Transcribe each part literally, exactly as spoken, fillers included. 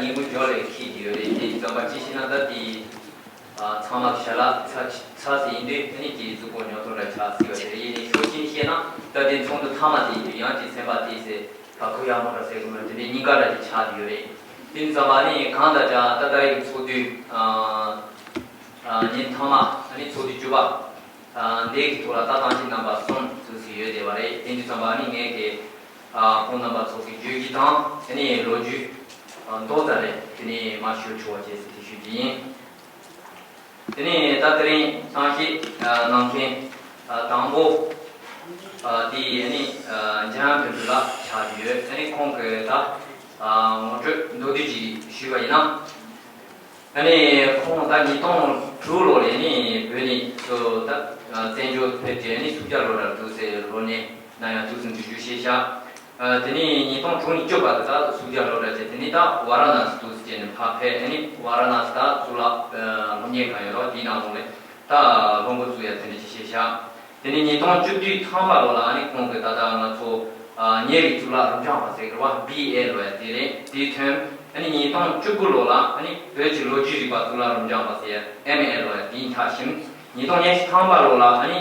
ཉིན་གུང་ཇོ་ལེ་ཁྱེད་ཀྱི་ཡོད་རེད། དེ་ཙམ་པ་ཅི་ཤེས་ན་ད་དེ། ཨ། ཚང་མ་ཞལ་ལག་ཚ་ཚ་ཟེར་ཡིན་དུས་ཨ་ནི་དེ་གཟུགས་པོ་ཉོ་ཐོང་འདྲ་ཆགས་སྲིད་པ་དེ་རེད། ཡིན་ནའི་ཤོག་ཤིན་བཤད་ན་ད་དེ་ཚོགས་འདུ་མཐའ་མ་དེ་ཡིན་དུས་ཡང་དེ་སེམས་པ་དེ་ཟེར་བ་ཁུ་ཡག་མོ་འདྲ་ཟེར་གི་མ་རེད། དེ་འདྲའི་སྙིང་ག་འདྲ་དེ་ཆགས་ཀྱི་ཡོད་རེད། དེ་ཙམ་པ་ཨ་ནི་གང་ལྟར་ཀྱང་ད་ལྟ་རེ་གི་ཚོགས་དུས། ཨ། ཨ། ཉིན་མཐའ་མ་ཨ་ནི་ཚོགས་དུས་བཅུ་པ། ཨ། འདི་གི་ཐོག་ལ་ད་གཏམ་བཤད་རྣམ་པ་གསུམ་ཚུགས་སུ་ཡོད་བསྡད་པ་རེད། དེ་འདྲ་ཙམ་པ་ཨ་ནི་ངས་ཀྱི། ཨ། ཁོང་རྣམ་པ་ཚོ་གི་བརྗོད་གཞི་དང་ཨ་ནི་ལོ་རྒྱུས། ཨ། མདོ་ཙམ་རེ་དེ་ནས་མར་ཞུ་ཆོག་པ་བྱས་ཟེར་དེ་ཞུ་རྒྱུ་ཡིན། དེ་ནས་ད་དེ་རིང་གཏམ་བཤད། ཨ། གནང་མཁན། ཨ། དང་པོ། ཨ། དེ་ཨ་ནི། ཨ། འཇམ་དབྱངས་དོན་གྲུབ་ལགས་ཆགས་ཀྱི་ཡོད། ཨ་ནི་ཁོང་གི་ད། ཨ། ངོ་སྤྲོད་མདོར་བསྡུས་ཅིག་ཞུས་པ་ཡིན་ན། ཨ་ནི་ཁོང་ད་ཉིས་སྟོང་དྲུག་ལོ་ལ་ནི་བོད་ནས་ཚུར་ད་བཙན་བྱོལ་ཕེབས་རྗེས་ནི་སུམ་བརྒྱ་ལོ་འདྲ་འདུག་ཟེར། ལོ་ནས་ན་ཡང་འདུག་ཟེར་འདུག་རྒྱུ་ཤེས་ཤག་ཨ། དེ་ནས་ཉིས་སྟོང་དྲུག་ནས་བཅུ་བར་དུ་ད་སུམ་བརྒྱ་ལོ་འདྲ་བྱས། དེ་ནས་ད་ཝཱ་ར་ཎ་སི་འདུག་ཟེར་བྱས་ནས་ཕར་ཕེབས། ཨ་ནི་ཝཱ་ར་ཎ་སི་ད་གཙུག་ལག་སློབ་གཉེར་ཁང་ཡོད་རོགས། དེའི་ནང་ལོགས་ལ་ད་སློབ་འགོ་བཙུགས་ཡ་དེ་འདྲ་ཅིག་ཤེས་ཤག་དེ་ནས་ཉིས་སྟོང་བཅུ་བདུན་ཐམ་པ་ལོ་ལ་ཨ་ནི་ཁོང་གིས་ད་ལྟ་ང་ཚོ། ཨ། ཉེ་རིག་གཙུག་ལག་རབ་འབྱམས་པ་ཟེར་གི་རེད་པ། བི་ཨེ་ལོ་ཡ་དེ་རེད། དེའི་ཐོན། ཨ་ནི་ཉིས་སྟོང་བཅུ་དགུ་ལོ་ལ་ཨ་ནི་བོད་ཀྱི་ལོ་རྒྱུས་རིག་པ་གཙུག་ལག་རབ་འབྱམས་པ་ཟེར་ཡ་ཨེམ་ཨེ་ལོ་ཡ་དེའི་མཐར་ཕྱིན། ཉིས་སྟོང་ཉི་ཤུ་ཐམ་པ་ལོ་ལ་ཨ་ནི།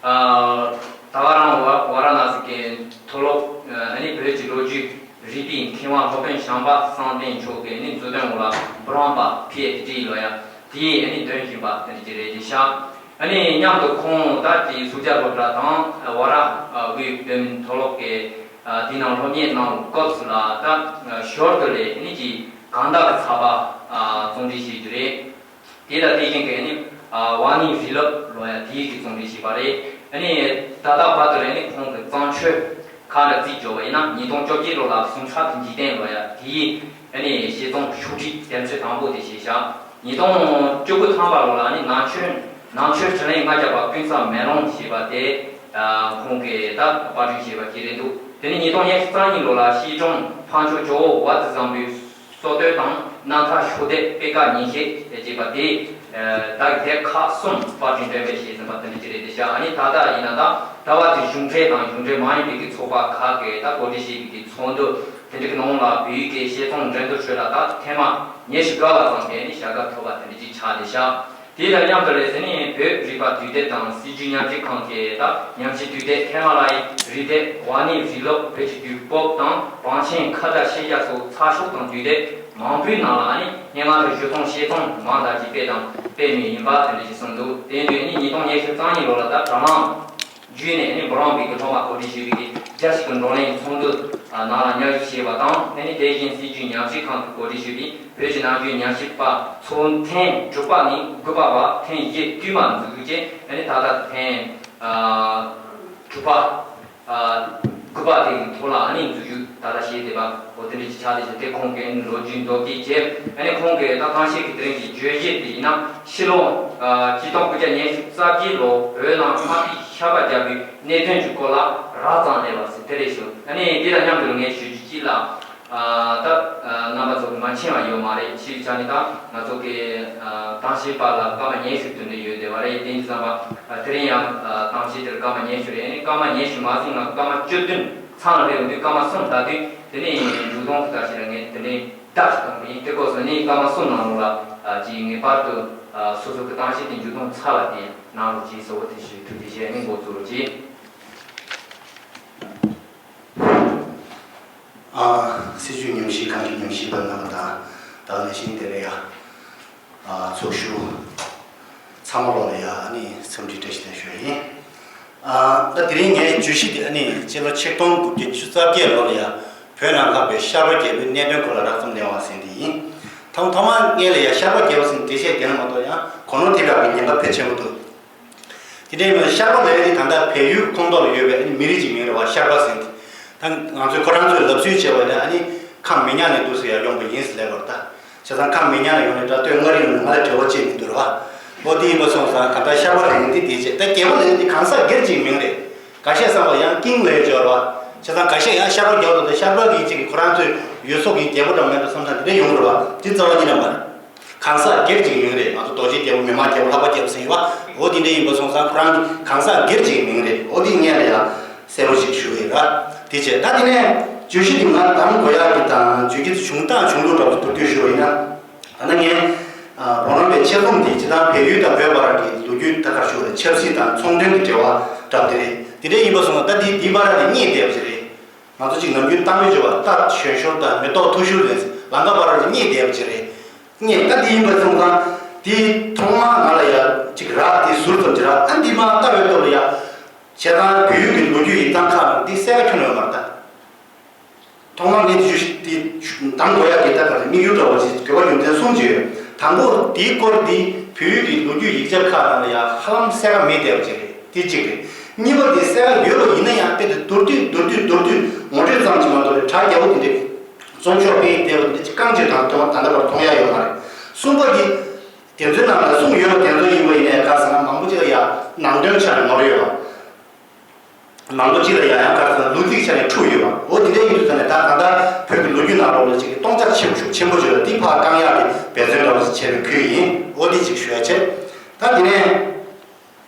ཨ། ད་ག་རང་ཝཱ་ཝཱ་ར་ཎ་སི་གི་མཐོ་སློབ། ཨ་ནི་བོད་ཀྱི་ལོ་རྒྱུས་རིག་པའི་མཁས་དབང་སློབ་དཔོན་བྱམས་པ་བསམ་གཏན་མཆོག་གིས་ཨ་ནི་མཛུབ་སྟོན་འོག་ལ་འབུམ་རམས་པ་ཕི་ཨེཆ་ཌི་ལོ་ཡ་དེ་ཨ་ནི་འདོན་བཞིན་པ་དེ་འདྲ་ཅིག་རེད་ཤག་ཨ་ནི་མཉམ་དུ་ཁོང་ད་དེ་སུམ་བརྒྱ་སློབ་གྲྭ་དང་ཝཱ་ར་དབུས་བོད་མིའི་མཐོ་སློབ་ཀྱི། ཨ། དེའི་ནང་སློབ་གཉེར་གནང་བའི་སྐབས་སུ་ལ་ད་ཞོར་དུ་ལས་ཨ་ནི་ཀྱི་གང་དག་གི་ཚགས་པར། ཨ། རྩོམ་སྒྲིག་བྱེད་རྒྱུ་རེད། དེ་ལ་དེ་བཞིན་གྱི་ཨ་ནི། ཨ། ཝཱ་ཎི་རི་ལབ་ལོ་ཡ་དེའི་གི་རྩོམ་སྒྲིག་བྱས་པ་རེད། ཨ་ནི་ད་ལྟ་བར་དུ་ལས་ཨ་ནི་ཁོང་གི་བརྩམས་ཆོས་ཁག་འདྲ་རྩིས་འཇོག་པ་ཡིན་ན་ཉིས་སྟོང་བཅོ་བརྒྱད་ལོ་ལ་ཟུངས་ཁྲག་གི་འཇིག་རྟེན་ལོ་ཡ་དེའི་ཨ་ནི་དཔྱད་རྩོམ་ཤོག་དྲིལ་དེབ་ཚོ་དང་པོ་དེ་བྱས་ཤག་ཉིས་སྟོང་བཅུ་དགུ་ཐམ་པ་ལོ་ལ་ནི་ནང་ཆོས་ནང་ཆོས་དྲིན་ལན་ལྔ་བརྒྱ་པ་ཀུན་བཟང་མེ་ལོང་ཞེས་པ་དེ། ཨ། ཁོང་གིས་ད་པར་སྐྲུན་བྱས་པ་ཅིག་རེད་འདུག་དེ་ནས་ཉིས་སྟོང་ཉི་ཤུ་རྩ་གཉིས་ལོ་ལ་སྐྱིད་གྲོང་འཕགས་མཆོག་ཇོ་བོ་ཝ་ཏི་བཟང་པོའི་སོ་བསྟོད་དང་རྣམ་ཐར་ཤོག་ལྡེབ་པད་དཀར་ཉིན་བྱེད་ཅེས་པ་དེ། ཨ། ད་དེབ་ཁག་གསུམ་པར་སྐྲུན་འགྲེམས་སྤེལ་བྱས་ཟིན་པ་དེ་འདྲ་ཅིག་རེད་དེ་ཤག་ཨ་ནི་ད་ལྟ་ཡིན་ན་ད་ཟླ་བ་དེའི་གཞུང་འབྲེལ་དང་གཞུང་འབྲེལ་མ་ཡིན་པའི་གི་ཚོགས་པ་ཁག་གིས་ད་གོ་སྒྲིག་བྱས་པའི་གི་ཚོགས་འདུ་དེ་འདྲ་གི་ནང་ལ་བོད་ཡིག་གི་དཔྱད་རྩོམ་འགྲན་བསྡུར་ཁྲོད་ལ་ད་ཐེངས་མ་ཉི་ཤུ་དགུ་པ་ཙམ་གྱིས་ནི་ཞལ་ཁ་ཐོབ་པ་དེ་འདྲ་ཅིག་ཆགས་བསྡད་ཤག་དེ་དང་མཉམ་དུ་ལས་ཟིན་ནས་བོད་རིག་པ་དུས་དེབ་དང་སྲིད་བྱུས་ཉམས་ཞིབ་ཁང་གི་ད་ཉམས་ཞིབ་དུས་དེབ། ཧི་མ་ལ་ཡའི་རི་དེབ། ཝཱ་ཎི་རི་ལོག་བོད་ཀྱི་དུས་བབ་དང་བང་ཆེན་ཁ་བརྡ་ཤེས་བྱ་སོགས་ཚགས་ཤོག་དང་དུས་དེབ་མང་པོའི་ནང་ལ་ནི་སྙན་ངག་དང་བརྗོད་ཐུང་བཤད་ཐུང་མང་དག་ཅིག་སྤེལ་དང་སྤེལ་མུས་ཡིན་པ་དེ་འདྲ་ཞིག་གསུངས་འདུག་དེ་ཡིན་དུས་ནི་ཉིས་སྟོང་ཉི་ཤུ་རྩ་གཉིས་ལོ་ལ་ད་དྲ་ལམ་བརྒྱུད་ནས་ནི་འབུམ་རམས་པའི་གི་སློབ་མ་གོ་སྒྲིག་ཞུས་པའི་གི་རྒྱ་ཆེ་གི་བགྲོ་གླེང་ཚོགས་འདུ་ནང་ལ་མཉམ་ཞུགས་བྱས་པ་དང་། ཨ་ནི་དེ་བཞིན་སྲིད་བྱུས་ཉམས་ཞིབ་ཁང་གིས་གོ་སྒྲིག་ཞུས་པའི་བོད་ཀྱི་ནམ་རྒྱུན་ཉམས་ཞིབ་པ་ཚོ་ཐེངས་དྲུག་པ་ནས་དགུ་པ་བར་ཐེངས་བཞི་བསྟུད་མར་འཛུགས་རྒྱུ་བཅས། ཨ་ནི་ད་ལྟ་ཐེངས་ཨ་དྲུག་པ་ཨ་དགུ་པ་དེ་གི་ཐོག་ལ་ཨ་ནི་འཛུགས་རྒྱུ་ད་ལྟ་བྱས་བསྡད་པ་འོ་དེ་འདྲ་ཅིག་ཆགས་བསྡད་ཤག་དེ་ཁོང་གི་ལོ་རྒྱུས་མདོར་བསྡུས་བྱས། ཨ་ནི་ཁོང་གི་ད་གཏམ་བཤད་ཀྱི་དེ་རིང་གི་བརྗོད་གཞི་དེ་ཡིན་ན་ཕྱི་ལོ་ཨ་གཅིག་སྟོང་དགུ་བརྒྱ་ཉི་ཤུ་རྩ་བརྒྱད་ལོ་བོད་ནང་དམག་དེ་ཤ་པ་བརྒྱབ་པའི་གནད་དོན་གྱི་སྐོར་ལ་རགས་ཙམ་སླེབས་པ་ཟེར་དེ་རེད་ཞུ། ཨ་ནི་འདི་དང་མཉམ་དུ་ངས་ཞུ་རྒྱུ་གཅིག་ལ། ཨ་ད་ཨ་རྣམ་པ་ཚོ་མ་མཁྱེན་པ་ཡོད་མ་རེད། ཕྱིའི་ཆ་ནས་ད་ང་ཚོ་གི་ཨ་གཏམ་བཤད་པ་ལ་སྐར་མ་ཉི་ཤུ་དེ་འདྲ་ཡོད་བསྡད་པ་རེད། དེ་ཡིན་ཙང་ཨ་དེ་རིང་ཡང་ཨ་གཏམ་བཤད་དེར་སྐར་མ་ཉི་ཤུ་རེད། ཨ་ནི་སྐར་མ་ཉི་ཤུ་མ་ཟིན་ང་སྐར་མ་བཅུ་བདུན་ཚང་རེད་འདུག་སྐར་མ་གསུམ་ད་དུས་དེ་ནས་མཇུག་སྡོམ་གྱི་ལྟ་བྱེད་ལ་ངས་དེ་འདྲའི་བརྡ་ཞིག་གཏོང་གི་ཡིན། དེ་སྐབས་སུ་ནི་སྐར་མ་གསུམ་ནང་ལོགས་ལ་ཨ་ཅིག་ངེས་པར་དུ་ཨ་སོ་སོ་གི་གཏམ་བཤད་དེ་མཇུག་སྡོམ་ཚར་བ་དེ་གནང་རོགས་གྱིས་ཟེར་བ་དེ་ཞུ་ཐུགས་རྗེ་ཆེ། ཨ་ནི་འགོ་བཙུགས་རོགས་གྱིས། ཨ། སྲིད་བྱུས་ཉམས་ཞིབ་ཁང་གི་ཉམས་ཞིབ་པ་རྣམ་པ་དང་། ད་ནས་ཤིང་དེ་རེད་ཡ། ཨ། ཚོགས་ཞུགས་ཚང་མ་ལོག་ལ་ཡ་ཨ་ནི་འཚམས་འདྲི་བཀྲ་ཤིས་བདེ་ལེགས་ཞུ་ཡ་ཡིན། ཨ། ད་དེ་རིང་ངའི་བརྗོད་གཞི་དེ་ཨ་ནི་སྤྱི་ལོ་ཆིག་སྟོང་དགུ་བརྒྱ་ཉི་ཤུ་རྩ་བརྒྱད་ལོ་ལ་ཡ་བོད་ནང་ལྷག་པའི་ཤར་པ་རྒྱལ་པོའི་གནད་དོན་སྐོར་ལ་རགས་ཙམ་གླེང་བ་ཟེར་འདི་ཡིན། ཐོག་ཐོག་མ་སྔོན་ལ་ཡ་ཤར་པ་རྒྱལ་པོ་ཟེར་འགྲེལ་བཤད་རྒྱག་ན་མ་གཏོགས་ཡང་གོ་ནོར་ཐེབས་ཡག་གི་ཉེན་ཁ་ཕལ་ཆེན་པོ་འདུག་དེ་འདྲའི་མི་ཤར་པ་ལབ་ཡ་དེ་ད་ལྟ་བལ་ཡུལ་ཁོངས་གཏོགས་ལ་ཡོད་པའི་ཨ་ནི་མི་རིགས་ཀྱི་མིང་རེད་བ། ཤར་པ་ཟེར་དེ། ད་ང་ཚོས་ཁོ་རང་ཚོས་ལབ་སྲོལ་བྱས་པ་ཡིན་ན་ཨ་ནི་ཁམས་མི་ཉག་ནས་འདུག་ཟེར་ཡ་ཡོང་པ་ཡིན་ཟེར་ལབ་པ་རེད་ད། བྱས་ཙང་ཁམས་མི་ཉག་ནས་ཡོང་ནས་ད་སྟོད་མངའ་རིས་ལ་ང་ལ་འབྲེལ་བ་ཅིག་མི་འདུག་རེད་བ། འོ་དེ་ཡིན་པ་སོང་ཙང་ད་ལྟ་ཤར་པ་ལབ་ཡ་དེ་དེ་བྱས། ད་རྒྱལ་པོ་ལབ་ཡ་དེ་གང་ཟག་སྒེར་གཅིག་མིང་རེད། འགའ་ཤས་བསམ་པ་ཡང་ཀིང་ལབ་ཡ་ཅིག་ཡོད་རེད་བ། བྱས་ཙང་འགའ་ཤས་ཡང་ཤར་པ་རྒྱལ་པོ་ལབ་དུས་ཤར་པ་གི་གཅིག་གི་ཁོ་རང་ཚོའི་ཡུལ་སྲོལ་གྱི་རྒྱལ་པོ་འདྲ་མེད་པ་བསམ་ཙང་དེ་འདྲ་ཡོང་གི་རེད་བ། དེ་རྩ་བ་ཉིད་ནས་མ་རེད། གང་ཟག་སྒེར་གཅིག་མིང་རེད། ང་ཚོ་རྡོ་རྗེ་རྒྱལ་པོ་མི་དམངས་རྒྱལ་པོ་ལྷག་པ་རྒྱལ་པོ་ཟེར་ཡོད་པ། འོ་དེ་འདྲ་ཡིན་པ་སོང་ཙང་ཁོ་རང་གི་གང་ཟག་སྒེར་གཅིག་མིང་རེད། འོ་དེ་སྔོན་ལ་ཡང་གསལ་པོ་ཞིག་ཞུ་གི་ཡོད་ར། དེ་བྱས་ད་དེ་ནས་ བརྗོད་གཞི་འདི་ང་གདམ་དགོས་ཡག་གི་དང་བརྗོད་གཞི་འདི་བྱུང་སྟངས་བྱུང་ལུགས་འདྲ་པོ་མདོར་བསྡུས་ཞུ་བ་ཡིན་ན། ད་ནི་ངས་བོད་རང་བའི་ཆེད་རྩོམ་འདི་སྤྱིར་བཏང་བལ་ཡུལ་དང་བོད་བར་གྱི་ལོ་རྒྱུས་ད་ག་ཞུ་བ་རེད། ཆབ་སྲིད་དང་ཚོང་དོན་གྱི་འབྲེལ་བ་འདྲ་པོ་དེ་རེད། དེ་འདྲ་ཡིན་པ་སོང་ན་ད་འདི་འདི་བར་ལ་རྙེད་བསྡད་པ་ཅིག་རེད། ང་ཚོ་གཅིག་ནམ་རྒྱུན་གཏམ་དཔེ་བརྗོད་པ་རྟ་ཞོན་ཤོར་དང་མེ་ཏོག་ཐུག་ཤོར་ལས་ལམ་ཁ་བར་ལ་རྙེད་བསྡད་པ་ཅིག་རེད། རྙེད་ད་འདི་ཡིན་པ་སོང་ཙང་འདི་ཐོག་མར་ང་ལ་ཡ་གཅིག་རག་འདི་ཟུར་ཙམ་ཅིག་རག་ཨ་འདི་མ་ལྟ་བའི་སྐབས་ལ་ཡ། བྱས་ཙང་བོད་ཡུལ་གྱི་ལོ་རྒྱུས་ཡིག་ཚང་ཁག་ནང་འདི་གསལ་ཁ་ཁྱོན་ནས་ཡོད་མ་རེད་ད། ཐོག་མར་ངས་དེ་ཞུ་དེ་གདམ་དགོས་ཡག་གི་ད་ག་རེ་དམིགས་ཡུལ་འདྲ་བོ་ཞིག་དགོས་པ་རྒྱུ་མཚན་གསུམ་ཅིག་ཡོད། དང་པོ་དེའི་སྐོར་འདི་བོད་ཡུལ་གྱི་ལོ་རྒྱུས་ཡིག་ཆ་ཁག་ནང་ལ་ཡང་ཧ་ལམ་གསལ་ཁ་མེད་བསྡད་པ་ཅིག་རེད། དེ་གཅིག་རེད། གཉིས་པ་དེ་གསལ་ཁ་ཡོད་པ་ཡིན་ན་ཡང་དཔེ་དེ་མདོར་བསྡུས་མདོར་བསྡུས་མདོར་བསྡུས་ངོ་སྤྲོད་ཙམ་ཅིག་མ་གཏོགས་པའི་གྲ་རྒྱས་པོ་དེ་འདྲའི་རྩོམ་ཤོག་དཔེ་ཡིག་བལྟས་པ་དེ་འདྲ་ཅིག་རྐང་གཅིག་དང་ཐོན་ད་ལྟ་བར་མཐོང་ཡག་ཡོད་མ་རེད། གསུམ་པ་དེ་དེ་ཚོའི་ནང་ལ་གསུངས་ཡོད་པ་དེ་ཚོ་ཡིན་པ་ཡིན་ནའི་ག་ཟེར་ན་མང་པོ་ཅིག་ལ་ཡང་ནང་དོན་ཆ་ནས་ནོར་ཡོད་པ། མང་པོ་ཅིག་ལ་ཡང་ཡང་ག་ཚོད་ལུག་རྫིག་ཆ་ནས་འཁྲུག་ཡོད་པ། འོ་དེ་འདྲའི་ཡིན་དུས་ད་ནས་ད་གང་ལྟར་བོད་ཀྱི་ལོ་རྒྱུས་ནང་ལོགས་ལ་ཅིག་གི་སྟོང་ཆ་ཆེན་པོ་ཞིག་ཆེན་པོ་ཞིག་ལ་འདི་ཕར་བཀང་ཡག་གི་འབད་བརྩོན་འདྲ་བོ་ཞིག་བྱས་པའི་ཁུལ་ཡིན། འོ་འདི་ཅིག་ཞུ་ཡ་བྱས། ད་དེ་ནས་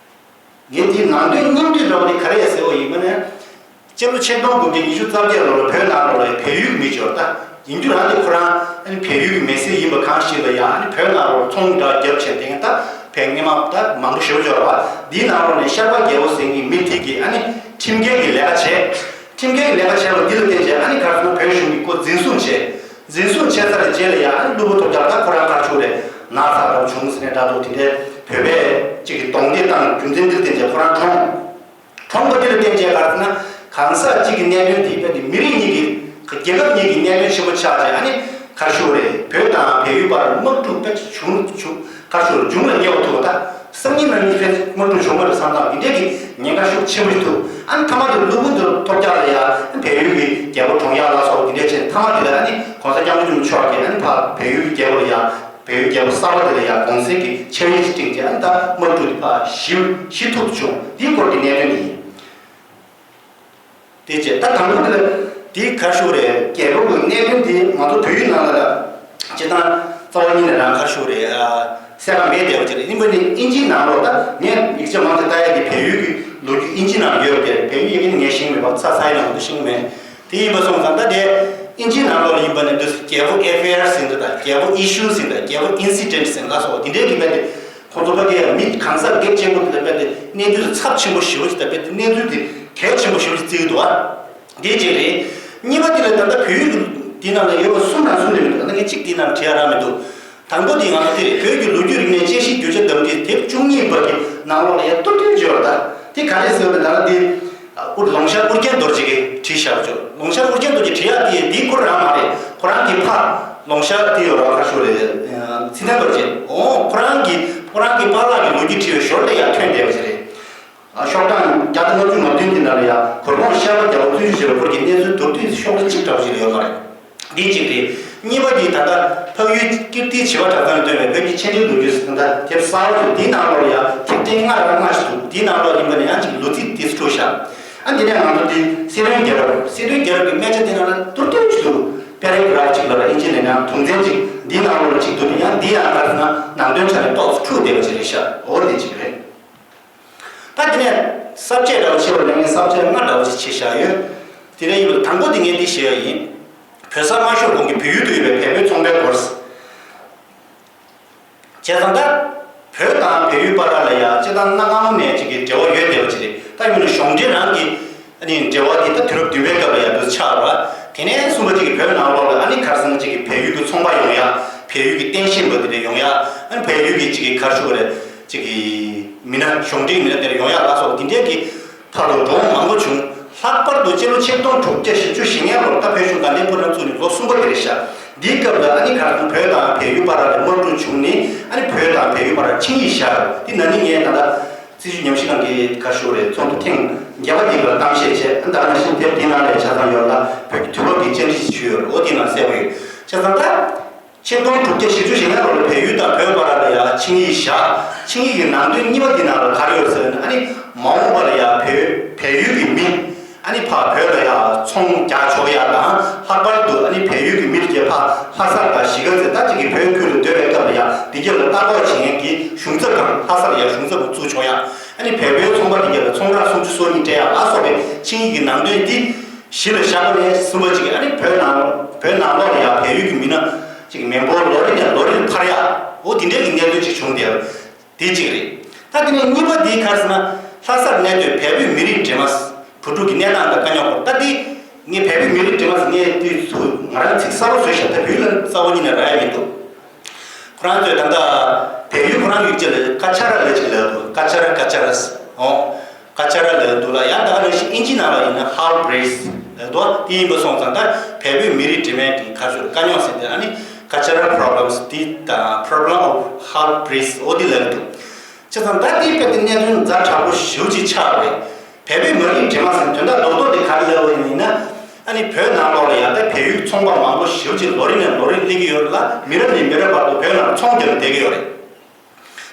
ངས་འདི་ནང་དོན་སྙིང་བསྡུས་འདྲ་བོ་འདི་ག་རེ་ཟེར་བ་ཡིན་པ་ནས། སྤྱི་ལོ་ཆིག་སྟོང་དགུ་བརྒྱ་ཉི་ཤུ་རྩ་བརྒྱད་ལོ་ལ་བོད་ནང་ལོགས་ལ་བལ་ཡུལ་མི་འབྱོར་ད། ཡིན་རྒྱུ་རང་དེ་ཁོ་རང་ཨ་ནི་བལ་ཡུལ་གྱི་མི་སེར་ཡིན་པ་གང་ཞིག་ལ་ཡང་ཨ་ནི་བོད་ནང་ལོགས་ཚོང་འདྲ་རྒྱབ་བྱས་དེ་ད་བལ་སྔོན་མ་ད་མང་པོ་ཞེ་པོ་འབྱོར་བ་འདིའི་ནང་ལོགས་ནས་ཤར་པ་རྒྱལ་པོ་ཟེར་མཁན་མི་དེ་གིས་ཨ་ནི་ཁྲིམས་འགལ་གྱི་ལས་ཀ་བྱས། ཁྲིམས་འགལ་གྱི་ལས་ཀ་བྱས་པ་འདི་ལ་བརྟེན་བྱས་ཨ་ནི་གར་སོང་བོད་གཞུང་གིས་ཁོ་འཛིན་བཟུང་བྱས། འཛིན་བཟུང་བྱས་ཚར་བའི་རྗེས་ལ་ཡང་ཨ་ནི་གློ་བུར་ཐོལ་རྒྱག་ད་ཁོ་རང་གར་ཆུག་རེད་ན་ཚ་འདྲ་བྱུང་ཟེར་ནས་འདྲ་འདུག་དེ་འདྲའི་བོད་པས་གཅིག་གིས་གདོང་འདེད་བཏང་རྒྱུ་མཚན་འདི་ལ་བརྟེན་བྱས་ཁོ་རང་གྲོངས། གྲོངས་པ་འདི་ལ་བརྟེན་བྱས་ག་རེ་ཟེར་ན་གང་ཟག་གཅིག་གི་གནད་དོན་དེ་དཔེ་དེ་མི་རིགས་གཉིས་ཀྱི་རྒྱལ་ཁབ་གཉིས་ཀྱི་གནད་དོན་ཆེན་པོ་ཆགས་བྱས་ཨ་ནི་ག་རེ་ཞུ་དགོས་རེད། བོད་དང་བལ་ཡུལ་བར་དམག་འཁྲུག་དཔེ་བྱུང་བྱུང་ག་རེ་ཞུ་དགོས་རེད། འབྱུང་ལ་ཉེ་བ་ཐུག་པ་ད་སང་ཉིན་གནངས་ཉིན་དཔེ་དམག་འཁྲུག་བྱུང་བ་རེད་བསམ་སྟངས་འདི་འདྲའི་གི་ཉེན་ཁ་ཤུགས་ཆེན་པོ་ཞིག་ཐུག་ཨ་ནི་མཐའ་མ་དེ་གློ་བུར་དུ་ཐོལ་རྒྱག་ལ་ཡ་བལ་ཡུལ་གྱི་རྒྱལ་པོ་གྲོངས་ཡག་ལ་སོགས་འདི་འདྲའི་བྱས་མཐའ་མ་དེ་ལ་ཨ་ནི་གོང་ས་སྐྱབས་མགོན་ཆེན་པོ་མཆོག་གིས་ཨ་ནི་ཕར་བལ་ཡུལ་གྱི་རྒྱལ་པོ་ལ་ཡ། བལ་ཡུལ་རྒྱལ་པོ་གསར་པ་དེ་ལ་ཡང་གུང་སེང་གི་ཆེ་བའི་སྤྲིངས་ཏེ་ཨ་ནི་ད་དམག་འཁྲུག་དེ་ཕར་ཞི་ཞི་ཐུབ་བྱུང་འདིའི་སྐོར་གྱི་གནད་དོན་དེ་ཡིན། དེ་རྗེས་ད་དང་པོ་དེ་ལ་དེའི་ག་རེ་ཞུ་དགོས་རེད། རྒྱལ་པོ་གི་གནད་དོན་དེ་ང་ཚོ་བོད་ཡིག་ནང་ལ་ལ་སྤྱིར་བཏང་རྩ་བ་ཉིད་ནས་རང་ག་རེ་ཞུ་དགོས་རེད། གསལ་ཁ་མེད་བསྡད་པ་ཅིག་རེད། ཡིན་པ་ནི་ཨིན་ཇིའི་ནང་ལོགས་ད་ངས་ཡིག་ཆ་མང་ཆེ་ལྟ་ཡ་དེ་བལ་ཡུལ་གྱི་ལོ་རྒྱུས་ཨིན་ཇི་ནང་ཡོད་པ་དེ་རེད། བལ་ཡུལ་ཡི་གེ་ནི་ངས་ཤེས་ཀྱི་མེད་པ་ཚ་ཚ་ཡི་ནང་དུ་ཤེས་ཀྱི་མེད། དེ་ཡིན་པ་སོང་ཙང་ད་དེ་ཨིན་ཇིའི་ནང་ལོགས་ལ་ཡིན་པ་ནི་འདི་རྒྱལ་པོ་ཨེ་ཕེ་ཡར་ཟེར་འདི་དང་རྒྱལ་པོ་ཨི་ཤུ་ཟེར་འདི་རྒྱལ་པོ་ཨིན་སི་ཌེན་ཊི་ཟེར་ལ་སོགས་འདི་འདྲའི་གི་དཔེ་དེ་ཁོང་ཚོ་ཕ་གིའི་མི་གང་ཟག་སྡེབ་ཅན་པོ་དེ་ལ་དཔེ་དེ་གནས་ཚུལ་ཚབས་ཆེན་པོ་ཞེ་པོ་ཅིག་དང་དཔེ་དེ་གནས་ཚུལ་དེ་གལ་ཆེན་པོ་ཞེ་པོ་ཅིག་བརྩི་གི་འདུག་ཨ། འདི་གཅིག་རེད། གཉིས་པ་དེ་ལ་ད་ལྟ་བོད་ཡིག་འདི་ནང་ལ་ཡོད་པ་གསུམ་ནང་གསུམ་ལས་མི་འདུག་ད་ལྟ་ངས་གཅིག་འདི་ནང་བྲིས་ཡ་རག་མི་འདུག་དང་པོ་དེ་ང་ཚོ་དེ་རེད། བོད་ཀྱི་ལོ་རྒྱུས་རིག་གནས་དཔྱད་གཞིའི་རྒྱུ་ཆ་དང་འབྲེལ་དེབ་བཅུ་གཉིས་པ་གི་ནང་ལོགས་ལ་ཡ་ཏུར་ཏུར་བརྗོད་པ་ད་དེ་ག་རེ་ཟེར་བ་ད་ལྟ་དེ། ཨུ་ལོང་ཤར་ཨུ་རྒྱན་རྡོ་རྗེ་གིས་བྲིས་བཞག་ཆོག་ལོང་ཤར་ཨུ་རྒྱན་རྡོ་རྗེ་བྲིས་ཡག་དེ་འདི་ཁོ་རང་མ་རེད། ཁོ་རང་གི་ཕ་ལོང་ཤར་དེ་ཡོད་ར་ཁ་ཤོ་རེད། ཚེ་བརྟན་རྡོ་རྗེ། འོ་ཁོ་རང་གི་ཁོ་རང་གི་པཱ་ལགས་ཀྱི་ལོ་རྒྱུས་བྲིས་པའི་ཞོར་ལ་ཡང་ཐོན་བསྡད་པ་ཞིག་རེད། ཤོག་གྲངས་བརྒྱ་དང་ལྔ་བཅུ་ང་བདུན་གྱི་ནང་ལ་ཡང་གུར་གུམ་ཤར་པ་རྒྱལ་པོ་བཙུན་ཆུ་ཞེས་པའི་སྐོར་གྱི་གནས་ཚུལ་མདོར་བསྡུས་ཤོག་ལྷེ་གཅིག་འདྲ་བོ་ཞིག་ཡོད་མ་རེད། འདི་གཅིག་རེད། གཉིས་པ་འདི་ད་ལྟ་འཕགས་ཡུལ་ཀིརྟིའི་བྱེ་བ་གྲགས་ཚང་ནས་བཏོན་པའི་བོད་ཀྱི་ཆེས་འབྲིང་ལོ་རྒྱུས་ཟེར་ན་དེབ་གསར་པ་ཞིག་འདིའི་ནང་ལོགས་ལ་ཡང་དེབ་ཕྲེང་ལྔ་ར་ལྔ་ཞིག་འདུག་འདིའི་ནང་ལོགས་ཡིན་པ་ནས་ཡང་གཅིག་ལོ་ཚིགས་དེ་ཚོ་འཁྲུག་བཞག་ཨ་འདི་ནས་ང་ཚོ་འདི་སེ་སྟོན་རྒྱལ་རབས། སེ་སྟོན་རྒྱལ་རབས་ཀྱི་སྨད་ཆ་དེ་ནང་ལ་ཏུར་ཏུར་ཞིག་འདུག་པེ་རེ་གྷ་རབ་ཅིག་ལ་ཨིན་ཇི་ནས་ཡང་དུམ་ཚན་ཅིག་འདིའི་ནང་ལོགས་ལ་ཅིག་འདུག་ཡང་འདི་ཡང་ག་རེ་ཟེར་ན་ནང་དོན་ཆ་ནས་ཏོག་ཙམ་འཁྲུག་བསྡད་པ་ཅིག་རེད་ཤག་འོ་འདི་ཅིག་རེད། ད་དེ་ནས་ས་བཅད་འདྲ་བོ་ཕྱེ་བ་ལས་ངས་ས་བཅད་ལྔ་འདྲ་བོ་ཅིག་ཕྱེ་བཞག་ཡོད། དེ་ནས་ཡིན་པ་དང་པོ་དེ་ངས་འདི་བཤད་ཡ་ཡིན། བོད་ས་མ་ཤོར་གོང་གི་བོད་ཡུལ་དུ་ཡོད་པའི་བལ་པོའི་ཚོང་པའི་སྐོར། བྱས་ཙང་ད་བོད་དང་བལ་ཡུལ་བར་ལ་ཡ་སྤྱིར་བཏང་གནའ་སྔ་མོ་ནས་ཅིག་གི་འབྲེལ་བ་ཡོད་བསྡད་པ་ཅིག་རེད། ད་ཡིན་ན་གཞུང་འབྲེལ་རང་གི་ཨ་ནི་འབྲེལ་བ་དེ་ད་དུས་རབས་བདུན་པའི་སྐབས་ལ་ཡ་འདུ་ཆགས་ར། དེ་ནས་གསུམ་པ་ཅིག་གི་བོད་ནང་ལོགས་ལ་ཨ་ནི་གར་སོང་ཅིག་གི་བལ་ཡུལ་གྱི་ཚོང་པ་ཡོང་ཡ། བལ་ཡུལ་གྱི་རྟེན་བཞེངས་པ་དེ་འདྲ་ཡོང་ཡ། ཨ་ནི་བལ་ཡུལ་གྱི་ཅིག་གི་གར་ཞུ་བ་རེད། ཅིག་གི་མི་སྣ་གཞུང་འབྲེལ་མི་སྣ་དེ་འདྲ་ཡོང་ཡ་ལ་སོགས་འདི་འདྲའི་གི་ཕར་ལ་འགྲོ་འོང་མང་པོ་བྱུང་། ལྷག་པར་དུ་སྤྱི་ལོ་ཆིག་སྟོང་དྲུག་བརྒྱ་བཞི་བཅུ་ཞེ་ལྔའི་ལོར་ད་བོད་གཞུང་དགའ་ལྡན་ཕོ་བྲང་བཙུགས་ནས་ལོ་གསུམ་པ་དེ་རེད་ཤག་འདིའི་སྐབས་ལ་ཨ་ནི་གར་སོང་བོད་དང་བལ་ཡུལ་བར་ལ་དམག་འཁྲུག་བྱུང་ནས་ཨ་ནི་བོད་དང་བལ་ཡུལ་བར་ཆིངས་ཡིག་བཞག་འདི་ན་ནིང་ངས་ད་ལྟ་སྲི་ཞུ་ཉམས་ཞིབ་ཁང་གི་གར་ཞུ་བ་རེད། ཚོགས་འདུ་ཐེངས་བརྒྱད་པ་འདིའི་སྐབས་གཏམ་བཤད་བྱས། ཨ་ད་ག་ནང་བཞིན་དེབ་འདིའི་ནང་ལ་ཆ་ཚང་ཡོད་ལ་བོད་ཀྱི་དུས་བབ་ཀྱི་བཅར་འདྲི་ཞིག་ཞུས་ཡོད་རེད། འོ་དེའི་ནང་གསལ་པོ་ཡོད། བྱས་ཙང་ད། ཆིག་སྟོང་དྲུག་བརྒྱ་བཞི་བཅུ་ཞེ་ལྔ་ལོར་བལ་ཡུལ་དང་བོད་བར་ལ་ཡང་ཆིངས་ཡིག་བཞག་ཆིངས་ཡིག་གི་ནང་དོན་གཉིས་པ་འདི་ནང་ལ་ག་རེ་ཡོད་ཟེར་ན། ཨ་ནི་མ་འོངས་པ་ལ་ཡང་བལ་བལ་ཡུལ་གྱི་མི་ཨ་ནི་ཕར་བོད་ལ་ཡང་ཚོང་རྒྱག་ཆོག་ཡ་དང་། ལྷག་པར་དུ་ཨ་ནི་བལ་ཡུལ་གྱི་མི་དེ་གས་ཕར་ལྷ་ས་དང་གཞིས་ཀ་རྩེ་ད་ཅིག་གི་བོད་ཁུལ་ལ་སྡོད་པའི་སྐབས་ལ་ཡང་དེ་གས་ལ་ལྟ་རྟོག་བྱེད་མཁན་གྱི་གཞུང་ཚབ་ཁང་། ལྷ་ས་ལ་ཡང་གཞུང་ཚབ་ཁང་བཙུགས་ཆོག་ཡ། ཨ་ནི་བལ་པོའི་ཚོང་པ་དེ་གས་ལ་ཚོང་རག་སུམ་ཅུ་སོ་གཉིས་སྤྲད་ཡ་ལ་སོགས་པའི་ཆིངས་ཡིག་གི་ནང་དོན་འདི། གཞི་ལ་བཞག་པ་ནས་གསུམ་པ་གཅིག་ཨ་ནི་བོད་ནང་བོད་ནང་ལོགས་ལ་ཡང་བལ་ཡུལ་གྱི་མི་སྣ་གཅིག་མི་འབོར་ལོ་རེ་ནས་ལོ་རེར་འཕར་ཡག་འོ་དེ་འདྲའི་གི་གནད་དོན་ཅིག་བྱུང་བསྡད་པ་དེ་གཅིག་རེད། ད་དེ་ནས་གཉིས་པ་དེའི་ཁར་ཟེར་ན་ལྷ་སར་གནས་སྡོད་བལ་པོའི་མི་རིགས་འདྲེས་མ་བུ་ཕྲུག་གི་གནས་སྟངས་དང་དཀའ་རྙོག་སྐོར། ད་དེ་ངས་བལ་པོའི་མི་རིགས་འདྲེས་མ་ཟེར་ངས་དུས་ཚོད་ང་རང་ཚིག་གསར་པ་བཟོས་ཤག་ད་བོད་ཡིག་ལ་རྩ་བ་ཉིད་ནས་རག་ཡ་མི་འདུག་ཁོ་རང་ཚོས་ད་ལྟ་བལ་ཡུལ་ཁོ་རང་ཡུལ་ཅིག་ལ་ཀ་ཆ་ར་ལབ་ཅིག་ལབ་འདུག་ཀ་ཆ་ར་ཀ་ཆ་ར་ཟེར། ཨོ། ཀ་ཆ་ར་ལབ་འདུག་ལ། ཡང་ད་ག་ནང་བཞིན་ཨིན་ཇི་ནང་ལ་ཡིན་ན་ཧར་བྷི་རིས་ལབ་འདུག་དེ་ཡིན་པ་སོང་ཙང་ད་བལ་པོའི་མི་རིགས་དྲི་མེད་ཀྱི་ཁ་ཕྱོགས་དཀའ་རྙོག་ཟེར་དེ་ཨ་ནི་ཀ་ཆ་ར་པོ་རོབ་ལེམ་སི་དེ་དང་པོ་རོབ་ལེམ་ཨོབ་ཧར་བྷི་རིས་འོ་དེ་ལབ་འདུག་བྱས་ཙང་ད་དེ་སྐབས་དེ་གནད་དོན་ཛ་དྲག་པོ་ཞེ་པོ་ཅིག་ཆགས་པ་རེད། བལ་པོའི་མི་རིགས་དྲི་མ་ཟེར་དོན་དག་རྡོག་རྡོག་དེ་ག་རེ་ལབ་པ་ཡིན་ན། ཨ་ནི་བོད་ནང་ལོགས་ལ་ཡང་ད་བལ་ཡུལ་ཚོང་པ་མང་པོ་ཞེ་པོ་ཅིག་ལོ་རེ་ནས་ལོ་རེ་སླེབས་ཀྱི་ཡོད་རེད་ལ། མི་རབས་ནས་མི་རབས་བར་དུ་བོད་ནང་ཚོང་རྒྱག་ནས་བསྡད་ཀྱི་ཡོད་རེད།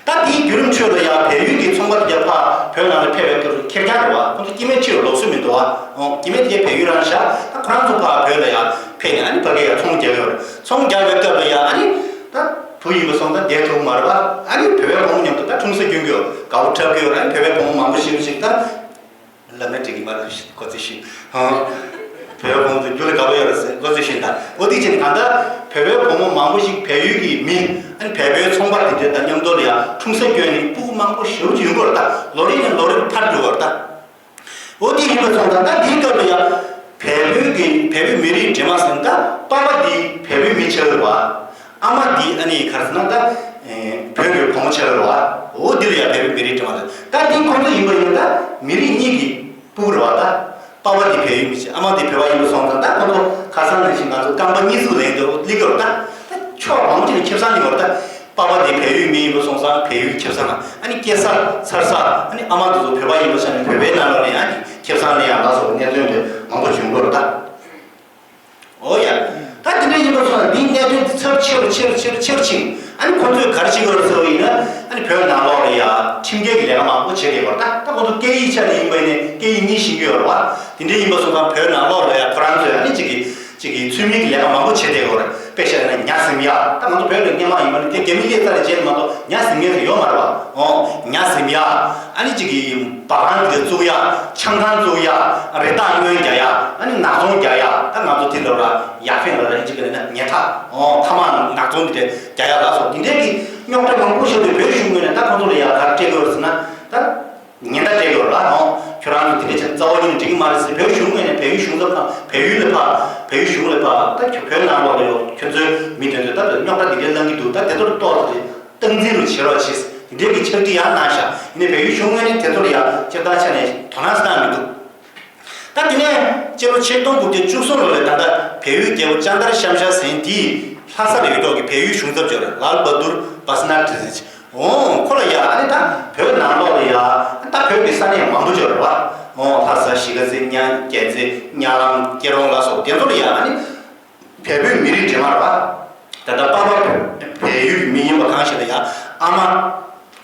ད་དེའི་བརྒྱུད་རིམ་ཁྲོད་ལ་ཡང་བལ་ཡུལ་གྱི་ཚོང་པ་དེ་ཕར་བོད་ནང་ལ་ཕེབས་པའི་སྐབས་སུ་ཁེར་རྐྱང་རེད་བ། ཁོང་ཚོ་སྐྱེ་དམན་ཕྱི་རུ་ལོག་སྲོལ་མི་འདུག་བ། ཨོ། སྐྱེ་དམན་དེ་བལ་ཡུལ་རང་བཞག་ད་ཁོ་རང་ཚོ་ཕར་བོད་ལ་ཡང་ཕེབས་ནས་ཨ་ནི་ཕ་གིར་ཡང་ཚོང་རྒྱག་གི་ཡོད་རེད། ཚོང་རྒྱག་པའི་སྐབས་ལ་ཡང་ཨ་ནི་ད་བུ་ཡིན་པ་སོང་ཙང་བསྡད་ཐུབ་མ་རེད་བ། ཨ་ནི་བོད་པའི་བུ་མོ་མཉམ་དུ་ད་ཁྲུམ་ས་སྐྱོན་གྱི་ཡོད། དགའ་པོ་འཁྲབ་ཀྱི་ཡོད་རེད། ཨ་ནི་བོད་པའི་བུ་མོ་མང་པོ་ཞིག་ཞིག་ད། ལབ་ན་འགྲིག་གི་མ་རེད། གོ་ཚོད་ཤིག་ཧང་། བོད་པའི་བུ་མོ་ཚོ་རྒྱུ་ལ་དགའ་པོ་ཡོད་རེད་ཟེར་གོ་ཚོད་ཤིག་ད་འོ་དེ་བྱས་ནས་གང་ལྟར་བོད་པའི་བུ་མོ་མང་པོ་ཞིག་བལ་ཡུལ་གྱི་མི་ཨ་ནི་བལ་པོའི་ཚོང་པ་དེ་འདྲ་དང་མཉམ་དུ་ལ་ཡང་ཁྲུམ་ས་སྐྱོན་ནས་སྤུ་གུ་མང་པོ་ཞེ་པོ་ཅིག་ཡོང་གི་ཡོད་རེད་ད། ལོ་རེ་ནས་ལོ་རེར་འཕར་འགྲོ་གི་ཡོད་རེད་ད། འོ་དེ་ཡིན་པ་སོང་ཙང་ད་དེའི་སྐབས་ལ་ཡང་བལ་པོའི་གི་བལ་པོའི་མི་རིགས་འདྲེས་མ་ཟེར་ན་ད་པ་ཕ་དེ་བལ་པོའི་མི་ཆགས་ཡོད་རེད་བ། ཨ་མ་འདི་ཨ་ནི་ག་རེ་ཟེར་ན་ད། ཨེ། བོད་ཀྱི་བུ་མོ་ཆགས་ཡོད་རེད་བ། འོ་འདི་ལ་ཡང་བལ་པོའི་མི་རིགས་འདྲེས་མ་ཟེར། ད་འདི་ཁོང་ཚོ་ཡིན་པ་ཡིན་ན་ད་མི་རིགས་གཉིས་ཀྱི་སྤུ་གུ་རེད་བ་ད། པ་ཕ་འདི་བལ་ཡུལ་མི་ཆགས། ཨ་མ་འདི་བོད་པ་ཡིན་པ་སོང་ཙང་ད་ཁོང་ཚོ་ཁ་སང་ནང་བཞིན་ང་ཚོ་རྐང་པ་གཉིས་ཟུག་ལེན་འདོད་སླེབས་ཀྱི་ཡོད་རེད་ད། ད་ཕྱོགས་མང་པོ་ཅིག་ནས་ཁེ་བཟང་ལེན་གྱི་ཡོད་རེད་ད། པ་ཕ་འདི་བལ་ཡུལ་མི་ཡིན་པ་སོང་ཙང་བལ་ཡུལ་ཁེ་བཟང་ཨ་ནི་སྐྱེ་ས་འཚར་ས་ཨ་ནི་ཨ་མ་འདི་ཚོ་བོད་པ་ཡིན་པ་ཆ་ནས་བོད་པའི་ནང་ལོགས་ནས་ཨ་ནི་ཁེ་བཟང་ལེན་ཡག་ལ་སོགས་པའི་གནད་དོན་དེ་མང་པོ་བྱུང་གི་ཡོད་རེད་ད། འོ་ཡ། ད་དེ་འདྲ་ཡིན་པ་སོང་ན་འདིའི་གནད་དོན་འདི་ཚབས་ཆེ་རུ་ཆེ་རུ་ཆེ་རུ་ཆེ་རུ་ཕྱིན། ཨ་ནི་ཁོང་ཚོས་ག་རེ་བྱེད་ཀྱི་ཡོད་རེད་ཟེར་བ་ཡིན་ན། ཨ་ནི་བོད་ནང་ལོགས་ལ་ཡ་ཁྲིམས་འགལ་གྱི་ལས་ཀ་མང་པོ་བྱེད་བསྡད་ཡོད་རེད་ད། ད་ཁོང་ཚོ་སྐད་ཡིག་ཆ་ནས་ཡིན་པ་ཡིན་ནའི་སྐད་ཡིག་གཉིས་ཤེས་ཀྱི་ཡོད་རེད་བ། དེ་འདྲ་ཡིན་པ་སོང་ཙང་བོད་ནང་ལོགས་ལ་ཡ་ཁོ་རང་ཚོས་ཨ་ནི་གཅིག་གི་གཅིག་གི་ཚུལ་མིན་གྱི་ལས་ཀ་མང་པོ་བྱེད་བསྡད་ཡོད་རེད། དཔེ་བཞག་ན་ཉ་ཟིམ་ཡ། ད་ང་ཚོ་བོད་ལ་སྔོན་མ་ཡིན་པ་ནི་དེ་རྒྱ་མི་སླེབས་ཚར་རྗེས་ནས་མ་གཏོགས་ཉ་ཟིམ་མཁན་ཟིག་ཡོད་མ་རེད་བ། ཨོ། ཉ་ཟིམ་ཡ། ཨ་ནི་གཅིག་གི་འབའ་གང་དེ་བཙུགས་ཡ། ཆང་ཁང་བཙུགས་ཡ། རི་དྭགས་རྔོན་རྒྱག་ཡ། ཨ་ནི་ནག་ཚོང་རྒྱག་ཡ། ད་ང་ཚོ་དེ་ལ་ར་ཡ་ཧྥེང་ལ་ར་ཨིན་ཇི་སྐད་ལ་ན་ཉལ་ཐ། ཨོ། ཐ་མག་ནག་ཚོང་དེ་རྒྱག་ཡ་ལ་སོགས་དེ་འདྲའི་གི་རྙོག་དྲ་མང་པོ་ཤོར་ཏེ་བོད་གཞུང་ངོས་ནས་ད་ཁོང་ཚོ་ལ་ཡ་ག་རེ་སྤྲད་དགོས་རེད་ཟེར་ན་ད། ཉེན་བརྡ་སྤྲད་ཡོད་ལ་ཨོ། ཁྱོད་རང་ཚོ་དེ་འདྲ་བྱས་ན་རྩ་བ་ཉིད་ནས་འགྲིག་གི་མ་རེད་ཟེར། བོད་གཞུང་ངོས་ནས་བལ་ཡུལ་གཞུང་ཚབ་ཁང་བལ་ཡུལ་ལ་ཕར་བལ་ཡུལ་གཞུང་ལ་ཕར་ད་ཁྱོད་བོད་ནང་ལོགས་ལ་ཡོད་ཁྱོད་ཚོའི་མི་དེ་ཚོས་ད་རྙོག་དྲ་དེ་འདྲ་བསླང་གི་འདུག་ད་དེ་ཚོར་ཏོག་ཙམ་སྟངས་འཛིན་རུ་བྱེད་རོགས་བྱེད་ཟེར་དེ་འདྲའི་གི་ཕྱག་བྲིས་ཡང་གནང་ཤག་ཡིན་ནའི་བལ་ཡུལ་གཞུང་ངོས་ནས་དེ་ཚོར་ཡང་སྤྱིར་བཏང་ཆ་ནས་དོ་སྣང་བཏང་མི་འདུག་ད་དེ་ནས་སྤྱི་ལོ་ཆིག་སྟོང་དགུ་བརྒྱ་བཅུ་གསུམ་ལོ་ལ་ད་ལྟ་བལ་ཡུལ་རྒྱལ་པོ་ལྕགས་མདར་ཤམ་ཤ་ཟེར་མཁན་དེས་ལྷ་སར་ཡོད་མཁན་གྱི་བལ་ཡུལ་གཞུང་ཚབ་ཅིག་ཡོད་རེད། ལཱལ་བྷ་དུར་བྷ་སི་ནཱ་ཐི་ཟེར་གྱི། འོང་ཁོ་ལ་ཡ་ཨ་ནི་ད་བོད་ནང་ལོགས་ལ་ཡ་ད་བོད་ཀྱི་ས་གནས་མང་པོ་ཅིག་ཡོད་རེད་བ། འོང་ལྷ་ས་གཞིས་ཀ་རྩེ་གཉན་རྒྱལ་རྩེ་གཉའ་ལམ་སྐྱིད་གྲོང་ལ་སོགས་དེ་ཚོ་ལ་ཡ་ཨ་ནི་བལ་པོའི་མི་རིགས་འདྲེས་མ་རེད་བ། ད་ལྟ་པ་ཕ་བལ་ཡུལ་གྱི་མི་ཡིན་པ་གང་ཞིག་ལ་ཡ་ཨ་མ་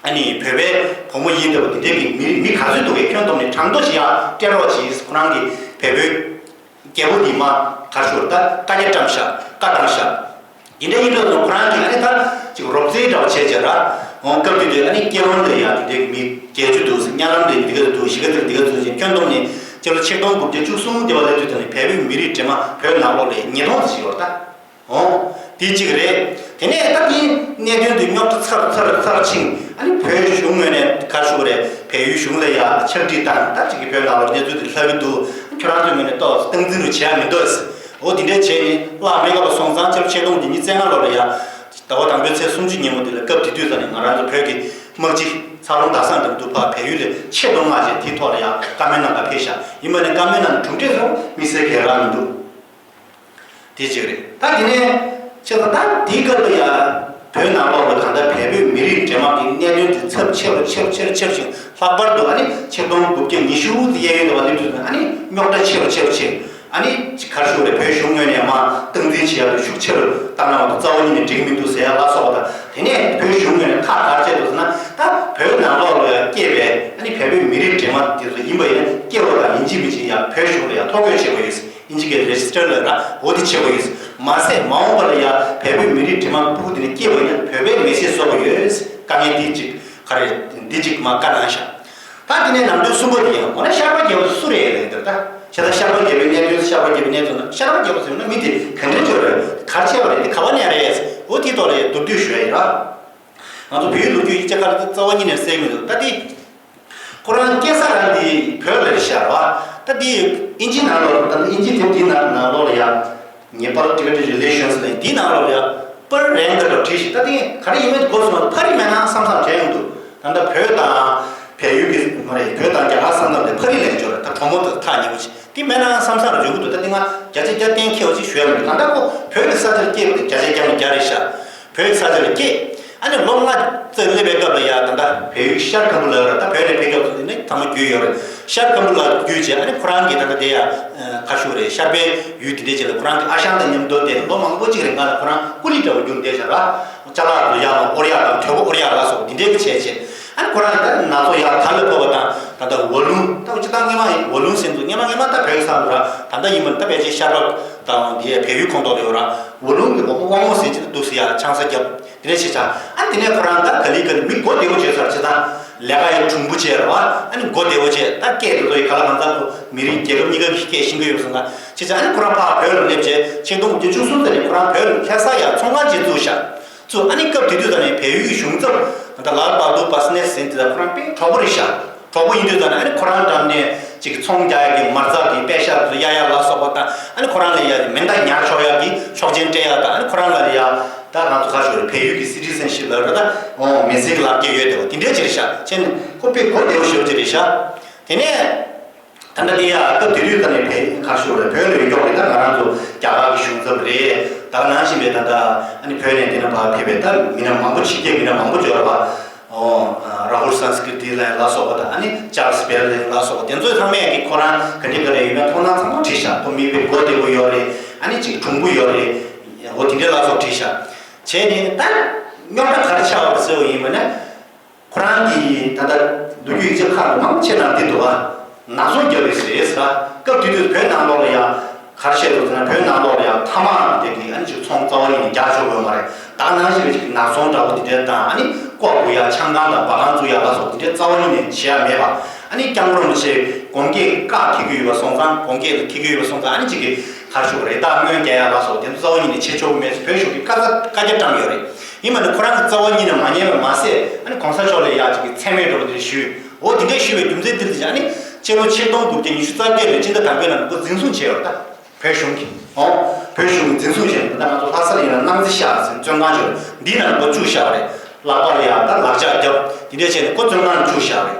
ཨ་ནི་བོད་པའི་བུ་མོ་ཡིན་བསྡད་པ་དེ་འདྲའི་གི་མི་མི་ག་ཚོད་འདུག་གས། ཁྱོན་བསྡོམས་ནས་གྲངས་ཐོ་ཞིག་ཡ་སྤྲད་རོགས་གྱིས། ཁོ་རང་གི་བལ་པོའི་རྒྱལ་པོ་འདི་མ་གར་ཤོར་ད་བཀའ་རྒྱ་བཀྲམ་ཤག་བཀའ་བཏང་ཤག་འདི་འདྲ་ཡིན་དུས་ཁོ་རང་གིས་ཨ་ནི་ད་ཅིག་རོབ་རྩེད་འདྲ་བ་བྱས་བྱས་ར། འོང་སྐབས་དེ་དུས་ཨ་ནི་སྐྱེ་བོ་འདི་ཡང་དེ་འདྲའི་མི་བརྒྱད་ཅུ་འདུག་ཟེར། གཉའ་ལམ་འདི་འདི་ག་འདུག་གཞིས་ཀ་རྩེ་འདི་ག་འདུག་ཟེར། ཁྱོན་བསྡོམས་ནས་སྤྱི་ལོ་ཆིག་སྟོང་དགུ་བརྒྱ་བཅུ་གསུམ་དེ་བ་ལ་དུས་ད་ནི་བལ་པོའི་མི་རིགས་འདྲེས་མ་བོད་ནང་ལོགས་ལ་ཉིས་སྟོང་ཙམ་ཞིག་ཡོད་རེད་ད། འོང་། དེ་གཅིག་རེད། དེ་ནས་ད་དེའི་གནད་དོན་དེ་རྙོག་དྲ་ཚར་ཚར་ཚར་ཕྱིན། ཨ་ནི་བོད་གཞུང་ངོས་ནས་ག་རེ་ཞུ་དགོས་རེད། བལ་ཡུལ་གཞུང་ལ་ཡ་ཕྱག་བྲིས་བཏང་། ད་ཅིག་གིས་བོད་ནང་ལ་གནས་ཚུལ་དེ་ལྷག་གི་འདུག་ཁྱོད་རང་ཚོའི་ངོས་ནས་ཏོག་ཙམ་སྟངས་འཛིན་རུ་བྱེད་ཡ་མི་འདུག་ཟེར། འོ་དེ་འདྲས་བྱས་ནས་བརླག་མེད་ག་པ་སོང་ཙང་ཕྱི་ལོ་ཆིག་སྟོང་དགུ་བརྒྱ་ཉི་ཤུ་རྩ་ལྔ་ལོ་ལ་ཡ། ཟླ་བ་དང་པོའི་ཚེས་སུམ་ཅུ་ཉིན་མོ་དེ་ལ་སྐབས་དེ་དུས་ཙམ་ནས་ང་རང་ཚོ་བོད་ཀྱི་དམག་སྤྱི་ཚ་རོང་ཟླ་བཟང་དང་དུ་ཕར་བལ་ཡུལ་ལ་ཆེད་གཏོང་མ་བྱས་དེའི་ཐོག་ལ་ཡང་བཀའ་མོལ་གནང་ག་ཕེབས་ཤག་ཡིན་པ་ནི་བཀའ་མོལ་གནང་ནས་གྲུབ་འབྲས་སུ་དམིགས་བསལ་གང་ཡང་མི་འདུག་དེ་གཅིག་རེད། ད་དེ་ནས་ཆེད་དུ་ད་དེའི་སྐབས་ལ་ཡང་བོད་ནང་ལོགས་ལ་གང་ལྟར་བལ་པོའི་མི་རིགས་འདྲེས་མ་གི་གནད་དོན་དེ་ཚབས་ཆེ་རུ་ཆེ་རུ་ཆེ་རུ་ཆེ་རུ་ཕྱིན། ལྷག་པར་དུ་ཨ་ནི་ཆིག་སྟོང་དགུ་བརྒྱ་ཉི་ཤུ་དེ་གཡས་གཡོན་དུ་བ་སླེབས་དུས་ཨ་ནི་རྙོག་དྲ་ཆེ་རུ་ཆེ་རུ་ཕྱིན། ཨ་ནི་ག་རེ་ཞུ་དགོས་རེད། བོད་གཞུང་ངོས་ནས་མར་སྟངས་འཛིན་བྱེད་ཡག་ལ་ཤུགས་ཆེ་རུ་བཏང་གནང་བ་དང་རྩ་བ་ཉིད་ནས་འགྲིག་གི་མི་འདུག་ཟེར་ཡག་ལ་སོགས་པ་དང་། དེ་ནས་བོད་གཞུང་ངོས་ནས་ཁག་ག་རེ་བྱས་འདུག་ཟེར་ན། ད་བོད་ནང་ལོགས་ལ་སྐྱེས་པའི་ཨ་ནི་བལ་པོའི་མི་རིགས་འདྲེས་མ་དེ་ཚོ་ཡིན་པ་ཡིན་ན་སྐྱེས་པ་དང་ཡིན་གཅིག་མིན་གཅིག་ཡང་བོད་གཞུང་ལ་ཡང་ཐོ་འགོད་བྱེད་དགོས་ཡོད། ཨིན་ཇི་སྐད་རེ་ཇི་སི་ཊར་ལབ་ན་འོ་དེ་བྱེད་དགོས་ཡོད། མ་ཟད་མ་འོངས་པ་ལ་ཡང་བལ་པོའི་མི་རིགས་འདྲེས་མ་ཕྲུ་གུ་དེ་འདྲ་སྐྱེས་པ་ཡིན་ན་བོད་པའི་མི་ཚེ་གསོག་གི་ཡོད། དཀའ་ངལ་འདི་གཅིག་ག་རེ་འདི་གཅིག་མ་བཀའ་གནང་ཤག་ད་ ད་དེ་ནས་ནང་དོན་གསུམ་པ་དེ་ཡང་འོ་ན་ཤར་པ་རྒྱལ་པོ་སུ་རེད་ལབ་དེར་ད། བྱས་ཙང་ཤར་པ་རྒྱལ་པོའི་གནད་དོན། ཤར་པ་རྒྱལ་པོའི་གནད་དོན་ན་ཤར་པ་རྒྱལ་པོ་ཟེར་ན་མི་དེ་ག་འདྲ་འབྱོར་རེད། ག་རེ་བྱས་པ་རེད། དེ་ག་བ་ནས་རེད། འོ་དེའི་ཐོག་ལ་ཡང་མདོར་བསྡུས་ཞུ་ཡ་ཡིན་ར། ང་ཚོ་བོད་ཡིག་ལོ་རྒྱུས་ཡིག་ཆ་ཁག་ལ་རྩ་བ་ཉིད་ནས་གསལ་མི་འདུག་ད་དེ། ཁོ་རང་སྐྱེས་ས་རང་དེ་བོད་ལ་རེད་ཤག་ར། ད་དེ་ཨིན་ཇི་ནང་ལོགས་ད་ཨིན་ཇི་དེབ་དེའི་ནང་ནང་ལོགས་ལ་ཡ། Nepal Tibet Relations ལས་དེའི་ནང་ལོགས་ལ་ཡ། པར་རེ་འགའ་ལ་བྲིས་ཤིག་ད་དེ་ག་རེ་ཡིན་མིན་གོ་སོང་བ། ཕ་རི་མེད་ན་བསམ་བསམ་དྲན་ཡོང་འདུག་ད་ལྟ་བོད་དང་བལ་ཡུལ་གྱི་མ་རེད། བོད་དང་རྒྱ་གར་ས་མཚམས་དེ་ཕ་རི་ལས་འབྱོར་རེད། ད་གྲོགས་མོ་དང་ཐག་ཉེ་བོ་ཅིག་དེ་མེད་ན་བསམ་བསམ་རེ་འཇོག་གི་འདུག་ད་དེ་ང་བརྒྱ་ཆ་བརྒྱ་གཏན་འཁེལ་བ་ཅིག་ཞུ་ཡ་མི་འདུག་ད་ལྟ་ཁོ་བོད་ཀྱི་ས་ཆར་སྐྱེས་པ་དེ་བརྒྱ་ཆ་བརྒྱ་ནས་བརྒྱ་རེད་ཤག་བོད་ས་ཆ་ལ་སྐྱེས། ཨ་ནི་ལོ་ལྔ་ཙམ་སླེབས་པའི་སྐབས་ལ་ཡ་ད་ལྟ་བལ་ཡུལ་ཤར་ཁམ་བུ་ལ་ར། ད་བོད་ནས་ཕེབས་སྐབས་སུ་དེ་ནི་ཚང་མ་རྒྱུས་ཡོད་རེད། ཤར་ཁམ་བུ་ལ་རྒྱུས་བྱས། ཨ་ནི་ཁོ་རང་གིས་ད་ལྟ་དེ་ཡ་ཁ་ཤུ་རེད། ཤར་པའི་ཡུལ་དེ་འདྲའི་ཅིག་ལ་ཁོ་རང་གི་ཨ་ཞང་དང་མཉམ་དུ་དེ་ལོ་མང་པོ་ཅིག་རིང་ག་ལ་ཁོ་རང་ཀུ་ལི་འདྲ་བོ་རྒྱུགས་བསྡད་བཞག་ར། ཅ་ལག་ཏུ་ཡ་ལ་ཨོར་ཡ་དང་དོལ་པོ་ཨོར་ཡ་ལ་སོགས་དེ་འདྲའི་གི་བྱས་བྱས། ཨ་ནི་ཁོ་རང་གིས་ད་ན་ཚོ་ཡ་དར་ལ་ཕོག་པ་དང་ད་ལྟ་ཝ་ལུང་ད་སྤྱི་བཏང་སྔོན་མ་ཡིན། ཝ་ལུང་ཟེར་འདུག་སྔོན་མ་སྔོན་མ་ད་བོད་ས་ལ་ར། ད་ལྟ་ཡིན་པ་ད་ཕལ་ཆེར་ཤར་པ་དང་དེ་བལ་ཡུལ་ཁོངས་གཏོགས་ལ་ཡོད་ར། ཝ་ལུང་གི་དབང་མོ་ཟེར་གྱི་འདུག་སེ་ཡ་ཆང་ས་བརྒྱབ། དེ་འདྲ་བྱས་ཙང་ཨ་ནི་དེ་ནས་ཁོ་རང་ད་ག་ལེ་ག་ལེ་མི་མགོ་བདེ་བོ་བྱས་ཚར་བྱས་ཙང་ལས་ཀ་ཡི་གྲུང་པོ་བྱས་ར་བ། ཨ་ནི་མགོ་བདེ་བོ་བྱས། ད་སྐད་དེ་ཚོ་ཡི་ག་ལ་གང་ཚ་ཁོ་མི་རིགས་རྒྱལ་ཁབ་གཉིས་ཀ་གི་སྐད་ཤེས་ཀྱི་ཡོད་སོང་ཙང་བྱས་ཙང་ཨ་ནི་ཁོ་རང་ཕར་བོད་ལ་སླེབས་བྱས་ཆིག་སྟོང་དགུ་བརྒྱ་བཅུ་གསུམ་ཙམ་ནས་ཁོ་རང་བོད་ལ་ལྷ་ས་ཡ་ཚོང་ཁང་ཅིག་བཙུགས་ཤག་བཙུགས། ཨ་ནི་སྐབས་དེ་དུས་ཙམ་ནས་བལ་ཡུལ་གྱི་གཞུང་ཚབ་ད་ལྟ་ལཱལ་བྷ་དུར་བྷ་སི་ནེ་ཟེར་དེ་ད་ཁོ་རང་དཔེ་གྲོགས་པོ་རེད་ཤག་གྲོགས་པོ་ཡིན་དུས་ཙམ་ནས་ཨ་ནི་ཁོ་རང་འགྲམ་ནས་ཅིག་ཚོང་རྒྱག་ཡ་གི་མ་རྩ་གི་པད་ཤག་ཚོ་གཡར་ཡ་ལ་སོགས་པ་དང་། ཨ་ནི་ཁོ་རང་ལ་ཡ་མེ་མདའ་ཉར་ཆོག་ཡ་གི་ཆོག་མཆན་སྤྲད་ཡ་དང་། ཨ་ནི་ཁོ་རང་ལ་ཡ་ད་ང་ཚོ་ག་ཞོར་བལ་ཡུལ་གྱི་སི་ཊི་ཟན་ཤིབ་ལ་ར་ད་འོ་མི་ཚེ་གི་ལག་འཁྱེར་ཡོད་དེ་བ་དེ་འདྲའི་ཅིག་རེད་ཤག་བྱས་ནས་ཁོ་དཔེ་གོ་བདེ་བོ་ཞེ་པོ་ཅིག་རེད་ཤག་དེ་ནས་ད་ལྟ་དེ་ཡ་སྐབས་དེ་དུས་ད་ནས་བལ་ག་ཞོར་བོད་ལ་ཡོད་ཀྱོག་རེད། ད་ང་རང་ཚོ་རྒྱ་གར་གྱི་གཞུང་ཚབ་རེད། ད་ག་ནང་བཞིན་པའི་ད་ལྟ་ཨ་ནི་བོད་ནས་དེ་ན་ཕར་ཕེབས་པའི་ད་མི་སྣ་མང་པོ་ཕྱི་རྒྱལ་མི་སྣ་མང་པོ་འབྱོར་བ། ཨོ། རཱ་ཧུལ་སན་སི་ཀྲི་ཏི་ལ་ལ་སོགས་པ་དང་། ཨ་ནི་ཅཱརལ་སི་བེལ་ལ་ལ་སོགས་པ་དེ་ཚོས་ཚང་མས་ཀྱི་ཁོ་རང་ག་འདྲ་ག་རེ་ཡོད་ན་མཐོང་སྣང་ཚང་མ་བྲིས་ཤག་ཁོ་མི་དཔེ་མགོ་བདེ་པོ་ཡོད་རེད། ཨ་ནི་ཅིག་གྲུང་པོ་ཡོད་རེད། འོ་དེ་འདྲའི་ལ་སོགས་བྲིས་ཤག་བྱས་ནས་ད་རྙོག་དྲ་ག་རེ་ཆགས་པ་ཟེར་བ་ཡིན་པ་ན། ཁོ་རང་གིས་ད་ལྟ་ལོ་རྒྱུས་ཡིག་ཆ་ཁག་ལ་མང་ཆེ་ནང་བསྡད་འདུག་ག་ནག་ཚོང་རྒྱག་གི་རེད་ཟེར། སྐབས་དེ་དུས་བོད་ནང་ལོགས་ལ་ཡང་ག་རེ་བཤད་འདུག་ཟེར་ན། བོད་ནང་ལོགས་ལ་ཡང་ཐ་མག་དེ་གི་ཨ་ནི་ཅིག་ཚོང་རྩ་བ་ཉིད་ནས་རྒྱག་ཆོག་གི་ཡོད་མ་རེད། ད་ནང་བཞིན་པའི་ཅིག་ནག་ཚོང་འདྲ་པོ་དེ་འདྲ་དང་། ཨ་ནི་ལྐོག་གུ་ཡ་ཆང་ཁང་དང་འབའ་ཁང་བཙུགས་ཡ་ལ་སོགས་དེ་འདྲའི་རྩ་བ་ཉིད་ནས་བྱེད་ཡ་མེད་པ། ཨ་ནི་སྐྱབས་མགོན་རིན་པོ་ཆེ་དགོངས་འགལ་བཀག་འཁེལ་གྱི་ཡོད་པ་སོང་ཙང་། དགོངས་འགལ་འཁེལ་གྱི་ཡོད་པ་སོང་ཙང་། ཨ་ནི་ཅིག་གི་ག་རེ་ཞུ་དགོས་རེད། རྟགས་སྔོན་རྒྱག་ཡ་ལ་སོགས་དེ་ཚོ་རྩ་བ་ཉིད་ནས་བྱེད་ཆོག་གི་མེད་ཟེར་བོད་གཞུང་གིས་བཀའ་རྩ་བཀའ་རྒྱ་བཀྲམ་ཡོད་རེད། ཡིན་པ་ནི་ཁོ་རང་གི་རྩ་བ་ཉིད་ནས་མ་ཉན་པ་མ་ཟད། ཨ་ནི་གོང་ས་མཆོག་ལ་ཡ་ཅིག་གི་མཚན་སྨད་འདྲ་པོ་དེ་ཞུས། འོ་དེ་འདྲ་ཞུས་པའི་རྒྱུ་མཚན་དེ་ལ་ཨ་ནི་སྤྱི་ལོ་ཆིག་སྟོང་དགུ་བརྒྱ་ཉི་ཤུ་རྩ་བརྒྱད་ལོའི་སྤྱི་ཟླ་དང་པོའི་ནང་ལ་ཁོ་འཛིན་བཟུང་བྱས་ཡོད་རེད་ད། བོད་གཞུང་གིས། འོ། བོད་གཞུང་གིས་འཛིན་བཟུང་བྱས་ནས། ད་ང་ཚོ་ལྷ་ས་ལ་ཡིན་ན་གནང་རྩིས་ཤག་ཟེར་བཙོན་ཁང་ཞིག་འདི་ནང་ལ་ཁོ་བཅུག་བཞག་པ་རེད། ལག་པ་ལ་ཡ་ད་ལག་ལྕགས་བརྒྱབ། དེ་འདྲ་བྱས་ནས་ཁོ་བཙོན་ཁང་ལ་བཅུག་བཞག་པ་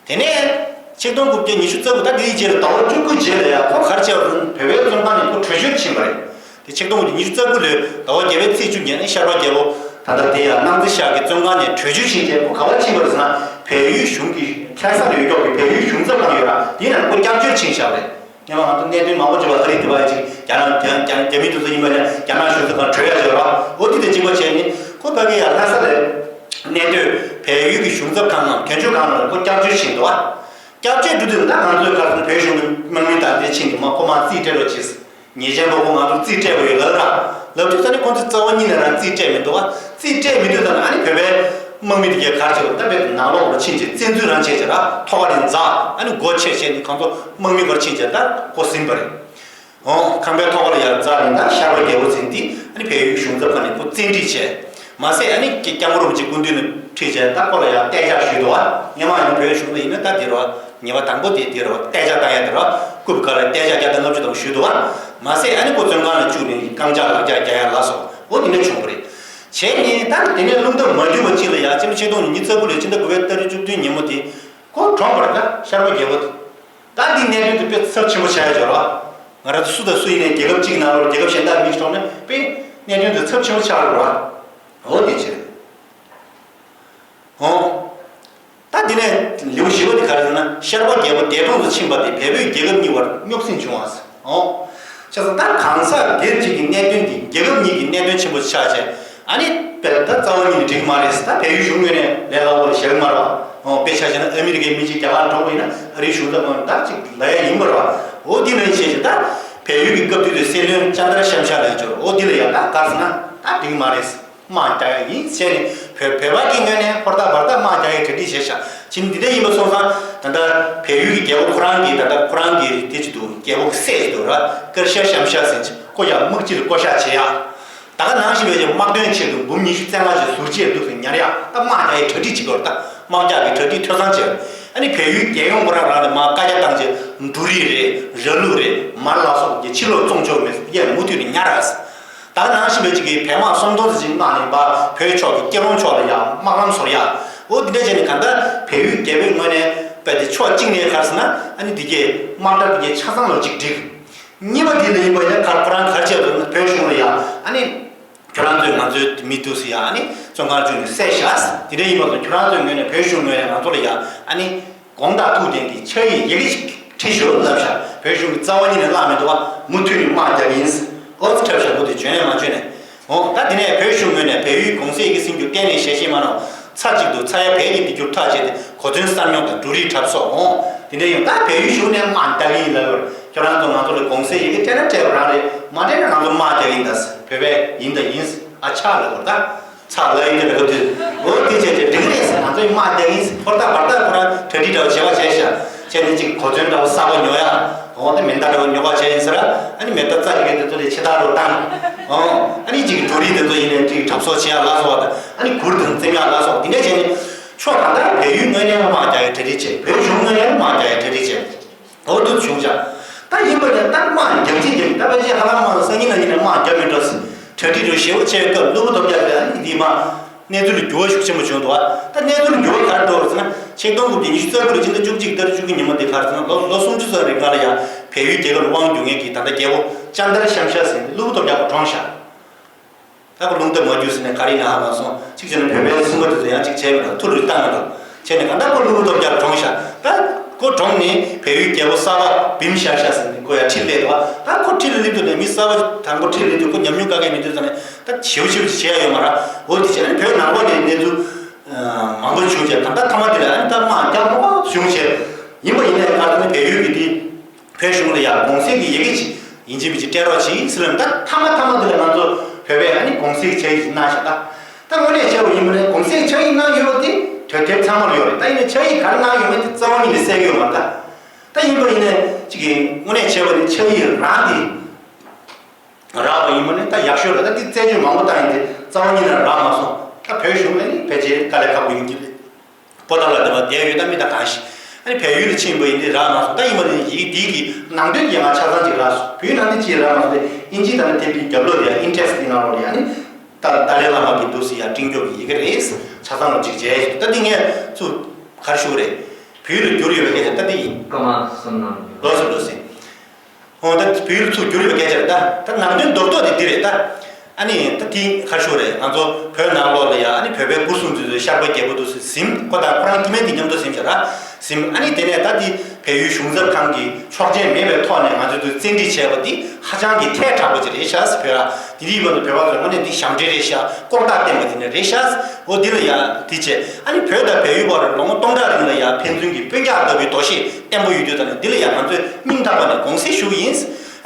རེད། དེ་ནས་ཆིག་སྟོང་དགུ་བརྒྱ་ཉི་ཤུ་རྩ་དགུ། ད་དེའི་རྗེས་ལ་ཟླ་བ་བཅུ་དགུ་རྗེས་ལ་ཡ་ཁོ་ག་རེ་བྱས་པ་རེད། བོད་པའི་བཙོན་ཁང་ནས་ཁོ་བྲོས་བྱོལ་ཕྱིན་པ་རེད། དེ་ཆིག་སྟོང་དགུ་བརྒྱ་ཉི་ཤུ་རྩ་དགུ་ལོའི་ཟླ་བ་བརྒྱད་པའི་ཚེས་བཅུ་ཉིན་ནས་ཤར་པ་རྒྱལ་པོ་ད་ལྟ་དེ་ཡ་གནང་རྩིས་ཤག་གི་བཙོན་ཁང་ནས་བྲོས་བྱོལ་ཕྱིན་རྗེས། ཁོ་ག་པར་ཕྱིན་པ་རེད་ཟེར་ན། བལ་ཡུལ་གཞུང་གི་ལྷ་ས་ལ་ཡོད་ཀྱོག་གི་བལ་ཡུལ་གཞུང་ཚབ་ཁང་ཡོད་ར། དེའི་ནང་ཁོ་སྐྱབས་བཅོལ་ཕྱིན་བཞག་པ་རེད། སྔོན་མ་ང་ཚོ་གནད་དོན་མང་པོ་བརྗོད་པ། ཨ་རི་དེ་བ་ཡ་ཅིག་རྒྱ་ནག་རྒྱ་རྒྱ་རྒྱ་མི་དེ་ཚོ་ཡིན་པ་ནས་རྒྱ་ནག་གཞུང་ཚབ་ཁང་བྲོས་ཡ་བྱས་ར། འོ་དེ་དང་གཅིག་པ་བྱས་ནས་ཁོ་ཕ་གི་ཡ་ལྷ་ས་ལ་གནས་སྡོད་བལ་ཡུལ་གྱི་གཞུང་ཚབ་ཁང་ནང་། དོན་གཅོད་ཁང་ནང་ཁོ་སྐྱབས་བཅོལ་ཕྱིན་འདུག་བ། སྐྱབས་བཅོལ་འགྲོ་དུས་ད་ང་ཚོའི་ཁ་སང་བོད་གཞུང་གི་དམག་མི་དང་དེ་ཕྱིན་ནས་མ་ཁོ་མར་རྩིས་སྤྲད་རོགས་བྱས། ཉེས་ཅན་པ་ཁོ་ང་ཚོར་རྩིས་སྤྲད་པ་ཡོད་ལབ་ར། ལབ་དུས་ད་ནི་ཁོང་ཚོས་རྩ་བ་ཉིད་ནས་རང་རྩིས་སྤྲད་མི་འདུག་བ། རྩིས་སྤྲད་མི་འདུག་ད་ནི་ཨ་ནི་བོད་པའི་དམག་མི་དེ་གས་ག་རེ་བྱས་པ། ད་བོད་ནང་ལོགས་ལ་ཕྱིན་བྱས་བཙན་འཛུལ་རང་བྱས་བྱས་ར། ཐོག་ཁ་རེ་འཛེགས། ཨ་ནི་སྒོ་ཕྱེ་བྱས་ནས་ཁོང་ཚོ་དམག་མི་སྒོར་ཕྱིན་བྱས་ད་ཁོ་ཟིན་པ་རེད། འོ། ཁང་པའི་ཐོག་ཁ་ལ་ཡར་འཛེགས་ནས་ད་ཤར་པ་རྒྱལ་པོ་ཟིན་དེ། ཨ་ནི་བལ་ཡུལ་གཞུང་ཚབ་ཁང་ནས་ཁོ་བཙན་ཁྲིད་བྱས། མ་ཟད་ཨ་ནི་སྐྱབས་མགོན་རིན་པོ་ཆེ་སྐུ་མདུན་ནས་ཁྲིད་བྱས་ད་ཁོ་ལ་ཡང་གཏད་འཇགས་ཞུས་འདུག་བ། སྔོན་མ་ཡང་བོད་གཞུང་ལ་ཡིན་ན་ད་དེ་རེད་བ། ཉེས་པ་དང་པོ་དེ་དེ་རེད་བ། གཏད་འཇགས་བཏང་ཡ་དེ་རེད་བ། རྐུབ་ཀ་ལ་གཏད་འཇགས་བརྒྱ་དང་ལྔ་བཅུ་ཙམ་ཞུས་འདུག་བ། མ་ཟད་ཨ་ནི་ཁོ་བཙོན་ཁང་ལ་བཅུག་ནས་རྐང་ལྕགས་ལག་ལྕགས་རྒྱག་ཡ་ལ་སོགས་འོ་དེ་འདྲ་བྱུང་བ་རེད། བྱས་ནས་ད་དེ་ནས་རླུང་རྟ་མ་འགྱུར་བ་ཅིག་ལ་ཡ་སྤྱི་ལོ་ཆིག་སྟོང་ཉི་ཤུ་རྩ་དགུ་ལོའི་སྤྱི་ཟླ་དགུ་པའི་ཏ་རིག་བཅུ་བདུན་ཉིན་མོ་དེ་ཁོ་གྲོངས་པ་རེད། ད་ཤར་པ་རྒྱལ་པོ་དེ། ད་འདི་གནད་དོན་དེ་དཔེ་ཚབས་ཆེན་པོ་ཆགས་ཡ་ཅིག་རེད་བ། ང་རང་ཚོ་སུ་དང་སུ་ཡིན་ནའི་རྒྱལ་ཁབ་གཅིག་གི་ནང་ལོགས་རྒྱལ་ཁབ་གཞན་དག་མི་ཞིག་གྲོངས་ན་དཔེ་གནད་དོན་དེ་ཚབས་ཆེན་པོ་ཆགས་རེད་བ། འོ་དེ་བྱས། འོ། ད་འདི་ནས་ལེའུ་བཞི་པ་དེ་ག་རེ་ཟེར་ན། ཤར་པ་རྒྱལ་པོ་འདས་གྲོངས་སུ་ཕྱིན་པ་དེ་བལ་བོད་རྒྱལ་ཁབ་གཉིས་བར་རྙོག་ཟིང་བྱུང་བ་ཟེར། འོ། བྱས་ཙང་ད་གང་ཟག་སྒེར་གཅིག་གི་གནད་དོན་འདི་རྒྱལ་ཁབ་གཉིས་ཀྱི་གནད་དོན་ཆེན་པོ་ཆགས་བྱས། ཨ་ནི་དཔེ་ད་རྩ་བ་ཉིད་ནས་འགྲིག་གི་མ་རེད་ཟེར། ད་བལ་ཡུལ་གཞུང་ངོས་ནས་ལས་སླ་པོ་ལ་བཞག་གི་མ་རེད་བ། འོ། དཔེ་ཆ་བཞག་ན་ཨ་མི་རི་ཀའི་མི་གཅིག་རྒྱ་གར་འགྲོ་དགོས་ཡིན་ན་ཨ་རིའི་གཞུང་ཚབ་ཁང་ནས་ད་ཅིག་ལབ་ཡ་ཡིན་པ་རེད་བ། འོ་འདི་ནང་བཞིན་བྱས་ད་བལ་ཡུལ་གྱི་སྐབས་དུས་དེ་སྲིད་བློན་ཅན་དར་ཤམ་ཤ་ལབ་ཡ་ཅིག་ཡོད་རེད། འོ་འདི་ལ་ཡ་ད་ག་རེ་ཟེར་ན་ད་འགྲིག་གི་མ་རེད་ཟེར། དམག་རྒྱག་ཡ་ཡིན་ཟེར་ནས་ བོད་བོད་པ་གི་ངོས་ནས་ཧོར་ད་བར་ད་དམག་རྒྱག་ཡའི་གྲ་སྒྲིག་བྱས་ཤག་ཕྱིན་འདི་འདྲ་ཡིན་པ་སོང་ཙང་ད་ལྟ་བལ་ཡུལ་གྱི་རྒྱལ་པོ་ཁོ་རང་གི་ད་ལྟ་ཁོ་རང་གི་དེ་ཅིག་འདུག་རྒྱལ་པོ་གི་སྲས་ཅིག་འདུག་ར་ཀར་ཤ་ཤམ་ཤ་ཟེར་ཅིག་ཁོ་ཡང་དམག་སྤྱིར་བསྐོ་བཞག་བྱེད་ཡག་ད་ག་ནང་བཞིན་པའི་ཅིག་དམག་དོན་ཆེད་དུ་འབུམ་ཉི་ཤུ་རྩ་ལྔ་ཅིག་ཟུར་བཅད་འདུག་ཟེར་ཉར་ཡག་ད་དམག་རྒྱག་ཡའི་གྲ་སྒྲིག་བྱེད་དགོས་རེད། ད་དམག་རྒྱག་གི་གྲ་སྒྲིག་འཐུས་ཚང་བྱས་རེད། ཨ་ནི་བལ་ཡུལ་རྒྱལ་ཡོངས་ཁོ་རང་རང་ལ་མར་བཀའ་རྒྱ་བཏང་རྗེས་འབྲུ་རིགས་རེད། ར་ལུག་རེད། མར་ལ་སོགས་ཀྱི་ཕྱིར་ལོག་བཙོང་ཆོག་མེད་ཟེར་ཡས་མུ་མཐུད་ནས་ཉར་ར་ཟེར། ད་ག་ནང་བཞིན་པའི་ཅིག་གི་བལ་དམག་སུམ་སྟོང་ཙམ་ཅིག་མངགས་ནས་ཕར་བོད་ཕྱོགས་ཀྱི་སྐྱིད་རོང་ཕྱོགས་ལ་ཡང་དམག་ལམ་བཟོ་ཡག་འོ་འདི་འདྲ་བྱས་ནས་གང་ལྟར་བལ་ཡུལ་རྒྱལ་པོའི་ངོས་ནས་རྦད་དེ་ཕྱོགས་གཅིག་ནས་ག་རེ་ཟེར་ན་ཨ་ནི་འདི་གའི་དམག་གྲ་འདི་གའི་ཆ་ཚང་ལོ་གཅིག་བསྒྲིགས། གཉིས་པ་དེ་ལ་ཡིན་པ་ཡིན་ན་ག་ཁོ་རང་ག་རེ་བྱས་པ་ཟེར་ན་བོད་གཞུང་ལ་ཡང་ཨ་ནི་ཁྱོད་རང་ཚོས་ང་ཚོའི་མི་འདུག་ཟེར་ཡ་ཨ་ནི་བཙོན་ཁང་བཅུག་ནས་བསད་བཞག་ཟེར་དེ་འདྲ་ཡིན་པ་ལ་ཁྱོད་རང་ཚོའི་ངོས་ནས་བོད་གཞུང་ངོས་ནས་ང་ཚོ་ལ་ཡང་ཨ་ནི་དགོངས་དག་ཐུགས་ལྡན་གྱི་ཕྱག་ཡིག་ཡི་གེ་ཞིག་བྲིས་ཤོག་ལབ་ཤག་བོད་གཞུང་གི་རྩ་བ་ཉིད་ནས་བརླག་མི་འདུག་བ། མུ་མཐུད་ནས་དམག་རྒྱག་གི་ཡིན་ཟེར་ཨོ་ཙི་འཁྲབ་ཤག་ཁོ་དེ་བྱོན་ནས་མ་བྱོན་ནས། འོ་ད་དེ་ནས་བོད་གཞུང་ངོས་ནས་བལ་ཡུལ་གོང་གསལ་ཡི་གེ་ཟིན་རྒྱུ་གཏན་ནས་ཞལ་བཞེས་མ་གནང་། ཚར་གཅིག་ཏུ་ཚ་ཡ་བལ་གྱི་འདི་རྒྱུར་ཐག་བཅད་དེ་གོ་མཚོན་གསར་རྙོག་དང་འབྲུ་རིགས་གྲབས་གསོག་འོང་། དེ་འདྲ་ཡིན་ད་བལ་ཡུལ་གཞུང་ནས་དམག་རྒྱག་གི་ཡིན་ལབ་ཡོད། ཁྱོད་རང་ཚོ་ང་ཚོ་ལ་གོང་གསལ་ཡི་གེ་སྤྲད་ན་སྤྲད་པ་རང་རེད། མ་སྤྲད་ན་ང་ཚོ་དམག་རྒྱག་གི་ཡིན་ད་ཟེར་བོད་པས་ཡིན་ད་ཡིན་ཟེར་ཨ་ཆག་ལབ་དགོས་ད། ཚགས་ལ་ཡིན་དེ་ལ་ག་དུས་འོ་དེ་བྱས་བྱས་འགྲིག་རེད་ཟེར་ང་ཚོ་ཡི་དམག་རྒྱག་གི་ཡིན་ཟེར་ཧོར་ད་བར་ད་ཁོ་རང་གྲ་སྒྲིག་འདྲ་བོ་བྱེད་པ་བྱས་ཤག་བྱས་ནས་ཅིག་གོ་མཚོན་འདྲ་བོ་གསར་པ་ཉོ་ཡ། འོ་དེ་མེ་མདའ་འདྲ་བོ་ཉོ་ག་བྱས་ཡིན་ཟེར། ཨ་ནི་མེ་མདའ་རྩ་ཡི་གེ་དེ་ཚོ་ལས་ཆེ་ཐག་རོ་བཏང་། འོ་ཨ་ནི་ཅིག་འབྲུ་རིགས་དེ་ཚོ་ཡིན་ནས་ཅིག་གྲབས་གསོག་བྱེད་ཡ་ལ་སོགས་པ་དང་ཨ་ནི་གུར་དང་བཙེམ་ཡ་ལ་སོགས་དེ་འདྲ་བྱས་ནས་ཕྱོགས་གང་ལྟར་བལ་ཡུལ་ངོས་ནས་དམག་རྒྱག་ཡའི་གྲ་སྒྲིག་བྱས། བོད་གཞུང་ངོས་ནས་དམག་རྒྱག་ཡའི་གྲ་སྒྲིག་བྱས། འོ་འདུག་བྱུང་ཤག་ད་ཡིན་པ་ནས་ད་དམག་རྒྱག་ཅིག་རྒྱག་ད་ཕལ་ཆེར་ཧ་ལམ་དམག་སང་ཉིན་ལ་ཉིན་ལ་དམག་རྒྱག་མི་འགྲོ་ཟེར་གྲ་སྒྲིག་འགྲོ་ཞེ་པོ་བྱས་སྐབས་གློ་བུར་ཐོབ་རྒྱག་ལ་ཨ་ནི་འདི་མ། གནས་ཚུལ་ལ་འགྱུར་བ་ཤུགས་ཆེན་པོ་བྱུང་འདུག་ད་གནས་ཚུལ་ལ་འགྱུར་བ་ག་རེ་འགྲོ་བ་ཟེར་ན་ཆིག་སྟོང་དགུ་བརྒྱ་ཉི་ཤུ་རྩ་དགུ་ལོའི་ཕྱི་ཟླ་བཅུ་གཅིག་ཟླ་བཅུ་དགུ་ཉིན་མོ་འདི་ག་རེ་ཟེར་ན་ལོ་ལོ་སུམ་ཅུ་ཙམ་རིང་ག་ལ་ཡང་བལ་ཡུལ་རྒྱལ་ཁབ་ལ་དབང་བསྒྱུར་མཁན་གྱི་ད་ལྟ་རྒྱལ་པོ་ཅན་དར་ཤམ་ཤ་ཟེར་ནས་གློ་བུར་ཐོབ་རྒྱག་པ་གྲོངས་ཤག་ད་ཁོ་རླུང་རྟ་མ་རྒྱུག་ཟེར་ནས་ག་རེ་ཡིན་ན་ཧ་མ་སོང་། གཅིག་བྱས་ན་བོད་པའི་སྲུང་མ་དེ་ཚོ་ཡང་གཅིག་བྱས་མི་འདུག་ཐུ་རུ་བཏང་མི་འདུག་བྱས་ནས་ག་ད་ཁོ་གློ་བུར་ཐོབ་རྒྱག་གྲོངས་ཤག་ད་ཁོ་གྲོངས་ནས་བལ་ཡུལ་རྒྱལ་པོ་གསར་པ་བིམ་ཤར་ཤ་ཟེར་ནས་ཁོ་ཡང་ཁྲི་སླེབས་འདུག་ད་ཁོ་ཁྲི་ལ་སླེབས་དུས་ནས་མི་གསར་པ་དང་པོ་ཁྲི་ལ་སླེབས་དུས་ཁོ་ཉམས་མྱོང་དཀའ་ངལ་མི་འདུག་ཟེར་ནས་ད་ཞེ་པོ་ཞེ་པོ་ཅིག་བྱེད་ཡ་ཡོད་མ་རེད། འོ་དེ་བྱས་ནས་བོད་ནང་ལོགས་ནས་གནས་ཚུལ་མང་པོ་བྱུང་བྱས་ད་ད་ཐ་མ་དེ་ལ་ཨ་ནི་ད་དམག་རྒྱག་མང་པོ་བྱུང་བྱས་ཡིན་པ་ཡིན་ནའི་ག་ད་ནི་བལ་ཡུལ་གྱི་དེ། བོད་གཞུང་ལ་ཡང་གོང་གསལ་གྱི་ཡི་གེ་ཅིག་ཡིན་གཅིག་མིན་གཅིག་སྤྲད་རོགས་གྱིས་ཟེར་ལབ་ད་མཐའ་མ་མཐའ་མ་འདི་ལ་ང་ཚོ་བོད་པས་ཨ་ནི་གོང་གསལ་གྱི་ཕྱག་ཡིག་ཅིག་གནང་ཤག་ད་ད་དངོས་གནས་བྱས་པ་ཡིན་པ་ནས་གོང་གསལ་ཕྱག་ཡིག་གནང་ཡོད་པ་དེ་དོན་དེབ་ཚང་མར་ཡོད་རེད། ད་ཡིན་ནའི་ཕྱག་ཡིག་ག་རེ་གནང་ཡོད་མེད་དེ་རྩ་བ་ཉིད་ནས་གསལ་གྱི་ཡོད་མ་རེད། ད་ད་ཡིན་པ་ཡིན་ནའི་ཅིག་གི་དངོས་གནས་བྱས་པ་ནི་ཕྱག་ཡིག་རང་དེ་རག་པ་ཡིན་པ་ནི་ད་ཡག་ཤོས་རེད། ད་འདི་རྩད་གཅོད་མང་པོ་བཏང་ཡིན་དེ་རྩ་བ་ཉིད་ནས་རག་མ་སོང་། ད་བོད་གཞུང་ལ་ནི་ཕལ་ཆེར་དཀའ་ལས་ཁག་པོ་ཡིན་གྱི་རེད། པོ་ཏཱ་ལ་དེ་བ་བསྡད་ཡོད་ད་མི་ད་གང་ཞིག་ཨ་ནི་བལ་ཡུལ་ལ་ཕྱིན་པ་ཡིན་དེ་རག་མ་སོང་། ད་ཡིན་པ་ནི་ཡིག་འདི་གི་ནང་དོན་ཡང་ང་ཆ་ཚང་ཅིག་རག་སོང་། བོད་ཡིག་ནང་དོན་ཅིག་རག་མ་སོང་སྟེ་ཨིན་ཇི་དང་ནི་དེབ་ཀྱི་རྒྱབ་ལོགས་དེ་ཡང་ཨིན་ཊེག་སི་དེ་ནང་ལོགས་ལ་ཡང་ནི་ད་ཏཱ་ལའི་བླ་མ་གི་འདུག་སེ་ཡང་བྲིས་རྒྱུ་གི་ཡི་གེ་རེད། ཆ་ཚང་ལ་ཅིག་མཇལ་ད་འདི་ངས་ཚུར་ག་རེ་ཞུ་གི་རེད། བོད་ཡིག་ལ་བསྒྱུར་ཡོད་པའི་སྐད་ཆ་ད་འདི་ཡིན། སྐར་མ་གསུམ་གནང་རྒྱུ། ལོ་སུ་ལོ་སེ། ཨོ་ད་བོད་ཡིག་ལ་ཚུར་བསྒྱུར་ཡོད་པའི་སྐད་ཆ་རེད་ད། ད་ནང་དོན་རྡོག་རྡོག་དེ་འདི་རེད་ད། ཨ་ནི་ད་དེ་ཁ་ཤོ་རེད། ང་ཚོ་བོད་ནང་ལོགས་ལ་ཡ་ཨ་ནི་བོད་པའི་སྐུ་སྲུང་འཛིན་གཙོའི་ཤར་པ་རྒྱལ་པོ་འདུག་སེ་གཟིམ་ཁོ་དང་ཁོ་རང་སྐྱེ་དམན་དེ་མཉམ་དུ་གཟིམ་བྱ་ར་གཟིམ། ཨ་ནི་དེ་ནས་ད་དེ་བལ་ཡུལ་གཞུང་ཚབ་ཁང་གི་ཆོག་མཆན་མེད་པའི་ཐོག་ནས་ང་ཚོས་དུ་བཙན་ཁྲིད་བྱས་པ་འདི་ཧ་ཅང་གི་ཐལ་དྲགས་པོ་ཅིག་རེད་ཤག་ཟེར། བོད་ལ་དེ་དུས་བར་དུ་བོད་པ་ཚོས་དངོས་གནས་འདི་ཞབས་འདྲེན་རེད་ཤག་ལྐོག་རྟགས་བསྟན་པ་དེ་ནས་རེད་ཤག་ཟེར། འོ་འདི་ལ་ཡ་དེ་བྱས་ཨ་ནི་བོད་དང་བལ་ཡུལ་བར་ལོ་ངོ་སྟོང་ཕྲག་རིང་ལ་ཡ་ཕན་ཚུན་གྱི་དཔོན་རྒྱག་ལྟ་བུའི་དོ་ཤེས་བརྟན་པོ་ཡོད་དུས་ད་ནི་འདི་ལ་ཡང་ང་ཚོས་སྙིང་ཐག་པ་ནས་དགོངས་སེལ་ཞུ་གི་ཡིན།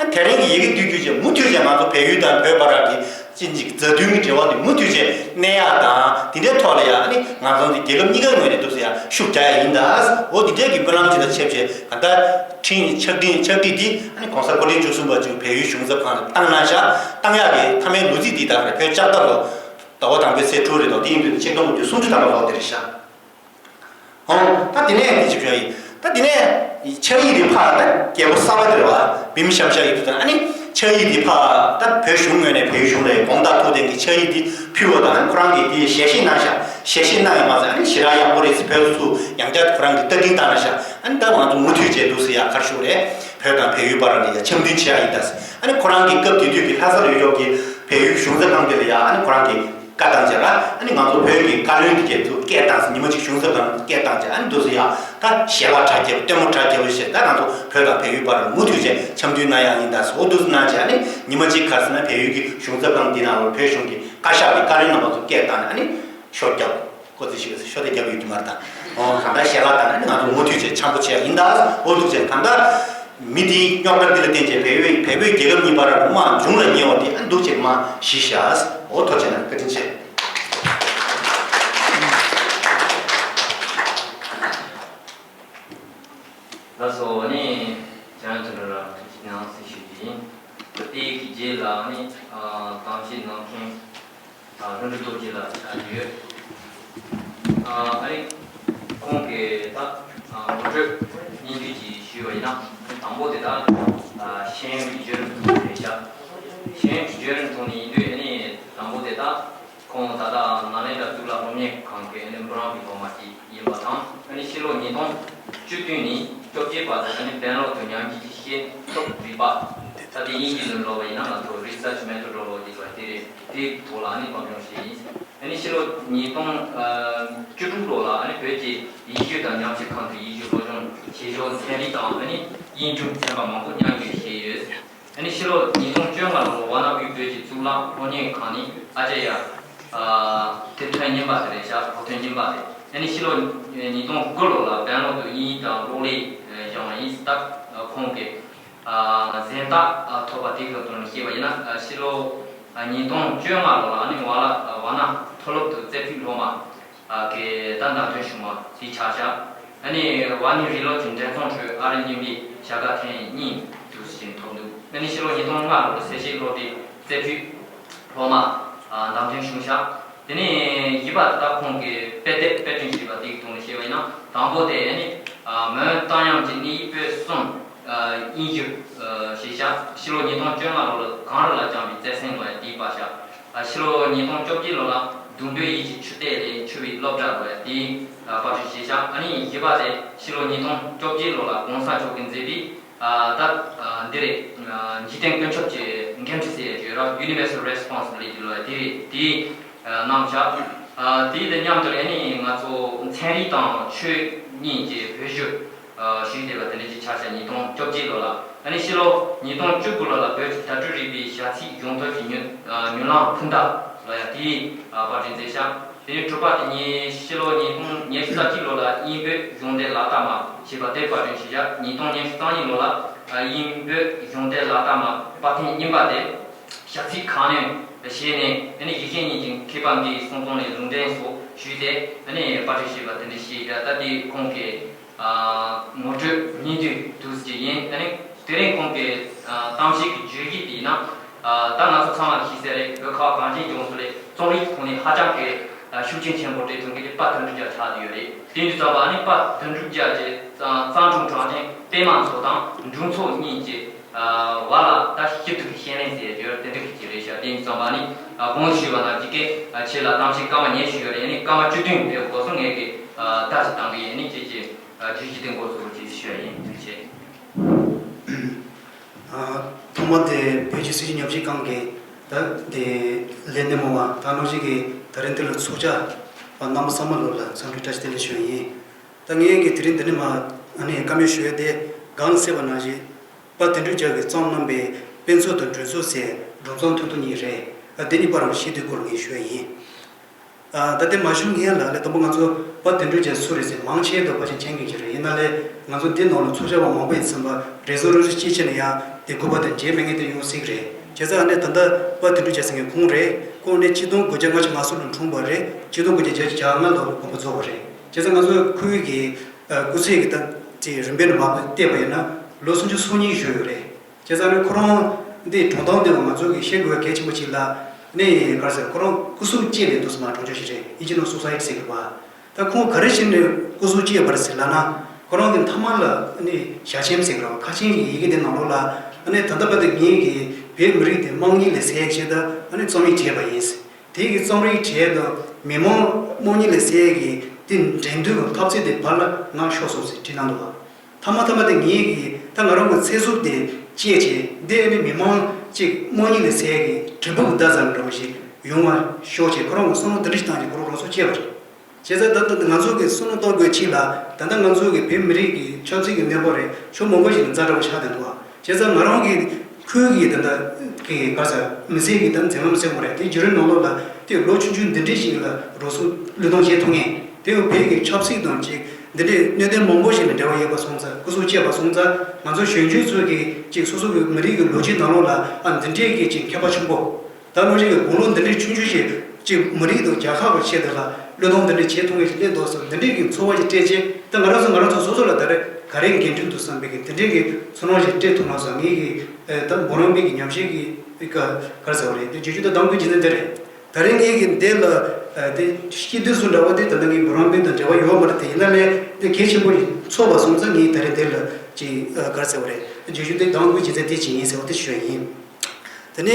ཨ་དེ་རིང་གི་ཡི་གེ་བསྡུས་རྒྱུ་བྱས་མུ་མཐུད་བྱས་ང་ཚོ་བལ་ཡུལ་དང་བོད་བར་གྱི་ཅི་འཇིག་མཛའ་མཐུན་གྱི་འབྲེལ་བ་དེ་མུ་མཐུད་བྱས་གནས་ཡག་དང་དེ་འདྲའི་ཐོག་ལ་ཡང་ཨ་ནི་ང་ཚོ་འདི་རྒྱལ་ཁབ་གཉིས་ཀའི་ངོས་ནས་འདུག་སེ་ཡང་ཤུགས་རྒྱག་ཡག་ཡིན་ད། འོ་དེ་འདྲའི་གི་སྨོན་ལམ་ཅིག་དང་ཆབས་ཅིག་གང་ལྟར་ཕྱག་འདི་ཕྱག་བྲིས་འདི་ཨ་ནི་གོང་ས་སྐུ་ཕྲེང་བཅུ་གསུམ་པ་ཅིག་བལ་ཡུལ་གཞུང་ཚབ་ཁང་ལ་བཏང་གནང་ཤག་བཏང་ཡག་གི་མཐའ་མའི་ལོ་ཚིགས་འདི་དག་རེད། བོད་ལྕགས་རྟ་ལོ་ཟླ་བ་དང་པོའི་ཚེས་དྲུག་རེད་དོ། དེ་ཡིན་དུས་ཆིག་སྟོང་དགུ་བརྒྱ་སུམ་ཅུ་ཐམ་པ་ལོ་དེ་རེད་ཤག་ཨོ། ད་དེ་ནས་དེ་ཅིག་བྱུང་ཡིན། ད་དེ་ནས་ཕྱག་ཡིག་དེ་ཕར་ད་རྒྱལ་པོ་གསར་པ་དེ་རེད་བ། བིམ་ཤམ་ཤ་ཡིག་དེ་དང་ཨ་ནི་ཕྱག་ཡིག་དེ་ཕར་ད་བོད་གཞུང་ངོས་ནས་བལ་ཡུལ་གཞུང་ལ་དགོངས་དག་ཐུགས་ལྡན་གྱི་ཕྱག་ཡིག་དེ་ཕུལ་བ་དང་ཁོ་རང་གིས་དེ་ཞལ་བཞེས་གནང་ཤག་ཞལ་བཞེས་གནང་ཡོད་མ་ཟད་ཨ་ནི་ཞེ་དྲག་ཡག་པོ་རེད་ཟེར་བོད་སུ་ཡང་བསྐྱར་ཁོ་རང་གིས་བཀའ་དྲིན་བཏང་ཤག་ཨ་ནི་ད་ང་ཚོ་མུ་མཐུད་བྱས་འདུག་ཟེར་ཡག་ག་རེ་ཞུ་རེད། བོད་དང་བལ་ཡུལ་བར་ལ་ཡ་འཆམ་མཐུན་བྱེད་ཡག་ཡིན་ད་ཟེར། ཨ་ནི་ཁོ་རང་གིས་སྐབས་དེ་དུས་ཀྱི་ལྷ་ས་ལ་ཡོད་ཀྱི་བལ་ཡུལ་གཞུང་ཚབ་ཁང་དེ་ལ་ཡ་ཨ་ནི་ཁོ་རང་གིས་བཀའ་བཏང་བྱས་ར། ཨ་ནི་ང་ཚོ་བོད་ཀྱི་བཀའ་བློན་དེ་གས་ཚུར་སྐད་བཏང་ཟེར། ཉི་མ་གཅིག་གཞུང་ཚབ་ཁང་སྐད་བཏང་བྱས་ཨ་ནི་འདུག་སེ་ཡ་ད་ཞལ་ལག་གྲ་རྒྱས་པོ་སྟོན་མོ་གྲ་རྒྱས་པོ་བྱས་ད་ང་ཚོ་བོད་དང་བལ་ཡུལ་བར་མུ་མཐུད་བྱས་འཆམ་མཐུན་གནང་ཡག་ཡིན་ད་ཟེར། འོ་འདུག་སེ་གནང་བྱས་ཨ་ནི་ཉི་མ་གཅིག་ག་རེ་ཟེར་ན་བལ་ཡུལ་གྱི་གཞུང་ཚབ་ཁང་འདི་ནང་ལ་བོད་གཞུང་གི་བཀའ་ཤག་གི་བཀའ་བློན་རྣམ་པ་ཚོ་སྐད་བཏང་ནས་ཨ་ནི་ཤོ་རྒྱབ། ཀོ་ཙི་ཞིག་ཤོ་དེ་རྒྱབ་ཡོད་ཀྱི་མ་རེད་ད། ཨོ་གང་ལྟར་ཞལ་ལག་དང་ནི་ང་ཚོ་མུ་མཐུད་བྱས་འཆམ་པོ་བྱས་ཡིན་ད། ཨོ་འདུག་བྱས་གང་ལྟར་མི་དེའི་རྙོག་དྲ་འདི་ལ་བརྟེན་བྱས་བལ་བོད་བལ་བོད་རྒྱལ་ཁབ་གཉིས་བར་དམག་འབྱུང་ལ་ཉེ་བ་དེ་ཨ་འདུག་བྱས་མ་ཞི་ཤག་ཨོ་ཐུགས་རྗེ་གནང་། བཀའ་དྲིན་ཆེ། ཐུགས་རྗེ་གནང་ཟེར་ཞུ་རྒྱུ་ཡིན། དེའི་གི་རྗེས་ལ་ནི་གཏམ་བཤད་གནང་མཁན་ལྷུན་གྲུབ་རྡོ་རྗེ་ལགས་ཆགས་ཡོད། ཨ་ནི་ཁོང་གིས་ད་ངོ་སྤྲོད་སྙིང་བསྡུས་ཀྱིས་ཞུས་པ་ཡིན་ན། དང་པོ་དེ་ད་ཤེས་ཡོན་གྱི་བརྒྱུད་རིམ་ཐོག་ནས་རེད་ཤག་ཤེས་ཡོན་གྱི་བརྒྱུད་རིམ་ཐོག་ནས་ཡིན་དུས། ཨ་ནི་དང་པོ་དེ་ད་ཁོང་ད་ལྟ་ནཱ་ལེནྡྲ་གཙུག་ལག་སློབ་གཉེར་ཁང་གི་ཨ་ནི་འབུམ་རམས་པའི་སློབ་མ་ཅིག་ཡིན་པ་དང་། ཨ་ནི་ཕྱི་ལོ་ཉིས་སྟོང་བཅུ་བདུན་ནས་བཅོ་བརྒྱད་བར་དུ་ཨ་ནི་སྦེང་ལོར་དུ་ཉམས་ཞིབ་ཀྱི་ཤེས་རྟོགས་རིག་པ། ད་དེ་དབྱིན་ཇིའི་ལུགས་ལ་ལབ་པ་ཡིན་ན་ང་ཚོ་research methodology ལབ་དེ་རེད། དེའི་ཐོག་ལ་ཨ་ནི་སློབ་སྦྱོང་བྱས་ཡིན། ཨ་ནི་ཕྱི་ལོ་ཉིས་སྟོང་བཅུ་དྲུག་ལོ་ལ་ཨ་ནི་བོད་ཀྱི་ཡིག་རྒྱུགས་དང་ཉམས་ཞིབ་ཁང་དུ་ཡིག་རྒྱུགས་སློབ་སྦྱོང་བྱེད་ཕྱོགས་ཚན་རིག་དང་། ཨ་ནི་དབྱིན་སྒྲུང་ཚན་པ་མང་པོ་མཉམ་འཇོག་བྱས་ཡོད། ཨ་ནི་ཕྱི་ལོ་ཉིས་སྟོང་བཅོ་ལྔ་ལོར་ཝཱ་ཎ་ཝུའི་བོད་ཀྱི་གཙུག་ལག་སློབ་གཉེར་ཁང་ནས་ཨ་ཅརྱ་དེབ་ཐོན་རྙིང་པ་དེ་རེད་ཤག་འགོ་ཐོན་རྙིང་པ་དེ། ཨ་ནི་ཕྱི་ལོ་ཉིས་སྟོང་དགུ་ལོ་ལ་སྦེང་ལོར་དུ་དབྱིན་ཡིག་དང་གློག་ཀླད་སྦྱངས་པ་ཡིན། ད་ཁོང་གི་གཟེངས་རྟགས་ཐོབ་པ་དེ་གི་ཐོག་ནས་བཤད་པ་ཡིན་ན། ཕྱི་ལོ་ཉིས་སྟོང་བཅོ་ལྔ་ལོ་ལ་ཨ་ནི་ཝཱ་ཎ་ཝཱ་ཎ་མཐོ་སློབ་ཏུ་རྩེ་ཕུད་སློབ་མ་གི་ད་མདའ་ཐོན་ཞུ་མ་དེ་ཆགས་ཤག་ཨ་ནི་ཝཱ་ཎའི་རིགས་སློབ་ཀྱི་འགྲན་ཚོགས་ཁྲོད་ཨ་རི་རྙིང་པའི་བྱ་དགའ་ཐེངས་གཉིས་དུ་ཞིག་ཐོབ་འདུག་ཨ་ནི་ཕྱི་ལོ་ཉིས་སྟོང་ལྔ་ལོར་སེར་བྱེས་སློབ་གྲྭའི་རྩེ་ཕུད་སློབ་མ་མདའ་ཐོན་བྱུང་ཤག་དེ་ནས་བཞི་པ་དེ་ད་ཁོང་གིས་དཔེ་དེབ་དཔེ་སྐྲུན་བྱས་པ་དེའི་ཐོག་ནས་བཤད་པ་ཡིན་ན། དང་པོ་དེ་ཨ་ནི་མོན་རྟ་དབྱངས་ཀྱི་གནས་ཡིག་པོད་གསུམ། དབྱིན་ཇི་ཞེས་བྱ། ཕྱི་ལོ་ཉིས་སྟོང་བཅོ་ལྔ་ལོ་ལ་གངས་རི་ལ་བརྐྱངས་པའི་རྩེད་སེམས་ལོ་ཡ་དེའི་པར་བཞག་ཕྱི་ལོ་ཉིས་སྟོང་བཅོ་བརྒྱད་ལོ་ལ་གདུང་འདོད་ཡིད་ཀྱི་ཆུ་གཏེར་ལས་འཕྱུར་བའི་སློབ་གྲྭ་ལོ་ཡ་དེའི་པར་སྐྲུན་བྱས་བཞག་ཨ་ནི་བཞི་པ་དེ་ཕྱི་ལོ་ཉིས་སྟོང་བཅོ་བརྒྱད་ལོ་ལ་གོང་ས་མཆོག་གིས་མཛད་པའི་ད་འདི་རེད། འཇིག་རྟེན་ཀུན་ཁྱབ་ཀྱི་འགན་འཁྲི་ཟེར་ཡ་ཅིག་ཡོད་ར། Universal Responsibility ལོ་ཡ་དེ་རེད། དེའི་གནང་བཞག་དེའི་དང་མཉམ་དུ་ཨ་ནི་ང་ཚོ་ཚན་རིག་དང་ཆོས་གཉིས་ཀྱི་བོད་བསྒྱུར་ཞུས་བསྡད་པ་དེ་འདྲ་ཅིག་ཆགས་ཤག་ཉིས་སྟོང་བཅོ་བརྒྱད་ལོ་ལ། ཨ་ནི་ཕྱི་ལོ་ཉིས་སྟོང་བཅུ་དགུ་ལོ་ལ་བོད་ཀྱི་བརྡ་སྤྲོད་རིག་པའི་བྱ་ཚིག་སྦྱོང་ཐབས་ཀྱི་མྱུར་མྱུར་ལམ་འཕུར་མདའ་ལོ་ཡ་དེའི་པར་སྐྲུན་མཛད་ཤག་དེ་ནས་དྲུག་པ་དེ་ཉིད་ཕྱི་ལོ་ཉིས་སྟོང་ཉི་ཤུ་རྩ་གཅིག་ལོ་ལ་དབྱིན་བོད་གཞུང་འབྲེལ་ལག་བསྟར་མ་ཞེས་པ་དེ་པར་སྐྲུན་བྱས་ཤག་ཉིས་སྟོང་ཉི་ཤུ་རྩ་གཉིས་ལོ་ལ་དབྱིན་བོད་གཞུང་འབྲེལ་ལག་བསྟར་མ་པར་ཐེངས་གཉིས་པ་དེ། ཞབས་ཚིག་གང་ནས་བྱས་ནས་ཨ་ནི་གཞིས་བྱེས་གཉིས་ཀྱི་མཁས་པ་འགའི་གསུང་རྩོམ་ལས་ལུང་འདྲེན་སོགས་ཞུས་ཏེ་ཨ་ནི་པར་སྐྲུན་བྱས་པ་དེ་འདྲ་ཞིག་རེད། ད་དེ་ཁོང་གི་ངོ་སྤྲོད་སྙིང་བསྡུས་དུས་ཅིག་ཡིན། ཨ་ནི་དེ་རིང་ཁོང་གི་གཏམ་བཤད་ཀྱི་བརྗོད་གཞི་དེ་ཡིན་ན། ད་ང་ཚོ་ཚང་མ་ལ་ཤེས་གསལ་རེད། བོད་ཁ་བ་གངས་ཅན་ལྗོངས་སུ་ལས་རྩོམ་རིག་ཐོག་ནས་ཧ་ཅང་གི་ཤུགས་རྐྱེན་ཆེན་པོ་སྤྲད་ཐུབ་མཁན་དེ་དཔའ་དོན་གྲུབ་རྒྱལ་ཆགས་བསྡད་ཡོད་རེད། དེ་ཡིན་དུས་ཙམ་པ་ཨ་ནི་དཔའ་དོན་གྲུབ་རྒྱལ་གྱི་གཙང་གཙང་སྒྲུང་གྲགས་ཅན་པད་མ་མཚོ་དང་འབྲུག་མཚོ་གཉིས་ཀྱི་བར་ལ་ད་ཞིབ་ཏུ་གི་ཤེས་ལན་ཟེར་ཡོད་དེ་འདྲ་གི་ཅིག་རེད་ཤག་དེ་ཡིན་ཙང་མ་ནི་གོང་ཞུས་པ་ནང་བཞིན་གི་ཆེད་ལ་གཏམ་བཤད་སྐར་མ་ཉི་ཤུ་ཡོད་རེད། ཨ་ནི་སྐར་མ་བཅུ་བདུན་དེ་འགོར་སོང་ངས་གི་ད་ཅིག་བཏང་གི་ཡིན། ཨ་ནི་ཅིག་ཅིག་བརྗོད་གཞི་དེ་འགོ་ཚུགས་ཅིག་ཞུ་ཡ་ཡིན། ཐུགས་རྗེ་ཆེ། ཐོག་མ་དེ་བོད་ཀྱི་སྲིད་བྱུས་ཉམས་ཞིབ་ཁང་གི་ད་དེ་ལས་སྣེ་མོ་བ་ད་ནང་བཞིན་གི་ད་རིང་འདི་ལ་ཚོགས་བཅར་བ་རྣམ་པ་ཚང་མ་ལོ་ལ་འཚམས་འདྲི་བཀྲ་ཤིས་བདེ་ལེགས་ཞུ་ཡ་ཡིན། ད་ངས་ཀྱི་དེ་རིང་འདི་ནས་མ་ཨ་ནི་བཀའ་མོལ་ཞུ་ཡས་དེ་གང་གསལ་བ་ནང་བཞིན་དཔལ་དོན་གྲུབ་རྒྱལ་གྱིས་བརྩམས་གནང་པའི་དཔེ་མཛོད་དང་གྲོས་ཚོགས་ཟེར་སྒྲུང་རྩོམ་ཐུང་ཐུང་གཉིས་རེད། ཨ་འདི་གཉིས་པ་རང་ཞིག་དེ་སྐོར་ངས་ཞུ་ཡ་ཡིན། ཨ་ད་ལྟའི་མ་ཞུ་སྔོན་ལ་ལས་དང་པོ་ང་ཚོ་དཔལ་དོན་གྲུབ་རྒྱལ་སུ་རེད་ཟེར་མང་ཆེ་བ་ཕལ་ཆེར་མཁྱེན་གྱི་ཅིག་རེད། ཡིན་ན་ལས་ང་ཚོ་འདི་ནང་ལ་ཚོགས་བཅར་བ་མང་པོ་ཡིན་ཙམ་པ་རེ་ཟུང་རེ་ཟུང་སྐྱེས་ཆེ་ན་ཡང་དེ་དགོས་པ་དང་བྱེད་མེད་མཁན་དེ་ཡོང་སྲིད་ཀྱི་རེད། བྱས་ཙང་ཨ་ནི་ད་ལྟ་དཔལ་དོན་གྲུབ་རྒྱལ་ཟེར་མཁན་ཁོང་རེད། ཁོང་ནི་ཆིག་སྟོང་དགུ་བརྒྱ་ལྔ་བཅུ་ང་གསུམ་ལ་འཁྲུངས་པ་རེད། ཆིག་སྟོང་དགུ་བརྒྱ་བརྒྱད་ཅུ་གྱ་ལྔ་ལོར་དགོངས་པ་རྫོགས་པ་རེད། བྱས་ཙང་ང་ཚོ་ཁོའི་གི་སྐུ་ཚེ་གི་ད་དེ་རིམ་པས་ནས་མར་བལྟས་པ་ཡིན་ན་ལོ་སུམ་ཅུ་སོ་གཉིས་བཞུགས་ཡོད་རེད། བྱས་ཙང་ནི་ཁོ་རང་འདི་གྲོང་རྡལ་འདི་ང་ཚོ་གི་ཤེས་དགོས་པ་གལ་ཆེན་པོ་ཅིག་ལ་ནི་ག་རེ་ཟེར་ཁོ་རང་སྐུ་སྲོག་བཅད་ནས་འདུག་སེ་མར་གྲོངས་ཆོག་ཞིག་རེད། ཨིན་ཇི་ནང་སུ་སའིཌ་ཟེར་གི་རེད་པ། ད་ཁོང་ག་རེ་བྱས་ནས་སྐུ་སྲོག་བཅད་པ་རེད་ཟེར་ལབ་ན། ཁོ་རང་གི་མཐའ་མ་ལ་ནི་ཞལ་ཆེམས་ཟེར་གི་རེད་པ། ཁ་ཆེམས་ཀྱི་ཡི་གེ་འདི་ནང་ལོགས་ལ་ནི་ད་ལྟ་བར་དུ་ངེད་ཀྱི་བོད་མི་རིགས་འདི་དམག་མི་ལས་སད་ཆེད་དུ་ནི་རྩོམ་ཡིག་བྲིས་པ་ཡིན། དེ་གི་རྩོམ་རིག་གྲས་དང་མི་མང་དམག་མི་ལས་སད་ཀྱི་དེ་འགྲན་བསྡུར་གྱི་འཐབ་རྩོད་དེ་བར་ལ་ང་ཤོར་སོང་ཟེར་བྲིས་གནང་འདུག་བ། མཐའ་མ་མཐའ་མ་དེ་ངེད་ཀྱིས་ད་ང་རང་གི་ཚེ་སྲོག་དེ་བཅད་བྱས་འདི་ཨ་ནི་མི་མང་གཅིག་དམག་མི་ལས་སད་ཀྱི་དྲིལ་བུ་གི་མདའ་ཙམ་འདྲ་བོ་ཞིག་ཡོང་བ་ཤོག་ཅེས་ཁོ་རང་གི་བསམ་བློ་འདི་འདྲ་ཞིག་བཏང་རྗེས་ཁོ་རང་རང་སྲོག་བཅད་པ་རེད། བྱས་ཙང་ད་ལྟ་ང་ཚོ་གི་བསམ་བློ་གཏོང་དགོས་ཕྱིན་ལ་ད་ལྟ་ང་ཚོ་གི་བོད་མི་རིགས་ཀྱི་ཆབ་སྲིད་ཀྱི་གནས་བབ་རེད་ཆོ་མང་པོ་ཞིག་ལ་ཛ་དྲག་པོ་ཆགས་བསྡད་འདུག་བ། བྱས་ཙང་ང་རང་གི་ཁུལ་གྱི་ད་ལྟ་གི་ག་ས་མི་སེར་གྱི་ད་འཛིན་ལམ་ཟེར་དགོས་རེད། དེ་བརྒྱུད་རིམ་ནང་ལོགས་ལ་དེ་ལོ་ཆུང་ཆུང་འདི་འདྲའི་ཞིག་ལ་རང་སྲོག་བློས་གཏོང་བྱེད་ཐུབ་མཁན་དེ་ཡང་བོད་ཀྱི་ཆབ་སྲིད་དང་ཅིག་འདི་འདྲའི་གནད་དོན་མང་པོ་ཞིག་ལ་འབྲེལ་བ་ཡོད་པ་སོང་ཙང་སྐུ་སྲོག་བཅད་པ་སོང་ཙང་ང་ཚོ་གཞོན་སྐྱེས་ཚོ་གི་ཅིག་སོ་སོ་གི་མི་རིགས་ཀྱི་ལོ་རྒྱུས་ནང་ལོགས་ལ་ཨ་འདི་འདྲའི་གི་ཅིག་ཁྱད་པར་ཆེན་པོ། ད་ལོ་རྒྱུས་ཀྱི་དགུང་ལོ་འདི་འདྲའི་ཆུང་ཆུང་ཞིག་ཅིག་མི་རིགས་དང་རྒྱལ་ཁབ་ཀྱི་ཆེད་དུ་ལ་བློས་གཏོང་འདི་འདྲའི་བྱེད་ཐུབ་མཁན་ཞིག་སླེབས་འདུག་ཟེར་འདི་འདྲའི་གི་ཚོར་བ་ཞིག་སྤྲད་རྗེས་ད་ང་རང་ཚོ་ང་རང་ཚོ་སོ་སོ་ལ་ད་རེས་ ག་རེ་འགན་འཁྲི་འདུག་བསམ་པའི་གི་དེ་འདྲའི་གི་ཚོར་སྣང་ཞིག་སྤྲད་ཐུབ་ན་བསམ། ངའི་གི་ཨ་ད་འབུམ་རམས་པའི་གི་ཉམས་ཞིབ་ཀྱི་ག་ག་རེ་ཟེར་བ་རེད། དེ་བརྗོད་རྒྱུ་དང་གཏམ་རྒྱུད་ཅིག་ནི་འདི་རེད། ད་རེས་ངེད་ཀྱི་འདི་ལ་ཨ་དེ་སྐྱིད་སྡུག་སུ་འདྲ་བ་དེ་ད་ལྟ་ངའི་འབུམ་རམས་པའི་དང་འབྲེལ་བ་ཡོད་མ་རེད། དེ་ཡིན་ན་ལས་དེ་གལ་ཆེན་པོ་ཞིག་ཚོར་བ་སོང་ཙང་ངས་ད་རེས་འདི་ལ་ཅིག་ཨ་ག་རེ་ཟེར་བ་རེད། བརྗོད་རྒྱུ་དེ་གཏམ་རྒྱུད་ཅིག་ནི་དེ་ཅིག་ཡིན་ཟེར་བ་དེ་ཞུ་ཡ་ཡིན། དེ་ནས་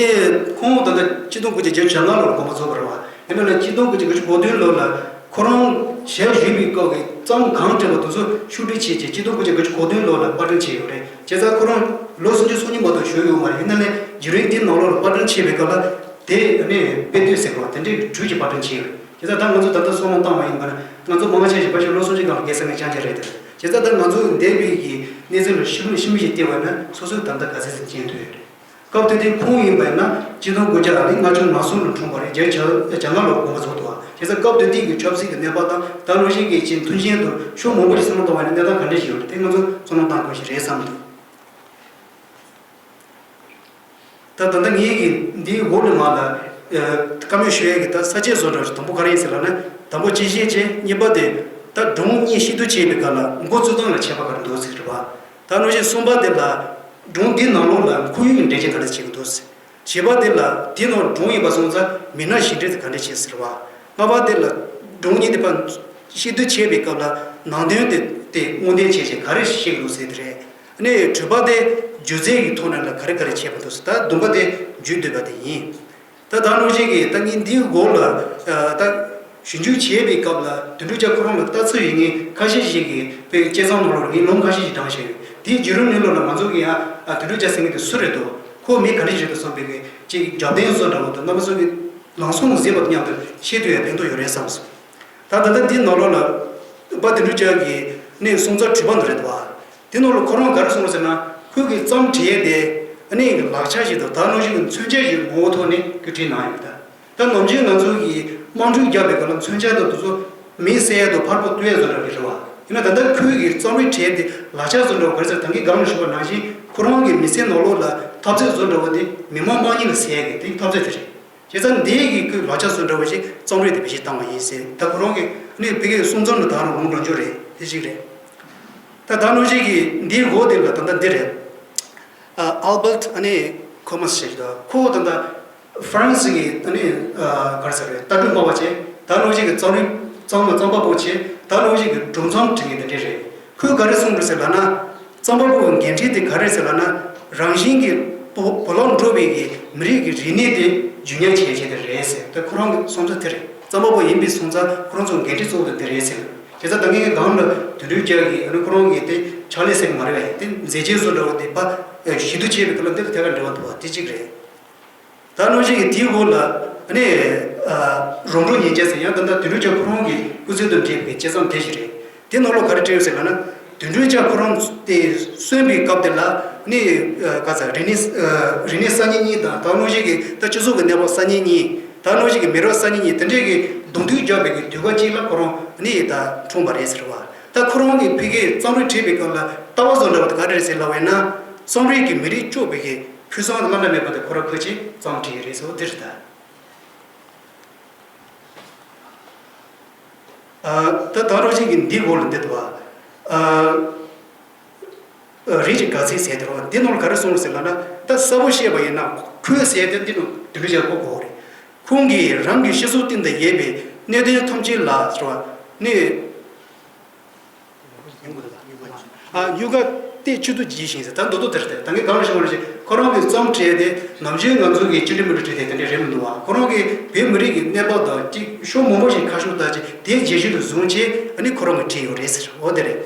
ཁོང་ད་ལྟ་ཆིག་སྟོང་དགུ་བརྒྱ་བརྒྱད་ཅུ་གྱ་ལྔ་ལོར་དགོངས་པ་རྫོགས་པ་རེད་བ། ཡིན་ན་ལས་ཆིག་སྟོང་དགུ་བརྒྱ་དགུ་བཅུ་གོ་བདུན་ལོ་ལ་ཁོ་རང་ཞལ་བཞུགས་པའི་སྐབས་ཀྱི་རྩོམ་གང་བྲིས་པ་དེ་ཚོ་ཕྱོགས་སྒྲིག་བྱས་རྗེས་ཆིག་སྟོང་དགུ་བརྒྱ་དགུ་བཅུ་གོ་བདུན་ལོ་ལ་པར་སྐྲུན་བྱས་ཡོད་རེད། བྱས་ཙང་ཁོ་རང་ལོ་སུམ་ཅུ་སོ་གཉིས་མ་གཏོགས་བཞུགས་ཡོད་མ་རེད། ཡིན་ན་ལས་བརྒྱུད་རིམ་འདིའི་ནང་ལོགས་ལ་པར་སྐྲུན་བྱས་པའི་སྐབས་ལ་དེ་ནས་དཔེ་དེབ་ཟེར་བ་དེ་འདྲའི་དྲུག་ཅིག་པར་སྐྲུན་བྱས་ཡོད་རེད། བྱས་ཙང་ད་ང་ཚོ་ད་ལྟ་བསམ་བློ་བཏང་བ་ཡིན་པ་ན་ང་ཚོ་མང་ཆེ་ཞིག་ཕལ་ཆེར་ལོ་སུམ་ཅུ་སྒང་ལ་རྒས་ཚར་མཁན་རྐྱང་རྐྱང་རེད་དེ། བྱས་ཙང་ད་ང་ཚོ་འདས་པའི་གི་གནས་ཚུལ་ལ་ཞིབ་མོ་ཞིབ་མོ་ཞིག་བལྟས་པ་ན་སོ་སོས་ད་ལྟ་ག་ཚད་ཙམ་མཁྱེན་ཐུབ་ཡོད་རེད། སྐབས་དེ་དུས་ཁོང་ཡིན་པ་ཡིན་ན་ཆིག་སྟོང་དགུ་བརྒྱ་ལྔ་བཅུ་ང་གསུམ་ལ་འཁྲུངས་པ་རེད། བརྒྱད་ཅུ་གྱ་ལྔ་ལོར་དགོངས་པ་རྫོགས་འདུག་བ། བྱས་ཙང་སྐབས་དེ་དུས་ཀྱི་ཆབ་སྲིད་ཀྱི་གནས་བབ་དང་ད་ལོ་ཞིག་གི་ཅིག་མཐུན་རྐྱེན་དུ་ཤུགས་མང་པོ་ཞིག་བསམ་བློ་གཏོང་བ་ཡིན་ན་གནས་སྟངས་ག་འདྲ་ཞིག་ཡོད་རེད། དེ་ང་ཚོ་བསམ་བློ་གཏང་དགོས་ཤིག་རེད་བསམ་འདུག་ད་ད་ལྟ་ངེད་ཀྱི་འདིའི་འོག་ནས་མར་ལ་ཨ་བཀའ་མོལ་ཞུ་ཡས་ཀྱི་ད་ས་བཅད་བཟོ་འདྲ་དང་པོ་ག་རེ་ཡིན་ཟེར་ལབ་ན། དང་པོ་སྤྱི་བཤད་བྱས། གཉིས་པ་དེ་ད་སྒྲུང་གཉིས་ཤིག་ཏུ་བྱས་པའི་སྐབས་ལ་འགོ་བཙུགས་སྟངས་ལ་ཁྱད་པར་ག་རེ་འདུག་ཟེར་བ། ད་ནང་བཞིན་གསུམ་པ་དེ་ལ་སྒྲུང་འདིའི་ནང་ལོགས་ལ་ཁོར་ཡུག་གི་འགྲེལ་བཤད་ག་འདྲ་བྱེད་ཀྱི་འདུག་ཟེར། བཞི་པ་དེ་ལ་དེའི་ནང་སྒྲུང་ཡིན་པ་སོང་ཙང་མི་སྣ་གཞན་འགྲན་དེ་ག་འདྲ་བྱེད་ཟེར་བ། ལྔ་པ་དེ་ལ་སྒྲུང་གཉིས་དེ་ཕར་ཤིག་ཏུ་བྱས་པའི་སྐབས་ལ་ནང་དོན་དེ་དེ་དངོས་བདེན་བྱས་བྱས་ག་རེ་བཤད་ཀྱི་འདུག་ཟེར་དེ་རེད། ཨ་ནི་དྲུག་པ་དེ་སྒྱུ་རྩལ་གྱི་ཐོག་ནས་ལ་ག་རེ་ག་རེ་བྱས་པ་འདུག་ཟེར། ད་བདུན་པ་དེ་རྒྱུད་སྡོད་པ་དེ་ཡིན། ད་ད་ནང་བཞིན་གྱི་ད་ངས་འདིའི་འོག་ལ་ཨ་ད་ཞིབ་འཇུག་བྱས་པའི་སྐབས་ལ་དོན་གྲུབ་རྒྱལ་ཁོ་རང་ལ་ལྟ་ཚུལ་ཡོད་མཁན་ཁ་ཤས་ཤིག་གིས་དཔེ་དཔྱད་རྩོམ་ནང་ལོགས་ལ་ངས་ལུང་ཁ་ཤས་ཤིག་དྲངས་བཞག་ཡོད། དེའི་བརྒྱུད་རིམ་ནང་ལོགས་ལ་ང་ཚོ་གིས་ཡང་ཨ་དོན་གྲུབ་རྒྱལ་ཟེར་མཁན་དེ་སུ་རེད་འདུག་ཁོ་མི་ག་འདྲ་ཞིག་རེད་འདུག་བསམ་པའི་གི་ཅིག་རྒྱབ་རྟེན་བཟོ་འདྲ་བོ་དང་རྣམ་པ་ཚོ་གི་ལངས་ཕྱོགས་གཟིགས་པ་དང་མཉམ་དུ་ཤེས་ཐུབ་ཡ་ཕན་ཐོགས་ཡོད་རེད་བསམ་སོང་། ད་ད་ལྟ་འདིའི་ནང་ལོགས་ལ་པ་དོན་གྲུབ་རྒྱལ་གྱི་གནས་གསུང་རྩོམ་དྲུག་པ་འདི་རེད་འདུག་བ། དེ་ནང་ལ་ཁོ་རང་ག་རེ་གསུངས་ཟེར་ན། ཁོས་ཀྱི་རྩོམ་བྲིས་ཡས་དེ་ཨ་ནི་ལག་ཆ་ཞིག་དང་ད་ནང་བཞིན་གྱི་མཚོན་ཆ་ཞིག་ངོ་བོ་ཐོག་ནས་ཀྱི་བྲིས་གནང་ཡོད། ད་ད་ནམ་རྒྱུན་ང་ཚོ་གིས་དམངས་ཁྲོད་བརྒྱབ་པའི་སྐབས་ལ་མཚོན་ཆ་དང་དེ་ཚོ་མེ་བསད་ཡས་དང་ཕར་ཕར་གཏུབ་ཡས་བཟོ་འདྲ་གི་རེད་བ། ཡིན་ན་ད་ལྟ་ཁོས་ཀྱི་རྩོམ་རིག་བྲིས་ཡས་དེ་ལག་ཆ་བཟོ་འདྲ་བ་ག་རེ་ཟེར། ད་གིན་སྒང་ལ་ཞུས་པ་ནང་བཞིན་ཁོ་རང་གི་མི་ཚེ་ནང་ལོགས་ལ་འཐབ་རྩོད་བཟོ་འདྲ་བ་དེ་མི་མང་དམངས་གཉིས་ལ་བསད་ཡས་ཀྱི་དེ་འཐབ་རྩོད་དེ་རེད། བྱས་ཙང་འདི་ཡི་གི་ལག་ཆ་བཟོ་འདྲ་བ་ཞིག་རྩོམ་རིག་དེ་བེད་སྤྱོད་བཏང་བ་ཡིན་ཟེར། ད་ཁོ་རང་གི་ནི་ཕ་གིའི་གསུང་རྩོམ་ནི་ད་རུང་ལུང་རང་འཇུག་རེད། དེ་གཅིག་རེད། ད་ད་ནང་བཞིན་གྱི་འདིའི་འོག་དེ་ལ་ད་ལྟ་འདི་རེད། ཨ་ཨལ་བར་ཨ་ནི་ཁོ་མཱས་ཞེས་ད་ཁོ་ད་ལྟ་ཧྥ་རན་སི་གི་ཨ་ནི་ཨ་ག་རེ་ཟེར་རེད། ལྟ་གྲུབ་སྨྲ་བ་བྱས། ད་ནང་བཞིན་གྱི་རྩོམ་རིག་རྩོམ་ལ་རྩོམ་པ་པོ་བྱས། ད་ནང་བཞིན་གྱི་སྒྲུང་རྩོམ་འབྲི་མཁན་དེ་འདྲས་རེད། ཁོས་ག་རེ་གསུངས་འདུག་ཟེར་ལབ་ན། རྩོམ་པ་པོའི་འགན་འཁྲི་དེ་ག་རེ་ཟེར་ལབ་ན། རང་བཞིན་གྱིས་བུ་བུ་ལོན་འགྲོ་བའི་གི་མི་རིགས་ཀྱི་རིག་གནས་དེ་རྒྱུན་གནས་བྱེད་ཆེད་དེ་རེད་ཟེར། ད་ཁོ་རང་གི་གསུང་ཚུལ་དེ་རེད། རྩོམ་པ་པོ་ཡིན་པའི་སོང་ཙང་ཁོ་རང་ཚོའི་འགན་འཁྲི་གཙོ་བོ་དེ་རེད་ཟེར། དེ་ཚོ་ད་ངས་སྒང་ལ་དོན་གྲུབ་རྒྱལ་གྱི་ཨ་ནི་ཁོ་རང་གི་དེ་ཕྱག་ལས་ཟེར་གི་མ་རེད་བས། དེ་མཛད་རྗེས་བཟོ་འདྲ་བོ་དེ་པ་ཞིབ་ཏུ་བྱས་པའི་སྐབས་ལ་འདི་ལ་ཐད་ཀར་འབྲེལ་བ་འདུག་བ། དེ་གཅིག་རེད། ད་ནང་བཞིན་གྱི་དེའི་འོག་ལ་ཨ་ནི་ཨ་རོང་འབྲོག་ཉིན་བྱེད་ཟེར། ཡང་ད་ལྟ་དོན་གྲུབ་རྒྱལ་ཁོ་རང་གི་སྐུ་ཚེ་དང་འབྲེལ་བའི་དཔྱད་རྩོམ་དེ་ཞིག་རེད། དེ་ནང་ལོགས་ག་རེ་བྲིས་ཡོད་ཟེར་ལབ་ན། དོན་གྲུབ་རྒྱལ་ཁོ་རང་དེ་གསོན་པའི་སྐབས་དེ་ལ་ནི་ཨ་ག་ས་རིག་གནས་ཨ་རིག་གནས་གསར་རྙིང་གཉིས་དང་། ད་ནང་བཞིན་གྱི་ད་སྤྱི་ཚོགས་ཀྱི་གནས་བབ་གསར་རྙིང་གཉིས། ད་ནང་བཞིན་གྱི་མི་རབས་གསར་རྙིང་གཉིས། དེ་འདྲའི་གི་གདོང་ཐུག་རྒྱག་པའི་གི་དུས་སྐབས་གཅིག་ལ་ཁོ་རང་ནི་ད་འཁྲུངས་པ་རེད་ཟེར་བ། ད་ཁོ་རང་གིས་ཕ་གིའི་རྩོམ་རིག་བྲིས་པའི་སྐབས་ལ་ལྟ་བ་བཟོ་འདྲ་བ་དེ་ག་རེ་རེད་ཟེར་ལབ་པ་ཡིན་ན། རྩོམ་རིག་གིས་མི་རིགས་སྐྱོབ་པའི་གི་ཕུགས་བསམ་བླ་ན་མེད་པ་དེ་ཁོ་རང་ཁོ་ཆེ་རྩོམ་བྲིས་ཡོད་རེད་ཟེར་བ་དེ་རེད་ད། ཨ་ད་ད་རོ་ཅིག་གི་འདི་འོག་ལ་འདི་འདུག་བ། ཨ་རིགས་ཀྱི་དགའ་ཚལ་ཟེར་དེ་རོ། འདི་ནང་ལ་ག་རེ་གསུངས་ཟེར་ལབ་ན། ད་གསལ་པོ་བཤད་པ་ཡིན་ན་ཁོས་ཟེར་དེ་འདི་ནང་དུ་ལུས་བྱ་གོ་གོ་རེད། ཁོང་གིས་རང་གི་སྤྱི་ཚོགས་སྟེང་དུ་ཡོད་པའི་གནད་དོན་ཐམས་ཅད་ལ་ཟེར་བ་ནི། ཨ་སྨྱུག་ཁ་སྟེ་ཆུ་ཐུག་ཇི་བཞིན་ཟེར། ད་མདོར་བསྡུས་དེ་རེད་དེ། ད་ངས་གང་ལ་ཞུ་བ་ནང་བཞིན་ཁོ་རང་གི་རྩོམ་བྲིས་ཏེ་ནམ་རྒྱུན་ང་ཚོ་གི་ཅི་འདྲ་མི་འདྲ་བྲིས་ཏེ་དེ་འདྲ་རེད་མི་འདུག་བ། ཁོ་རང་གིས་བོད་མི་རིགས་ཀྱི་གནས་བབ་དང་ཅིག་ཕྱོགས་མང་པོ་ཞིག་ཁ་ཕྱོགས་ལྟ་ཅིག་དེའི་རྗེས་ཤུལ་དུ་བཟུང་བྱས་ཨ་ནི་ཁོ་རང་གིས་བྲིས་ཡོད་རེད་ཟེར། འོ་དེ་རེད།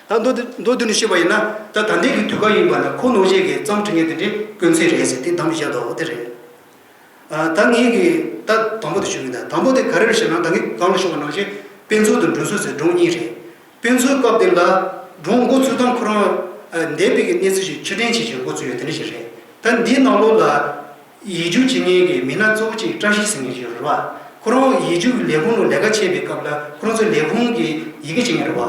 ད་མདོར་བསྡུས་མདོར་བསྡུས་ནས་བཤད་པ་ཡིན་ན། ད་ད་ལྟའི་གི་དུས་སྐབས་ཡིན་པ་ན་ཁོ་ནང་བཞིན་གྱི་རྩོམ་འབྲི་མཁན་དེ་འདྲའི་དཀོན་ཚད་རེད་ཟེར་དེ་གཏམ་བཤད་དོ། འོ་དེ་རེད། ཨ་ད་ངས་གི་ད་དང་པོ་དེ་ཞུ་གི་ཡིན། ད་དང་པོ་དེ་ག་རེ་རེད་ཞེ་ན། ད་ངས་གང་ལ་ཞུ་བ་ནང་བཞིན་དཔེ་མཛོད་དང་སྒྲུང་མཛོད་ཟེར་སྒྲུང་གཉིས་རེད། དཔེ་མཛོད་སྐབས་དེ་ལ་སྒྲུང་འགོ་ཚུགས་སྟངས་ཁོ་རང་ཨ་འདས་པའི་གི་གནས་ཚུལ་ཞིག་ཕྱིར་དྲན་བྱེད་ཆེད་འགོ་ཚུགས་ཡོད་དེ་འདྲ་ཞིག་རེད། ད་འདིའི་ནང་ལོགས་ལ་ཡིག་རྒྱུགས་བྱེད་མཁན་གི་མི་སྣ་གཙོ་བོ་གཅིག་བཀྲ་ཤིས་ཟེར་མཁན་ཞིག་ཡོད་རེད་བ། ཁོ་རང་ཡིག་རྒྱུགས་ལས་ཁུངས་ལ་ལས་ཀ་བྱེད་པའི་སྐབས་ལ་ཁོ་རང་ཚོའི་ལས་ཁུངས་ཀྱི་ཡི་གེ་བྱེད་མཁན་རེད་བ།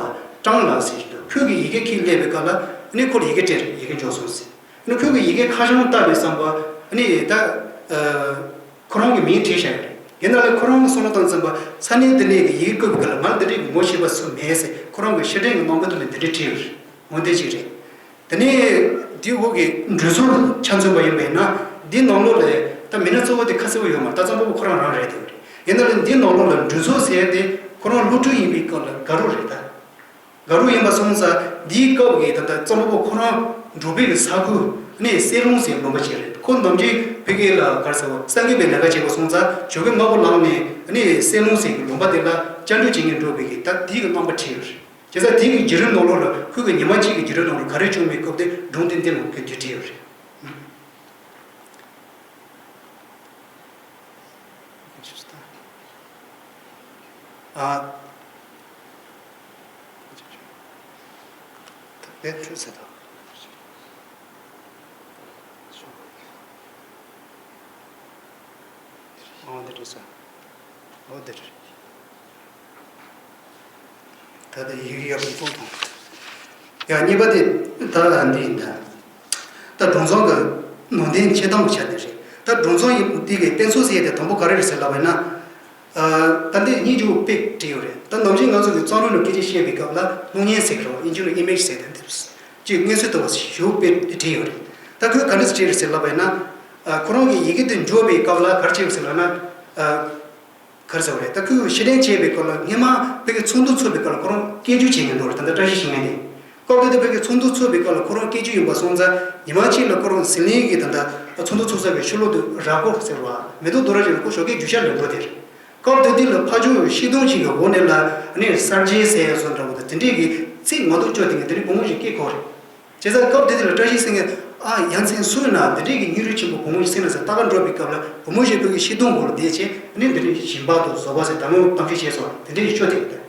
ཀྲང་ལགས་ཟེར་གྱི་འདུག་ཁོས་གི་ཡི་གེ་ཁྱེར་སླེབས་པའི་སྐབས་ལ་ཨ་ནི་ཁོ་ལ་ཡི་གེ་སྤྲད་རེད། ཡི་གེ་འབྱོར་སོང་ཟེར། ཨ་ནི་ཁོས་གི་ཡི་གེ་ཁ་བྱང་བལྟས་པའི་བསམ་པ་ཨ་ནི་ད་ཨ་ཁོ་རང་གི་མིང་བྲིས་བཞག་ཡོད་རེད། ཡིན་ན་ལས་ཁོ་རང་གི་བསམ་བློ་བཏང་ཙམ་པ་ས་གནས་འདི་ནས་གི་ཡི་གེ་བཀོད་པའི་སྐབས་ལ་ང་འདི་འདྲའི་གི་ངོ་ཤེས་པ་སུ་མེད་ཟེར། ཁོ་རང་གི་ཕྱིར་དྲན་གི་རྣམ་པ་དེ་ལ་འདི་འདྲ་བྲིས་ཡོད་རེད། འོ་དེ་གཅིག་རེད། དེ་ནས་འདི་འོག་གི་མགྲོན་ཚོགས་ཆ་མཚོན་པ་ཡིན་པས་ན། འདི་ནང་ལོགས་ལ་ད་མི་སྣ་གཙོ་བོ་དེ་ཁ་གསལ་པོ་ཡོད་མ་རེད། ད་རྩོམ་པ་པོ་ཁོ་རང་རང་རེད། དེ་རེད། ཡིན་ན་ལ་འདི་ནང་ལོགས་ལ་མགྲོན་ཚོགས་ཟེར་ཡ་དེ་ཁོ་རང་སློབ་ཕྲུག་ཡིན་པའི་སྐབས་ལ་དགའ་རབ་རེད་ད། དགའ་རབ་ཡིན་པ་སོང་ཙང་འདིའི་སྐབས་ཀྱི་ད་ལྟ་རྩོམ་པ་པོ་ཁོ་རང་འགྲོ་བའི་གི་ས་ཁུལ་ནས་སེ་ལུང་ཟེར་ལུང་པ་ཅིག་རེད། ཁོ་ནམ་རྒྱུན་ཕ་གི་ལ་ག་རེ་ཟེར་བ་གསར་འགོད་པའི་ལས་ཀ་བྱེད་པ་སོང་ཙང་ཞོགས་ཀས་སྔ་པོ་ལངས་ནས་སེ་ལུང་ཟེར་གི་ལུང་པ་དེ་ལ་བཅར་འདྲི་བྱེད་མཁན་འགྲོ་བའི་གི་ད་དེའི་གི་རྣམ་པ་བྲིས་ཡོད་རེད། བྱས་ཙང་དེ་གི་བརྒྱུད་རིམ་ནང་ལོགས་ལ་ཁོའི་གི་ཉི་མ་གཅིག་གི་བརྒྱུད་རིམ་ནང་ལ་ག་རེ་བྱུང་མིན་སྐབས་དེ་སྒྲུང་དེ་འདི་ནང་གི་དུས་བྲིས་ཡོད་རེད། ཨ། དེ་འཕྲོས་ཚེ་དང་། ཨོ་འདི་རེད་ས། ཨོ་འདི་རེད། ད་ལྟ་ཡིག་ཡག་པོ་གཏོང་དང་། ཡ་གཉིས་པ་དེ་ད་འདི་ཡིན་ད། ད་སྒྲུང་རྩོམ་གྱི་ནང་དོན་འཆད་སྟངས་ཀྱི་ཆ་ནས་རེད། ད་སྒྲུང་རྩོམ་ཡིན་འདི་གའི་དཔེ་མཚོན་ཟེར་ཡས་དེ་དང་པོ་ག་རེ་རེད་ཟེར་ལབ་པ་ཡིན་ན། ད་འདི་སྙིང་རྗེ་པོ་དཔེ་བྲིས་ཡོད་རེད། ད་ནམ་རྒྱུན་ང་ཚོ་གི་རྩོམ་རིག་ལ་སྐད་ཆ་བཤད་པའི་སྐབས་ལ་སྣང་བརྙན་ཟེར་གི་རེད་བ། ཨིན་ཇི་ལ་ཨི་མེཇ་ཟེར་དེ་འདི་ཅིག་མངོན་གསལ་དོད་པོ་ཞེ་པོ་དཔེ་བྲིས་ཡོད་རེད། ད་ཁོས་ག་འདྲ་བྲིས་རེད་ཟེར་ལབ་པ་ཡིན་ན། ཁོ་རང་གི་ཡི་གེ་དེ་འབྱོར་བའི་སྐབས་ལ་ག་རེ་བྱས་ཡོད་ཟེར་ལབ་ན། ག་རེ་ཟེར་བ་རེད། ད་ཁོས་ཕྱིར་དྲན་བྱས་པའི་སྐབས་ལ་སྔས་མ་ཕ་གི་ཚོགས་འདུ་ཚོགས་པའི་སྐབས་ལ་ཁོ་རང་སྐད་སྒྱུར་བྱེད་མཁན་འགྲོ་རེད། ད་ལྟ་བཀྲ་ཤིས་ཤིང་ཡོན་དེ། སྐབས་དེ་དུས་ཕ་གི་ཚོགས་འདུ་ཚོགས་པའི་སྐབས་ལ་ཁོ་རང་སྐད་སྒྱུར་ཡིན་པ་སོང་ཙང་ཉི་མ་གཅིག་ལ་ཁོ་རང་ཟི་ལིང་གི་ད་ལྟ་ཚོགས་འདུ་ཚོགས་ས་གི་ཕྱི་ལོགས་དུ་ར་སྐོར་ཟེར་བ་མེ་ཏོག་རྡོ་ར་ཅིག་ལ་ཁོ་ཞོགས་ཀས་རྒྱུག་ཤར་ལ་འགྲོ་དེར། སྐབས་དེ་དུས་ལ་ཕ་ཇོ་ཤིང་སྡོང་ཅིག་གི་འོག་ནས་ལ་ནི་གསར་བརྗེ་ཟེར་ཡ་བཟོ་འདྲ་བོ་དང་དེ་འདྲས་ཀྱི་ཚིག་མ་གཏོགས་བཅོས་དེ་ངས་དེ་འདྲས་བུ་མོ་ཞིག་སྐད་གོ་རེད། བྱས་ཙང་སྐབས་དེ་དུས་ལ་བཀྲ་ཤིས་ཟེར་མཁན་ཨ་ཡ་མཚན་སུ་ཡིན་ན་དེ་འདྲས་ཀྱི་སྙིང་རུས་ཆེན་པོ་བུ་མོ་ཞིག་སེམས་ན་ཟེར་ལྟ་ག་འགྲོ་བའི་སྐབས་ལ་བུ་མོ་ཞིག་བོད་ཀྱི་ཤིང་སྡོང་སྐོར་བསྡད་བྱས་ནི་འདི་འདྲས་ཞིང་པ་དང་བཟོ་པ་ཟེར་དམ་བློ་གཏམ་བཤད་བྱས་སོང་དེ་འདྲས་ཀྱི་བཅོས་དེ་ཡོད་དེ།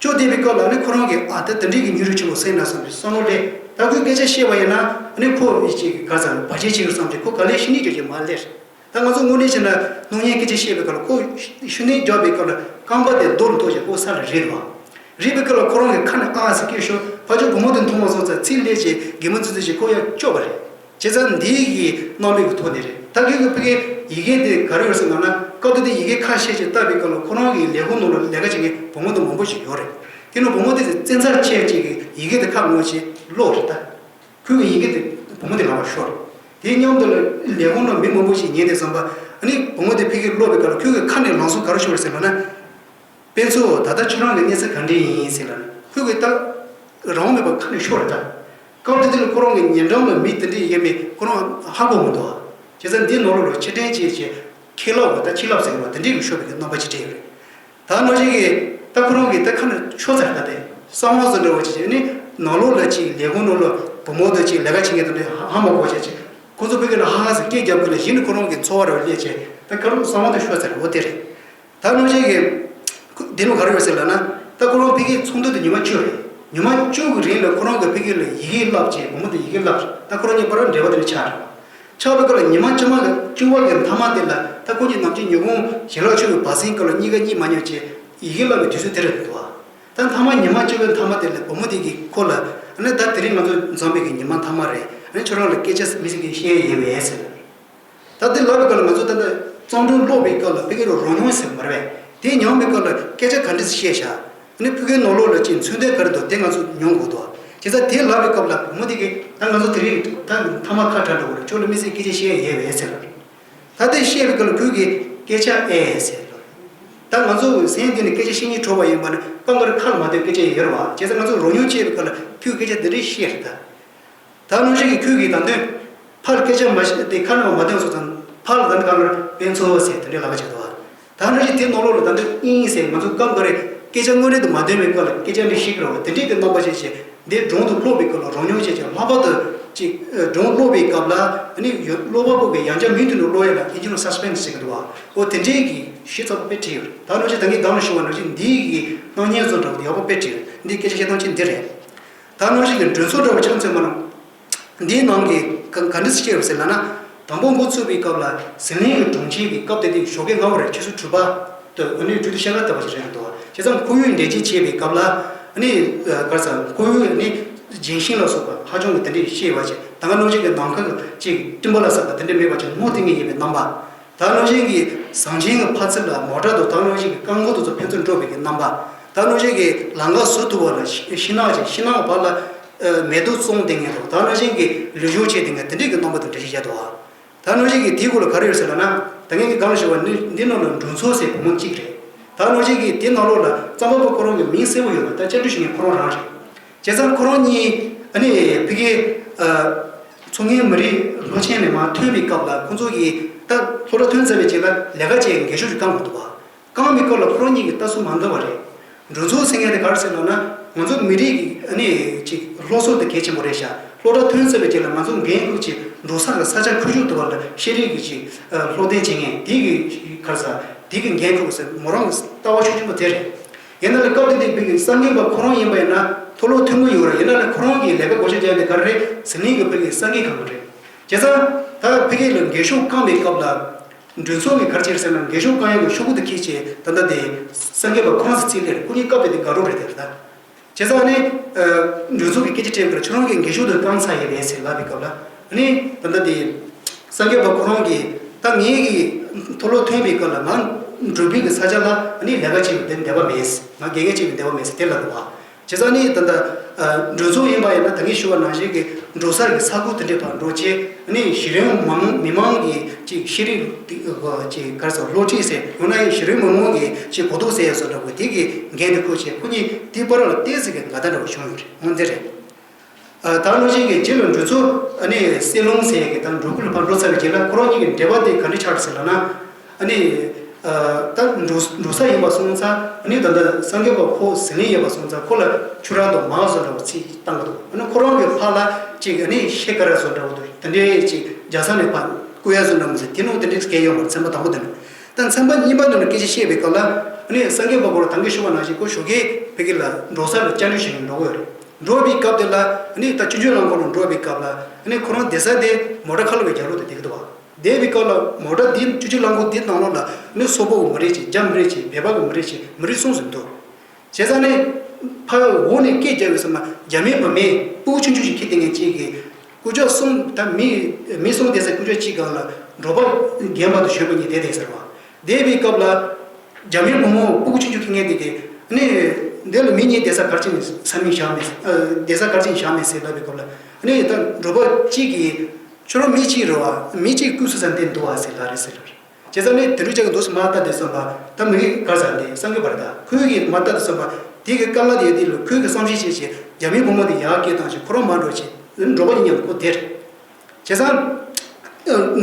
བཅོས་བསྡད་པའི་སྐབས་ལ་ནི་ཁོ་རང་གིས་ཨ་ད་དེ་འདྲས་ཀྱི་སྙིང་རུས་ཆེན་པོ་སེམས་ན་བསམ་པའི་བསམ་བློ་སླེབས། ད་ཁོས་སྐད་ཆ་བཤད་པ་ཡིན་ན་ནི་ཁོ་ཡི་ཅིག་ག་ཚ་བར་ཆད་ཆེ་བར་བསམ་བྱས་ཁོ་ག་ལེ་ཤི་ནི་ཅོ་ཅེ་མ་སླེབས། ད་ང་ཚོ་དངོས་གནས་བྱས་ན་སྣང་བརྙན་སྐད་ཆ་བཤད་པའི་སྐབས་ལ་ཁོ་ཤུ་ནི་རྒྱག་པའི་སྐབས་ལ་རྐང་པ་དེ་རྡོ་ལ་གཏོགས་བྱས་ཁོ་ས་ལ་རེད་བ། རེད་པའི་སྐབས་ལ་ཁོ་རང་གི་ཁ་ནས་ཨ་ཟེར་སྐད་ཤོར་ཕ་ཆོས་བུ་མོ་དེ་མཐོང་བ་སོང་ཙང་ཚིག་ལས་བྱས་གད་མོ་ཙི་ཙི་བྱས་ཁོ་ཡང་སྐྱོ་བ་རེད། བྱས་ཙང་འདི་ཡི་རྣམ་པའི་གི་ཐོག་ནས་རེད། ད་ཁོས་གི་ཕ་གིའི་ཡི་གེ་དེ་ག་རེ་ཡོད་ཟེར་ན་ན་སྐབས་དེ་དུས་ཡི་གེ་ཁ་ཤས་ཅིག་བཏབ་པའི་སྐབས་ལ་ཁོ་རང་གི་ལས་ཁུངས་ནང་ལ་ལས་ཀ་བྱེད་མཁན་བུ་མོ་དེ་མང་པོ་ཞིག་ཡོད་རེད། དེ་ནས་བུ་མོ་དེ་ཚོས་བཙན་ཚར་ཆེ་ཅིག་གི་ཡི་གེ་དེ་ཁ་ངོ་ཅིག་ཀློག་རེད་ད། ཁོས་གི་ཡི་གེ་དེ་བུ་མོ་དེ་ལག་པ་ཤོར། དེའི་མཉམ་དུ་ལ་ལས་ཁུངས་ནང་མི་མང་པོ་ཞིག་ཉན་དེ་བསམ་པ། ཨ་ནི་བུ་མོ་དེ་ཕ་གིར་ཀློག་པའི་སྐབས་ལ་ཁོས་གི་ཁ་ནས་ལམ་སང་ག་རེ་ཤོར་ཟེར་ལབ་ན། དཔེ་མཚོན་ད་ལྟ་ཁྱོད་རང་གི་གནས་ཚུལ་ག་འདྲས་ཡིན་ཟེར་ལབ་ན་ཁོས་གི་ད་རང་དབང་མེད་པར་ཁ་ནས་ཤོར་རེད་ད། སྐབས་དེ་དུས་ལ་ཁོ་རང་གི་ཉེ་འགྲམ་ལ་མི་དེ་འདྲས་ཡོད་མེད་ཁོ་རང་ཧ་གོ་མི་འདུག་བྱས་ཙང་འདི་ནང་ལོགས་ལ་ཕྱིར་དྲན་བྱས་བྱས་ཁས་ལབ་པ་ད་ཁྱི་ལབ་ཟེར་བ་དེ་འདྲས་ཀྱི་ཤོར་བའི་གི་རྣམ་པ་ཅིག་སྤྲད་ཡོད་རེད། ད་ནང་བཞིན་གྱི་ད་ཁོ་རང་གིས་ད་ཁ་ནས་ཤོར་ཚར་ད་དེ་གསང་བ་བཟོ་འདྲ་བ་ཅིག་བྱས་ནས་ནང་ལོགས་ལ་ཅིག་ལས་ཁུངས་ནང་ལ་བུ་མོ་དང་ཅིག་ལས་ཀ་བྱེད་མཁན་དེ་འདྲས་ཧ་མ་གོ་བྱས་ཅིག་ཁོ་ཚོ་ཕ་གི་ལ་ཧ་ཧ་ཟེར་སྐད་རྒྱབ་གི་ལ་གཞི་ནས་ཁོ་རང་གི་འཚོ་བ་ར་བ་སླེབས་བྱས་ད་ཁ་རུ་གསང་བ་དེ་ཤོར་ཚར་འོ་དེ་རེད། ད་ནང་བཞིན་གྱི་ཁོ་དེ་ནང་ག་རེ་ཡོད་ཟེར་ལབ་ན་ད་ཁོ་རང་ཕ་གིའི་ཚོགས་འདུ་དེ་ཉི་མ་བཅུ་རེད། ཉི་མ་བཅུ་གི་རིང་ལ་ཁོ་རང་གི་ཕ་གི་ལ་ཡི་གེ་བསླབ་བྱས་བུ་མོ་དེ་ཡི་གེ་བསླབ་ད་ཁོ་རང་གཉིས་བར་འབྲེལ་བ་དེ་འདྲས་ཆགས་རེད། ཆགས་པའི་སྐབས་ལ་ཉི་མ་བཅུ་མ་གི་བཅུ་པ་གི་མཐའ་མ་དེ་ལ་ད་ཁོ་གཉིས་ནམ་རྒྱུན་ཉི་ཧོང་ཞལ་ལག་མཆོད་པའི་བར་གསེང་སྐབས་ལ་གཉིས་ཀ་གཉིད་མ་ཉལ་བྱས་ཡི་གེ་བསླབ་པའི་དུས་ཚོད་དེ་རེད་འདུག་བ། ད་མཐའ་མ་ཉི་མ་བཅུ་པའི་མཐའ་མ་དེ་ལ་བུ་མོ་དེ་གིས་ཁོ་ལ་ཨ་ནི་ད་དེ་རིང་ང་ཚོ་འཛོམས་པའི་གི་ཉི་མ་མཐའ་མ་རེད། ཨ་ནི་ཁྱོད་རང་ལ་སྐད་ཆ་མི་ཟེར་གི་བཤད་ཡས་མེད་ཟེར། ད་དེ་ལབ་པའི་སྐབས་ལ་ང་ཚོ་ད་ལྟ་རྩོམ་སྒྲུང་ཀློག་པའི་སྐབས་ལ་ཕ་གི་རུ་རོ་མྱོང་ཟེར་མ་རེད་པས། དེ་མྱོང་པའི་སྐབས་ལ་སྐད་ཆ་ག་འདྲས་བཤད་བཞག་ཨ་ནི་ཕ་གིའི་ནང་ལོགས་ལ་ཅིག་མཚོན་དོན་ག་རེ་འདུག་དེ་ང་ཚོ་མྱོང་དགོས་འདུག་བྱས་ཙང་དེ་ལབ་པའི་སྐབས་ལ་བུ་མོ་དེ་གིས་ད་ང་ཚོ་དེ་རིང་ད་མཐའ་མ་ཁ་བྲལ་འགྲོ་གི་རེད། ཁྱོད་ལ་མི་ཟེར་སྐད་ཆ་བཤད་ཡས་མེད་ཟེར་ལབ། ད་དེ་བཤད་པའི་སྐབས་ལ་ཁོས་གིས་སྐད་ཆ་ཨེ་ཟེར་ལབ། ད་ང་ཚོ་སེམས་འདི་ནས་སྐད་ཆ་བཤད་སྙིང་བྲོ་བ་ཡིན་པ་ནི་སྐབས་འགར་ཁ་ལ་མ་ཐོན་སྐད་ཆ་ཡོད་རེད་བ། བྱས་ཙང་ང་ཚོ་རོ་མྱོང་སྐྱེས་པའི་སྐབས་ལ་ཁོས་སྐད་ཆ་འདི་འདྲས་བཤད་རེད་ད། ད་ནང་བཞིན་གྱི་ཁོས་གིས་ད་དུང་ཕར་སྐད་ཆ་མ་བཤད་དེ་ཁ་ནང་མ་ཐོན་སོང་ཙང་ཕར་ལ་ད་ནི་གང་ལ་དཔེ་མཚོན་ཟེར་དེ་འདྲའི་ལབ་པ་བྱེད་དོ། ད་ནང་བཞིན་དེ་ནང་ལོགས་ལ་ད་དུང་ཨིན་ཟེར་ང་ཚོ་སྐབས་འགར་སྐད་ཆ་དངོས་གནས་དུ་མ་ཐོན་པའི་སྐབས་ལ་སྐད་ཆ་འདི་ཤེས་ཀྱི་རེད་བ། དེ་འདྲའི་གི་རྣམ་པ་ཞིག་བྱས་འདི་སྒྲུང་དུ་ཀློག་པའི་སྐབས་ལ་རོ་མྱོང་བྱས་ཀྱང་ལྷག་པར་དུ་ཅིག་སྒྲུང་ཀློག་པའི་སྐབས་ལ་ནི་ཀློག་པ་པོ་གི་ཡང་བསྐྱར་མུ་མཐུད་ནས་ཀློག་ཡ་ལ་ཨིན་ཇི་ལ་སཱ་སི་པེན་སི་ཟེར་གི་འདུག་བ། འོ་དེ་འདྲའི་གི་ཞིབ་ཚགས་པོ་དཔེ་བྲིས་ཡོད། ད་ནང་བཞིན་ད་གིན་སྒང་ལ་ཞུ་བ་ནང་བཞིན་འདིའི་གི་སྣང་བརྙན་བཟོ་འདྲ་བོ་དེ་ཡག་པོ་དཔེ་བྲིས་ཡོད། འདིའི་སྐད་ཆ་བཤད་སྟངས་ཅིག་འདི་རེད། ད་ནང་བཞིན་གྱི་མགྲོན་ཚོགས་འདྲ་བོ་ཆ་མཚོན་པ་ན། འདིའི་ནང་གི་ག་ག་འདྲ་སེ་བཤད་ཡོད་ཟེར་ལབ་ན། དང་པོ་འགོ་ཚུགས་པའི་སྐབས་ལ་ཟི་ལིང་གི་གྲོང་ཁྱེར་གྱི་སྐབས་དེ་དུས་ཞོགས་ཀས་སྔ་པོ་རེད། ཆུ་ཚོད་དྲུག་པ་དུ་འོ་ནི་དྲུག་དུ་ཤར་ཁ་ལྟ་བ་ཞིག་རེད་འདུག་བྱས་ཙང་ཁོར་ཡུག་འགྲེལ་བརྗོད་བྱེད་པའི་སྐབས་ལ་ཨ་ནི་ག་རེ་ཟེར་ཁོར་ཡུག་ཨ་ནི་ལྗོན་ཤིང་ལ་སོགས་པ་ཧ་ཅང་གི་དེ་འདྲས་ཤེས་པ་ཅིག་ད་ག་ནང་བཞིན་གྱི་ནམ་མཁའ་གི་ཅིག་སྤྲིན་པ་ལ་སོགས་པ་དེ་འདྲས་མེད་པ་ཅིག་སྔོ་ཐིང་ངེ་ཡིན་པའི་རྣམ་པ། ད་ག་ནང་བཞིན་གྱི་ཟངས་ཆེན་གྱི་ཕར་ཚུར་ལ་མོ་ཊ་དང་ད་ག་ནང་བཞིན་གྱི་རྐང་འཁོར་དེ་ཚོ་ཕན་ཚུན་འགྲོ་བའི་གི་རྣམ་པ། ད་ག་ནང་བཞིན་གྱི་ལམ་ཁ་ཟུར་དུ་བ་ལ་ཤིང་ནགས་ཅིག་ཤིང་ནགས་བར་ལ་ མེ་ཏོག་བཙོང་བསྡད་མཁན་དང་། ད་ནང་བཞིན་གྱི་ལུས་སྦྱོང་བྱེད་བསྡད་མཁན་དེ་འདྲས་ཀྱི་རྣམ་པ་དང་འདྲ་ཞིག་བཞག་འདུག་བ། ད་ནང་བཞིན་གྱི་དེའི་སྐོར་ལ་ག་རེ་ཡོད་ཟེར་ལབ་ན། ད་ངས་ཀྱི་སྒང་ལ་ཞུ་བ་ནི་འདི་ནང་ལ་འབྲུ་མཚོ་ཟེར་བུ་མོ་གཅིག་རེད། ད་ནང་བཞིན་གྱི་དེ་ནང་ལོགས་ལ་གཙང་པ་པ་ཁོ་རང་གི་མིང་གསལ་པོ་ཡོད་པ། ད་བཅར་འདྲི་ཞུ་མཁན་ཁོ་རང་རང་རེད། བྱས་ཙང་ཁོ་རང་གཉིས་ཨ་ནི་ཕ་གིའི་ཨ་མཚོ་སྔོན་མི་རིགས་སློབ་ཆེན་ནས་མར་ཐོན་པའི་སྐབས་ལ་ཁོང་ཚོ་གིས་ད་སློབ་གྲྭ་ཐོན་ཚར་བའི་རྗེས་ལ་ལས་ཀ་བྱེད་འགན་ཤོག་ཅིག་བཀང་མ་འདུག་བ། བཀང་བའི་སྐབས་ལ་ཁོ་རང་གཉིས་ཀྱིས་ལྟ་ཚུལ་མ་འདྲ་བ་རེད། འབྲུ་མཚོ་ཟེར་མཁན་དེ་ག་རེ་ཟེར་ལབ་ན། ང་ཚོ་མི་རིགས་ཀྱི་ཨ་ནི་ཅིག་སློབ་གསོ་དེ་གལ་ཆེན་པོ་རེད་ཤག་སློབ་གྲྭ་ཐོན་ཚར་བའི་རྗེས་ལ་ང་ཚོ་འགན་ཁུར་ཅིག་འབྲོག་ས་གི་ས་ཆ་ཁུ་བྱུག་ཐུབ་པ་ལ་ཤེས་རིག་གི་ཅིག་སློབ་སྟོན་བྱེད་མཁན་དེ་གི་ག་རེ་ཟེར། དེ་གི་འགན་ཁུར་ཟེར་མོ་རང་གི་ལྟ་བ་ཤུགས་ཆེན་པོ་དེ་རེད། ཡིན་ན་ལས་སྐབས་དེ་དུས་ཕ་གིའི་གསར་འགོད་པ་ཁོ་རང་ཡིན་པ་ཡིན་ན་མཐོ་སློབ་ཐོན་གྱི་ཡོད་རེད། ཡིན་ན་ལས་ཁོ་རང་གི་ལས་ཀ་བགོ་བཤའ་བརྒྱབ་དེ་ག་རེ་རེད། ཟི་ལིང་གི་ཕ་གིའི་གསར་འགོད་ཁང་རེད། བྱས་ཙང་ད་ཕ་གི་ལ་འགན་ཤོག་བཀང་བའི་སྐབས་ལ། འབྲུ་མཚོ་གིས་ག་རེ་བྱས་ཟེར་ན། འགན་ཤོག་བཀང་ཡག་གི་ཤོག་གུ་དེ་འཁྱེར་བྱས་ད་ལྟ་དེ་གསར་འགོད་པ་ཁོ་རང་ཚོ་རྩིས་ལེན་རེད། ཁོ་གཉིས་སྐབས་དེ་དུས་དགའ་རོགས་རེད་དེ་རེད་ད། བྱས་ཙང་ནི་འབྲུ་མཚོ་གིས་སྐད་ཆ་དྲིས་པར་ཁྱོད་རང་གི་འགན་ཤོག་དེ་བཀང་ཚར་ཡོད་པས་ཟེར་ལབ་པའི་སྐབས་ལ། ནི་ད་ལྟ་དེ་གསར་འགོད་པ་ཁོ་རང་གིས་ད་ངེད་ཀྱི་མཐོ་སློབ་ཐོན་པའི་སྐབས་ལ་ང་འབྲུག་པའི་གི་ས་ཆ་ལ་ནི་ལས་ཀ་བྱེད་པའི་དེ་འདོད་པ་མེད། ང་དགེ་རྒན་བྱེད་པའི་འདོད་པ་མེད་ཟེར་དེ་ལབ་འདུག་བ། བྱས་ཙང་ནི་ད་ལྟ་འབྲུ་མཚོ་ཡིན་པ་ཡིན་ན་ད་གིན་ཞུ་བ་ནང་བཞིན་གྱི་འབྲོག་ས་གི་ས་ཁུལ་དེ་འདྲའི་བར་འགྲོ་བྱས་ནི་གཞི་རིམ་མི་མང་མི་མང་གི་ཅིག་ཤེས་རིག་ཅིག་ག་རེ་ཟེར་སློབ་ཁྲིད་ཟེར་ཡང་ན་གཞི་རིམ་མི་མང་གི་ཅིག་གོ་རྟོགས་ཟེར་ཡ་བཟོ་འདྲ་བོ་དེ་གི་འགན་དེ་ཁུར་བྱས། ཁོ་གཉིས་དེའི་བར་ལ་ཏོག་ཙམ་གྱི་འགལ་ཟླ་འདྲ་བོ་བྱུང་ཡོད་རེད། འོན་ཏེ་རེད། ད་ནང་བཞིན་གྱི་རྗེས་ལ་འབྲུ་མཚོ་ནི་སེ་ལུང་ཟེར་ཡ་གི་ད་འབྲུག་ཁུལ་ལ་ཕར་འགྲོ་ཚར་བའི་རྗེས་ལ་ཁོ་རང་གཉིས་ཀྱི་འབྲེལ་བ་དེ་ག་འདྲ་ཆགས་ཟེར་ལབ་ན། ཨ་ནི། ད་འབྲོག་འབྲོག་ས་ཡིན་པ་སོང་ཙང་ཨ་ནི་ད་ལྟ་སངས་རྒྱས་པ་ཁོ་ཟི་ལིང་ཡོད་པ་སོང་ཙང་ཁོ་ལ་ཁྱུ་ར་དང་མ་བཟོ་འདྲ་བོ་ཚིག་བཏང་གི་འདུག་ཨ་ནི་ཁོ་རང་གི་ཕ་ལ་ཅིག་ཨ་ནི་ཤེལ་དཀར་བཟོ་འདྲ་བོ་འདུག་དེ་འདྲའི་ཅིག་རྒྱ་ས་ནས་ཕར་བསྐུར་ཡ་བཟོ་འདྲ་མི་ཟེར་དེ་ནང་དེ་འདྲའི་སྐད་ཡོད་མ་རེད། ཚན་པ་དང་པོ་དེ་ནས། ད་ཚན་པ་གཉིས་པ་དེ་ནས་སྐད་ཆ་བཤད་པའི་སྐབས་ལ་ཨ་ནི་སངས་རྒྱས་པ་ཁོ་ལ་ད་གིན་ཞུ་བ་ནང་བཞིན་ཁོ་ཞོགས་ཀས་ཕ་གི་ལ་འབྲོག་ས་ལ་བཅར་འདྲི་ཞུ་ནས་འགྲོ་གི་ཡོད་རེད། འགྲོ་བའི་སྐབས་དེ་ལ་ཨ་ནི་ད་ཆུ་བཞི་རླངས་འཁོར་ལ་འགྲོ་བའི་སྐབས་ལ་ཨ་ནི་ཁོ་རང་བསྡད་ས་དེ་མོ་ཊ་ཁ་ལོ་བའི་རྒྱབ་ལོགས་དེ་བསྡད་ཀྱི་འདུག་བ། བསྡད་པའི་སྐབས་ལ་མོ་ཊ་འདི་ཆུ་བཞི་རླངས་འཁོར་འདི་ནང་ལོགས་ལ་ནི་སོག་པོ་གི་མི་རེད་ཅིག་རྒྱ་མི་རེད་ཅིག་བོད་པ་གི་མི་རེད་ཅིག་མི་རིགས་གསུམ་ཟིན་འདུག་བྱས་ཙང་ནི་ཕ་འོག་ནས་སྐད་རྒྱབ་ཡོད་ས་མ། རྒྱ་མིའི་བུ་མོ་སྤུ་གུ་ཆུང་ཆུང་ཞིག་ཁྱེར་བསྡད་མཁན་ཅིག་གིས་སྐུ་ཅག་གསུམ་ད་མི་མི་གསུམ་བསྡད་ས་སྐུ་ཅག་གཅིག་སྒང་ལ་འབྲོག་པ་རྒན་པ་དང་གཞོན་པ་གཉིས་བསྡད་བསྡད་ཟེར་བ། བསྡད་པའི་སྐབས་ལ་རྒྱ་མིའི་བུ་མོ་སྤུ་གུ་ཆུང་ཆུང་ཁྱེར་མཁན་དེ་གིས་ནི་འདི་ལ་མི་གཉིས་བསྡད་ས་ག་རེ་བྱས་ནས་ས་མིག་བཞག་མེད། བསྡད་ས་ག་རེ་བྱས་ནས་བཞག་མེད་ཟེར་ལབ་པའི་སྐབས་ལ་ནི་ད་འབྲོག་པ་གཅིག་གིས། ཁྱོད་རང་མི་གཅིག་རེད་བ། མི་གཅིག་སྐུ་གསོན་ས་འདིར་འདུག་བ་ཟེར་ལབ་རེད་ཟེར། བྱས་ཙང་ནི་དེ་འདྲ་ཅིག་འདུག་སེ་མར་ལྟ་དུས་ཙམ་པ་ད་མི་ག་རེ་ཟེར་འདི་སངས་རྒྱས་པ་རེད་ད། ཁོས་གིས་མར་ལྟ་དུས་ཙམ་པ་དེ་གི་དཀའ་ངལ་དེ་ཡོད་དུས་ལ་ཁོས་གིས་བསམ་ཤེས་བྱས་བྱས་རྒྱ་མིའི་བུ་མོ་དེ་ཡར་སྐད་བཏང་བྱས་ཁོ་རང་མར་འགྲོ་བྱས་འབྲོག་པ་གཉིས་མཉམ་དུ་ཁོ་བསྡད་རེད། བྱས་ཙང་།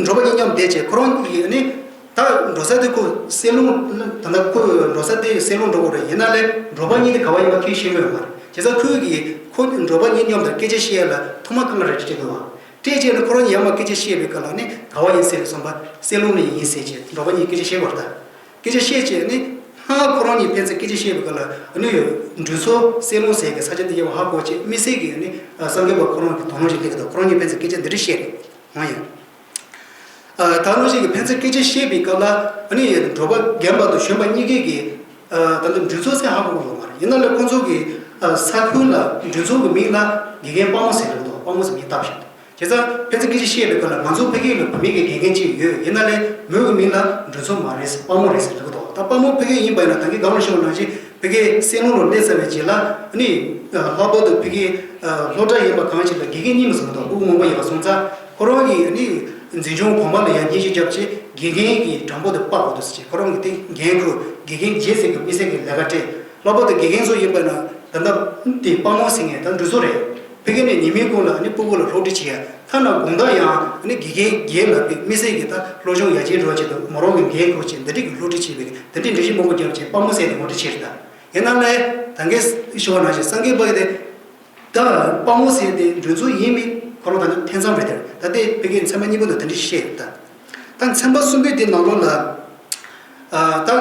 འབྲོག་པ་གཉིས་མཉམ་བསྡད་བྱས་ཁོ་རང་གིས་ནི། ད་འབྲོག་ས་དེ་ཁོ་སེ་ལུང་། ད་ལྟ་ཁོ་འབྲོག་ས་དེ་སེ་ལུང་འགྲོ་དགོས་རེད། ཡིན་ན་ལས་འབྲོག་པ་གཉིས་དེ་ག་བ་ཡིན་པ་ཁོས་ཤེས་ཀྱི་ཡོད་མ་རེད། བྱས་ཙང་ཁོས་གིས་ཁོ་འབྲོག་པ་གཉིས་མཉམ་དུ་སྐད་ཆ་བཤད་ཡ་ལ་ཐོག་མ་དཀའ་ངལ་རེ་འཕྲད་ཀྱི་ཡོད་པ། སྤྲད་བྱས་ནས་ཁོ་རང་གཉིས་ཡར་མར་སྐད་ཆ་བཤད་པའི་སྐབས་ལ་ནི་ག་བ་ཡིན་ཟེར་སོང་པ་སེ་ལུང་ནས་ཡིན་ཟེར་བྱས་འབྲོག་པ་གཉིས་སྐད་ཆ་བཤད་པ་རེད་ད། སྐད་ཆ་བཤད་བྱས་ནི་ཧ་ཁོ་རང་གཉིས་ཕན་ཚུན་སྐད་ཆ་བཤད་པའི་སྐབས་ལ་ནི་འབྲུ་མཚོ་སེ་ལུང་ཟེར་གི་ས་ཆ་དེ་ཡོད་པ་ཧ་གོ་བྱས་དམིགས་བསལ་གྱི་ནི་སངས་རྒྱས་པ་ཁོ་རང་གི་དོ་སྣང་ཞིག་སླེབས་ཀྱི་འདུག་ཁོ་རང་གཉིས་ཕན་ཚུན་སྐད་ཆ་འདི་འདྲ་བཤད་རེད། འོ་ཡ། ད་ནང་བཞིན་གྱི་ཕན་ཚུན་སྐད་ཆ་བཤད་པའི་སྐབས་ལ་ནི་འབྲོག་པ་རྒན་པ་དང་གཞོན་པ་གཉིས་ཀས་ཀྱི་ད་ལྟ་འབྲུ་མཚོ་ཟེར་ཧ་གོ་གི་ཡོད་མ་རེད། ཡིན་ན་ལས་ཁོང་ཚོ་གི་ས་ཁུལ་ལ་འབྲུ་མཚོ་གི་མིང་ལ་དགེ་རྒན་དཔའ་མོ་ཟེར་གྱི་འདུག་དཔའ་མོ་ཟེར་མིང་བཏགས་བཞག་འདུག་བྱས་ཙང་ཕན་ཚུན་སྐད་ཆ་བཤད་པའི་སྐབས་ལ་ང་ཚོ་ཕ་གི་ལ་བུད་མེད་ཀྱི་དགེ་རྒན་ཅིག་ཡོད། ཡིན་ན་ལས་མོའི་གི་མིང་ལ་འབྲུ་མཚོ་མ་རེད་ཟེར་དཔའ་མོ་རེད་ཟེར་ལབ་ཀྱི་འདུག་ད་དཔའ་མོ་ཕ་གི་ཡིན་པ་ཡིན་ན་ད་གིན་སྒང་ལ་ཞུས་པ་ནང་བཞིན་ཕ་གི་སེ་ལུང་ལ་སླེབས་ཚར་བའི་རྗེས་ལ་ནི་ལྷག་པར་དུ་ཕ་གི་སློབ་གྲྭ་ཡིན་པ་གང་ཞིག་ལ་དགེ་རྒན་གཉིས་མ་ཟིན་པ་དང་སྤུ་གུ་མང་པོ་ཡོད་པ་སོང་ཙང་ཁོ་རང་གིས་ནི་འཛིན་སྐྱོང་གོང་མ་ལ་ཡང་སྙན་ཞུ་བརྒྱབ་བྱས་དགེ་རྒན་གྱི་གྲངས་འབོར་དེ་སྤར་དགོས་འདུག་ཟེར་བྱས་ཁོ་རང་གིས་དེ་འགན་ཁུར་དགེ་རྒན་བརྗེ་ཟེར་གི་དམིགས་བསལ་གྱི་ལས་ཀ་སྤྲད། ལྷག་པར་དུ་དགེ་རྒན་ཚོ་ཡིན་པ་ན་ད་ལྟ་དེ་དཔའ་མོ་ཟེར་མཁན་ད་འབྲུ་མཚོ་རེད། ཕ་གི་ནས་ཉི་མའི་གུང་ལ་ནི་སྤུ་གུ་ལ་སློབ་ཁྲིད་བྱེད་ཡ། ཐ་ན་དགོང་དག་ཡང་ནི་དགེ་རྒན་བརྒྱད་ལ་དམིགས་བསལ་གྱི་ད་སློབ་སྦྱོང་ཡར་རྒྱས་འགྲོ་བ་ཆེད་དུ་མོ་རང་གི་འགན་ཁུར་བྱས་འདི་འདྲའི་གི་སློབ་ཁྲིད་བྱེད་པའི་འདི་འདྲའི་འགྲེལ་བཤད་མང་པོ་བརྒྱབ་བྱས་དཔའ་མོ་ཟེར་ནས་ངོ་སྤྲོད་བྱས་རེད་ད། ཡིན་ན་ལས་ད་གིན་ཞུ་བ་ནང་བཞིན་སངས་རྒྱས་པ་དེ་ད་དཔའ་མོ་ཟེར་དེ་འབྲུ་མཚོ་ཡིན་མིན་ཁོ་རང་ད་ནི་ཐེ་ཚོམ་རེད་དེ། ད་ལྟའི་ཕ་གིའི་ཚན་པ་གཉིས་པོ་འདི་དེ་འདྲ་བཤད་ཡོད་ད། ད་ཚན་པ་གསུམ་པའི་དེ་ནང་ལོགས་ལ་ད།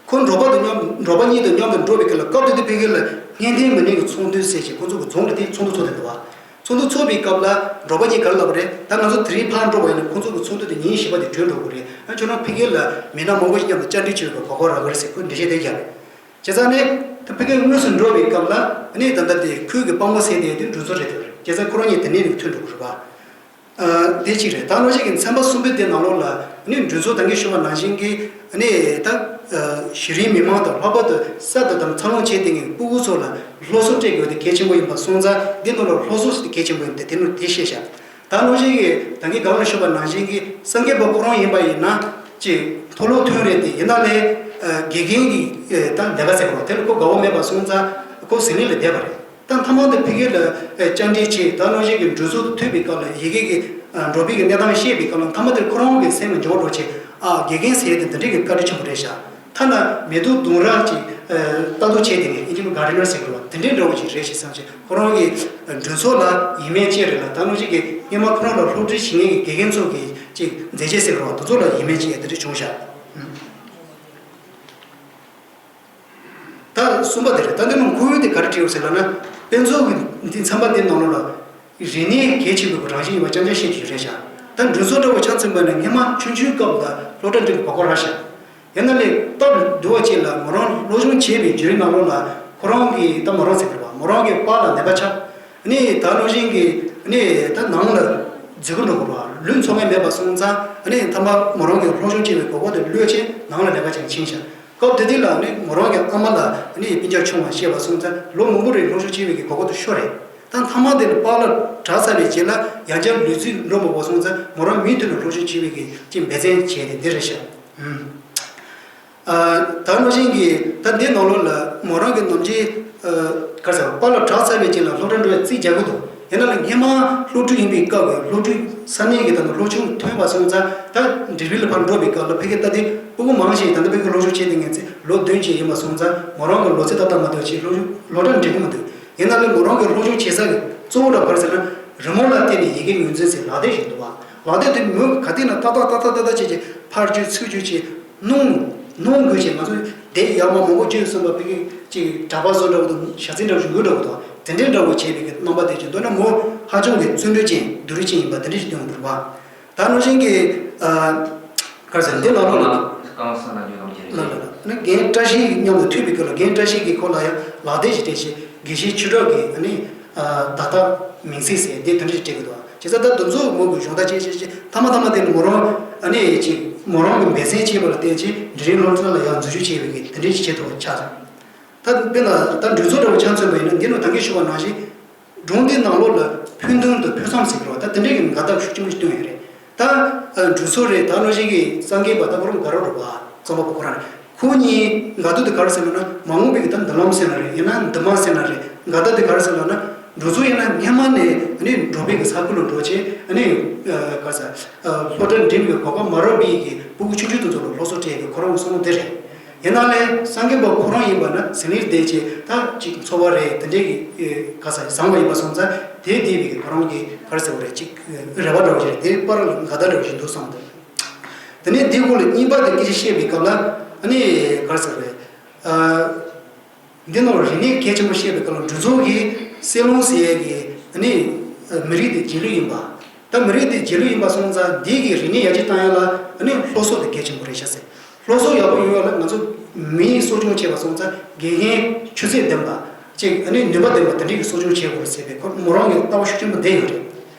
ཁོ་འབྲོག་པ་དང་མཉམ་འབྲོག་པ་གཉིས་དང་མཉམ་དུ་འགྲོ་བའི་སྐབས་ལ་སྐབས་དེ་དུས་ཕ་གི་ལ་གཉེན་སྟོན་མི་སྣའི་གི་ཚོགས་འདུ་ཟེར་ཞིག་ཁོ་ཚོ་གི་རྫོང་ལ་དེ་ཚོགས་འདུ་ཚོགས་བསྡད་འདུག་བ། ཚོགས་འདུ་ཚོགས་པའི་སྐབས་ལ་འབྲོག་པ་གཉིས་ག་རེ་ལབ་པ་རེད། ད་ང་ཚོ་དེ་རིང་ཕར་འགྲོ་བ་ཡིན་ན་ཁོ་ཚོ་གི་ཚོགས་འདུ་དེ་ཉིན་བཞི་པ་དེ་གྲོལ་འགྲོ་གི་རེད། ཨ་ཁྱོད་རང་ཕ་གི་ལ་མི་སྣ་མང་པོ་ཞིག་མཉམ་དུ་བཅར་འདྲི་བྱེད་པའི་གོ་སྐབས་རག་གི་རེད་ཟེར་ཁོས་འགྲེལ་བཤད་དེ་བརྒྱབ་རེད། བྱས་ཙང་ནས་ད་ཕ་གི་དངོས་སུ་འགྲོ་བའི་སྐབས་ལ་ནི་ད་ལྟ་དེ་ཁོའི་གི་དཔའ་མོ་ཟེར་དེ་དེ་འབྲུ་མཚོ་རེད་དེ་རེད། བྱས་ཙང་ཁོ་རང་གཉིས་དེ་ནས་ནི་ཐུག་འགྲོ་གི་རེད་པ། དེ་གཅིག་རེད། ད་ལོ་གཅིག་གི་ཚན་པ་གསུམ་པའི་དེ་ནང་ལོགས་ལ་ནི་འབྲུ་མཚོ་ད་གིན་ཞུས་པ་ནང་བཞིན་གྱི་ནི་ད་གཞི་རིམ་མི་མང་དང་ལྷག་པར་དུ་གསར་དུ་དམ་འཛིན་བྱས་བསྡད་མཁན་སྤུ་གུ་ཚོ་ལ་ སློབ་གསོ་སྤྲད་དགོས་དེ་གལ་ཆེན་པོ་ཡིན་པ་སོང་ཙང་འདི་ནང་ལ་སློབ་གསོ་ཟེར་དེ་གལ་ཆེན་པོ་ཡིན་པ་དེ་ནང་དེ་བཤད་བཞག་ད་ནང་བཞིན་གྱི་ད་གིན་སྒང་ལ་ཞུས་པ་ནང་བཞིན་གྱི་སངས་རྒྱས་པ་ཁོ་རང་ཡིན་པ་ཡིན་ན་ཅིག་མཐོ་སློབ་ཐོན་རེད་དེ་ཡིན་ན་ལས་དགེ་རྒན་གྱི་ད་ལས་ཀ་ཟེར་བ་དེ་ལ་ཁོ་དགའ་བོ་མེད་པ་སོང་ཙང་ཁོ་ཟི་ལིང་ལ་བསྡད་པ་རེད། ད་མཐའ་མ་དེ་ཕ་གི་ལ་བཅར་འདྲི་བྱས་ད་ནང་བཞིན་གྱི་གྲོས་ཚོགས་ཐུག་པའི་སྐབས་ལ་ཡི་གེ་གི་འགྲོ་བའི་གི་གནས་སྟངས་བཤད་པའི་སྐབས་ལ་མཐའ་མ་དེར་ཁོ་རང་གི་སེམས་ལ་འགྱུར་བ་འགྲོ་བྱས་ཨ་དགེ་རྒན་ཟེར་ཡས་དེ་འདི་འདྲའི་གི་བཀའ་དྲིན་ཆེན་པོ་རེད་ཤག་ཐ་ན་མེ་ཏོག་ལྡུམ་ར་ཅིག་ལྟ་རྟོག་བྱས་དེ་ནས་ཨིན་ཇི་ལ་གར་ཌི་ནར་ཟེར་དགོས་པ་དེ་འདྲའི་འདྲ་བོ་ཅིག་རེད་ཞེས་བསམ་བྱས་ཁོ་རང་གི་གྲོས་ཚོགས་ལ་ཡིད་སྨོན་སྐྱེས་རེད་ལ་ད་ནང་བཞིན་གྱི་སྔོན་མ་ཁོ་རང་ལ་སློབ་ཁྲིད་བྱེད་མཁན་གྱི་དགེ་རྒན་ཚོ་གི་ཅིག་མཛད་རྗེས་ཟེར་དགོས་པ་དེ་ཚོ་ལ་ཡིད་སྨོན་སྐྱེས་ཡས་དེ་འདྲ་བྱུང་ཤག་ད་གསུམ་པ་དེ་རེད། ད་འདི་ནང་ཁོ་བོས་དེ་ག་རེ་བྲིས་ཡོད་ཟེར་ལབ་ན། དཔེ་མཛོད་ཀྱི་འདི་ཚན་པ་འདི་ནང་ལོགས་ལ་རིག་གནས་གལ་ཆེ་དགོས་པའི་རང་བཞིན་ཡིན་པ་རྐྱང་རྐྱང་བཤད་རྒྱུ་རེད་ཤག་ད་འགྲོ་སོང་འདྲ་བོ་ཆ་མཚོན་པ་ནི་སྔོན་མ་ཆུང་ཆུང་སྐབས་ལ་སློབ་གྲྭ་འགྲིམ་གོ་སྐབས་རག་ཤག་ཡིན་ན་ལས་སྟབས་བདེ་བ་ཅིག་ལ་མོ་རང་སློབ་སྦྱོང་བྱས་པའི་བརྒྱུད་རིམ་ནང་ལོགས་ལ་ཁོ་རང་གི་ད་མོ་རང་ཟེར་དགོས་པ་མོ་རང་གི་པཱ་ལགས་ནད་པ་ཆགས། ནི་ད་ནང་བཞིན་གྱི་ནི་ད་ནང་ལ་འཛུལ་གི་འགྲོ་དགོས་པ་ལུས་འཚོ་མཁན་མེད་པ་སོང་ཙང་ནི་མཐའ་མ་མོ་རང་གི་སློབ་སྦྱོང་བྱེད་པའི་གོ་སྐབས་དེ་གློད་ཆེད་ནང་ལ་ནད་པ་ཅིག་ཕྱིན་ཤག་སྐབས་དེ་དུས་ལ་ནི་མོ་རང་གི་ཨ་མ་ལ་ནི་སྤུན་ཀྱག་ཆུང་བ་བཤད་པ་སོང་ཙང་ལོ་མང་པོ་རིང་སློབ་སྦྱོང་བྱེད་པའི་གི་གོ་སྐབས་དེ་ཤོར་རེད། ད་མཐའ་མ་དེ་ལ་པཱ་ལགས་དྲག་ཚར་བའི་རྗེས་ལ་ཡང་བསྐྱར་ལུས་རྩལ་འགྲོ་མ་དགོས་སོང་ཙང་མོ་རང་མུ་མཐུད་ནས་སློབ་སྦྱོང་བྱེད་པའི་གི་ཅིག་འབད་བརྩོན་བྱས་ཏེ་འདི་རེད་ཤག་ཨ། ད་ནང་བཞིན་གྱི་ད་འདི་ནང་ལོགས་ལ་མོ་རང་གི་ནམ་རྒྱུན་ཨ། ག་རེ་ཟེར་པཱ་ལགས་དྲག་ཚར་བའི་རྗེས་ལ་སློབ་གྲྭ་འགྲོ་བའི་རྩིས་རྒྱག་གི་འདུག་ཡིན་ན་ལ་སྔོན་མ་སློབ་ཕྲུག་ཡིན་པའི་སྐབས་ཀྱི་སློབ་ཕྲུག་ས་གནས་ཀྱི་ད་ནང་སློབ་ཆུང་ཐོན་པ་སོང་ཙང་ད་འབྲིང་རིམ་ལ་ཕར་འགྲོ་བའི་སྐབས་ལ་ཕ་གི་ད་དེ་སྤུ་གུ་མང་ཞིག་ད་ལྟ་ཕ་གི་སློབ་སྦྱོང་བྱེད་བསྡད་མཁན་ཚོ་ལོ་བདུན་ཅན་ཡིན་པ་སོང་ཙང་མོ་རང་གི་ལོ་ཚད་ཏག་ཏག་མ་ཐུག་ཅིག་སློབ་སློབ་གྲྭ་འགྲིམ་གི་མི་འདུག་ཡིན་ན་ལ་མོ་རང་གི་སློབ་སྦྱོང་བྱེད་ས་གི་གཙོ་བོ་ལ་ག་རེ་ཟེར་ན་རི་མོ་ལ་བརྟེན་ནས་ཡི་གེ་ངོས་འཛིན་ཟེར་ལག་དེབ་ཞིག་འདུག་བ། ལག་དེབ་དེ་མོས་ག་དུས་ན་ཏག་ཏག་ཏག་ཏག་ཏག་ཏག་བྱས་བྱས་ཕར་བརྗོད་ཚུར་བརྗོད་བྱས། སྣང་སྣང་དགོས་ཀྱི་ང་ཚོ་དེབ་ཡག་མ་མང་པོ་བརྗོད་སོང་བ་ཕ་གི་ཅིག་གྲྭ་པ་བཟོ་འདྲ་བོ་དང་ཞྭ་རྩི་འདྲ་བོ་ཞིག་འགོས་འདྲ་བོ་དང་དེ་འདྲའི་འདྲ་བོ་བྱས་པའི་གི་རྣམ་པ་དེ་ཅིག་མདོར་ན་མོ་ཧ་ཅང་གི་བརྩོན་འགྲུས་ཅན་སྡུག་རུས་ཅན་ཡིན་པ་དེ་འདྲ་ཞིག་སྟོན་དགོས་པ། ད་ནང་བཞིན་གྱི་ཨ། ག་རེ་ཟེར་འདི་ནང་ལོགས་ལ་ལ་ལ་ལ་ནི་རྒན་བཀྲ་ཤིས་མཉམ་དུ་ཐུག་པའི་སྐབས་ལ་རྒན་བཀྲ་ཤིས་ཀྱིས་ཁོ་ལ་ཡང་ལག་དེབ་ཞིག་སྤྲད་བྱས་དགེ་བཤེས་ཆོས་གྲགས་ཀྱི་ཨ་ནི་ཨ། བརྡ་དག་མིང་ཚིག་ཟེར་འདི་དེ་འདྲ་ཞིག་སྤྲད་གི་འདུག་བྱས་ཙང་ད་དེ་ཚོ་མོ་གི་གཞོགས་འདེགས་བྱས་བྱས་བྱས་མཐའ་མ་མཐའ་མ་དེ་ནི་མོ་རང་ཨ་ནི་ཅིག་མོ་རང་གི་འབད་བརྩོན་བྱས་པ་ལ་བརྟེན་བྱས་འབྲིང་རིམ་སློབ་གྲྭ་ལ་ཡང་འཛུལ་ཞུགས་བྱས་པའི་གི་དེ་འདྲའི་ཞིག་བྱེད་ཐུབ་པ་ཆགས་སོང་། ད་དཔེར་ན་ད་འགྲོ་སོང་འདྲ་བོ་ཆ་མཚོན་པ་ཡིན་ན་འདི་ནང་ད་གིན་ཞུས་པ་ནང་བཞིན། སྒྲུང་འདིའི་ནང་ལོགས་ལ་ཕུགས་འདུན་དང་ཕུགས་བསམ་ཟེར་གྱི་རེད་བ། ད་དེ་འདྲའི་གི་དགའ་རྟགས་ཤུགས་ཆེན་པོ་ཞིག་བཏོན་ཡོད་རེད། ད་འགྲོ་སོང་རེད། ད་ནང་བཞིན་གྱི་སངས་རྒྱས་པ་ད་ཁོ་རང་དགའ་རབ་རེད་བ། རྩོམ་པ་པོ་ཁོ་རང་རེད། ཁོ་གཉིས་དགའ་རྟགས་དེ་ག་རེ་ཟེར་ལབ་ན་མ་འོངས་པའི་གི་ད་མདུན་ལམ་ཟེར་ན་རེད། ཡིན་ན་འདུན་མ་ཟེར་ན་རེད། དགའ་རྟགས་དེ་ག་རེ་ཟེར་ལབ་ན་འགྲོ་སོང་ཡིན་ན་སྔོན་མ་ནས་ཨ་ནི་འགྲོ་བའི་གི་ས་ཁུལ་ལ་འགྲོ་བྱས་ཨ་ནི་ག་རེ་ཟེར་སློབ་གྲྭ་འགྲིམ་པའི་གོ་སྐབས་མ་རག་པའི་གི་སྤུ་གུ་ཆུང་ཆུང་དེ་ཚོ་ལ་སློབ་གསོ་སྤྲད་ཡོད་གི་ཁོ་རང་གི་བསམ་བློ་དེ་རེད། ཡིན་ན་ལས་སངས་རྒྱས་པ་ཁོ་རང་ཡིན་པ་ན་ཟི་ལིང་བསྡད་བྱས་ད་ཅིག་འཚོ་བ་རེད་དེ་འདྲའི་གི་ག་ས་བཟང་བ་ཡིན་པ་སོང་ཙང་དེ་བསྡད་པའི་གི་ཁོ་རང་གི་ག་རེ་ཟེར་བ་རེད་ཅིག་རེ་བ་འདྲ་བོ་ཞིག་རེད། དེ་པར་ལ་དགའ་རྟགས་འདྲ་བོ་ཞིག་འདུག་བསམ་འདུག་དེ་ནས་འདིའི་སྐོར་ལ་གཉིས་པ་དེ་སྐད་ཆ་བཤད་པའི་སྐབས་ལ་ཨ་ནི་ག་རེ་ཟེར་བ་རེད། འདི་ནང་རིག་གནས་གལ་ཆེན་པོ་བཤད་པའི་སྐབས་ལ་འབྲུ་ཚོགས་ཀྱི་སྲེ་ལོང་ཟེར་ཡས་ཀྱི་ནི་མི་རིགས་དེ་རྗེས་ལུས་ཡིན་པ། ད་མི་རིགས་དེ་རྗེས་ལུས་ཡིན་པ་སོང་ཙང་འདི་གི་རིག་གནས་ཡར་རྒྱས་བཏང་ཡ་ལ་ནི་སློབ་གསོ་དེ་གལ་ཆེན་པོ་རེད་ཤག་ཟེར། སློབ་གསོ་ཡག་པོ་ཡོང་ཡ་ལ་ང་ཚོ་མི་གསོ་སྐྱོང་བྱེད་པ་སོང་ཙང་དགེ་རྒན་ཆུ་ཚད་ལྡན་པ་ཅིག་ནི་ནུས་པ་ལྡན་པ་དེ་འདྲས་ཀྱི་གསོ་སྐྱོང་བྱེད་དགོས་རེད་ཟེར་བའི་ཁོ་མོ་རང་གི་ལྟ་བ་ཤུགས་ཆེན་པོ་བསྡད་ཡོད་རེད།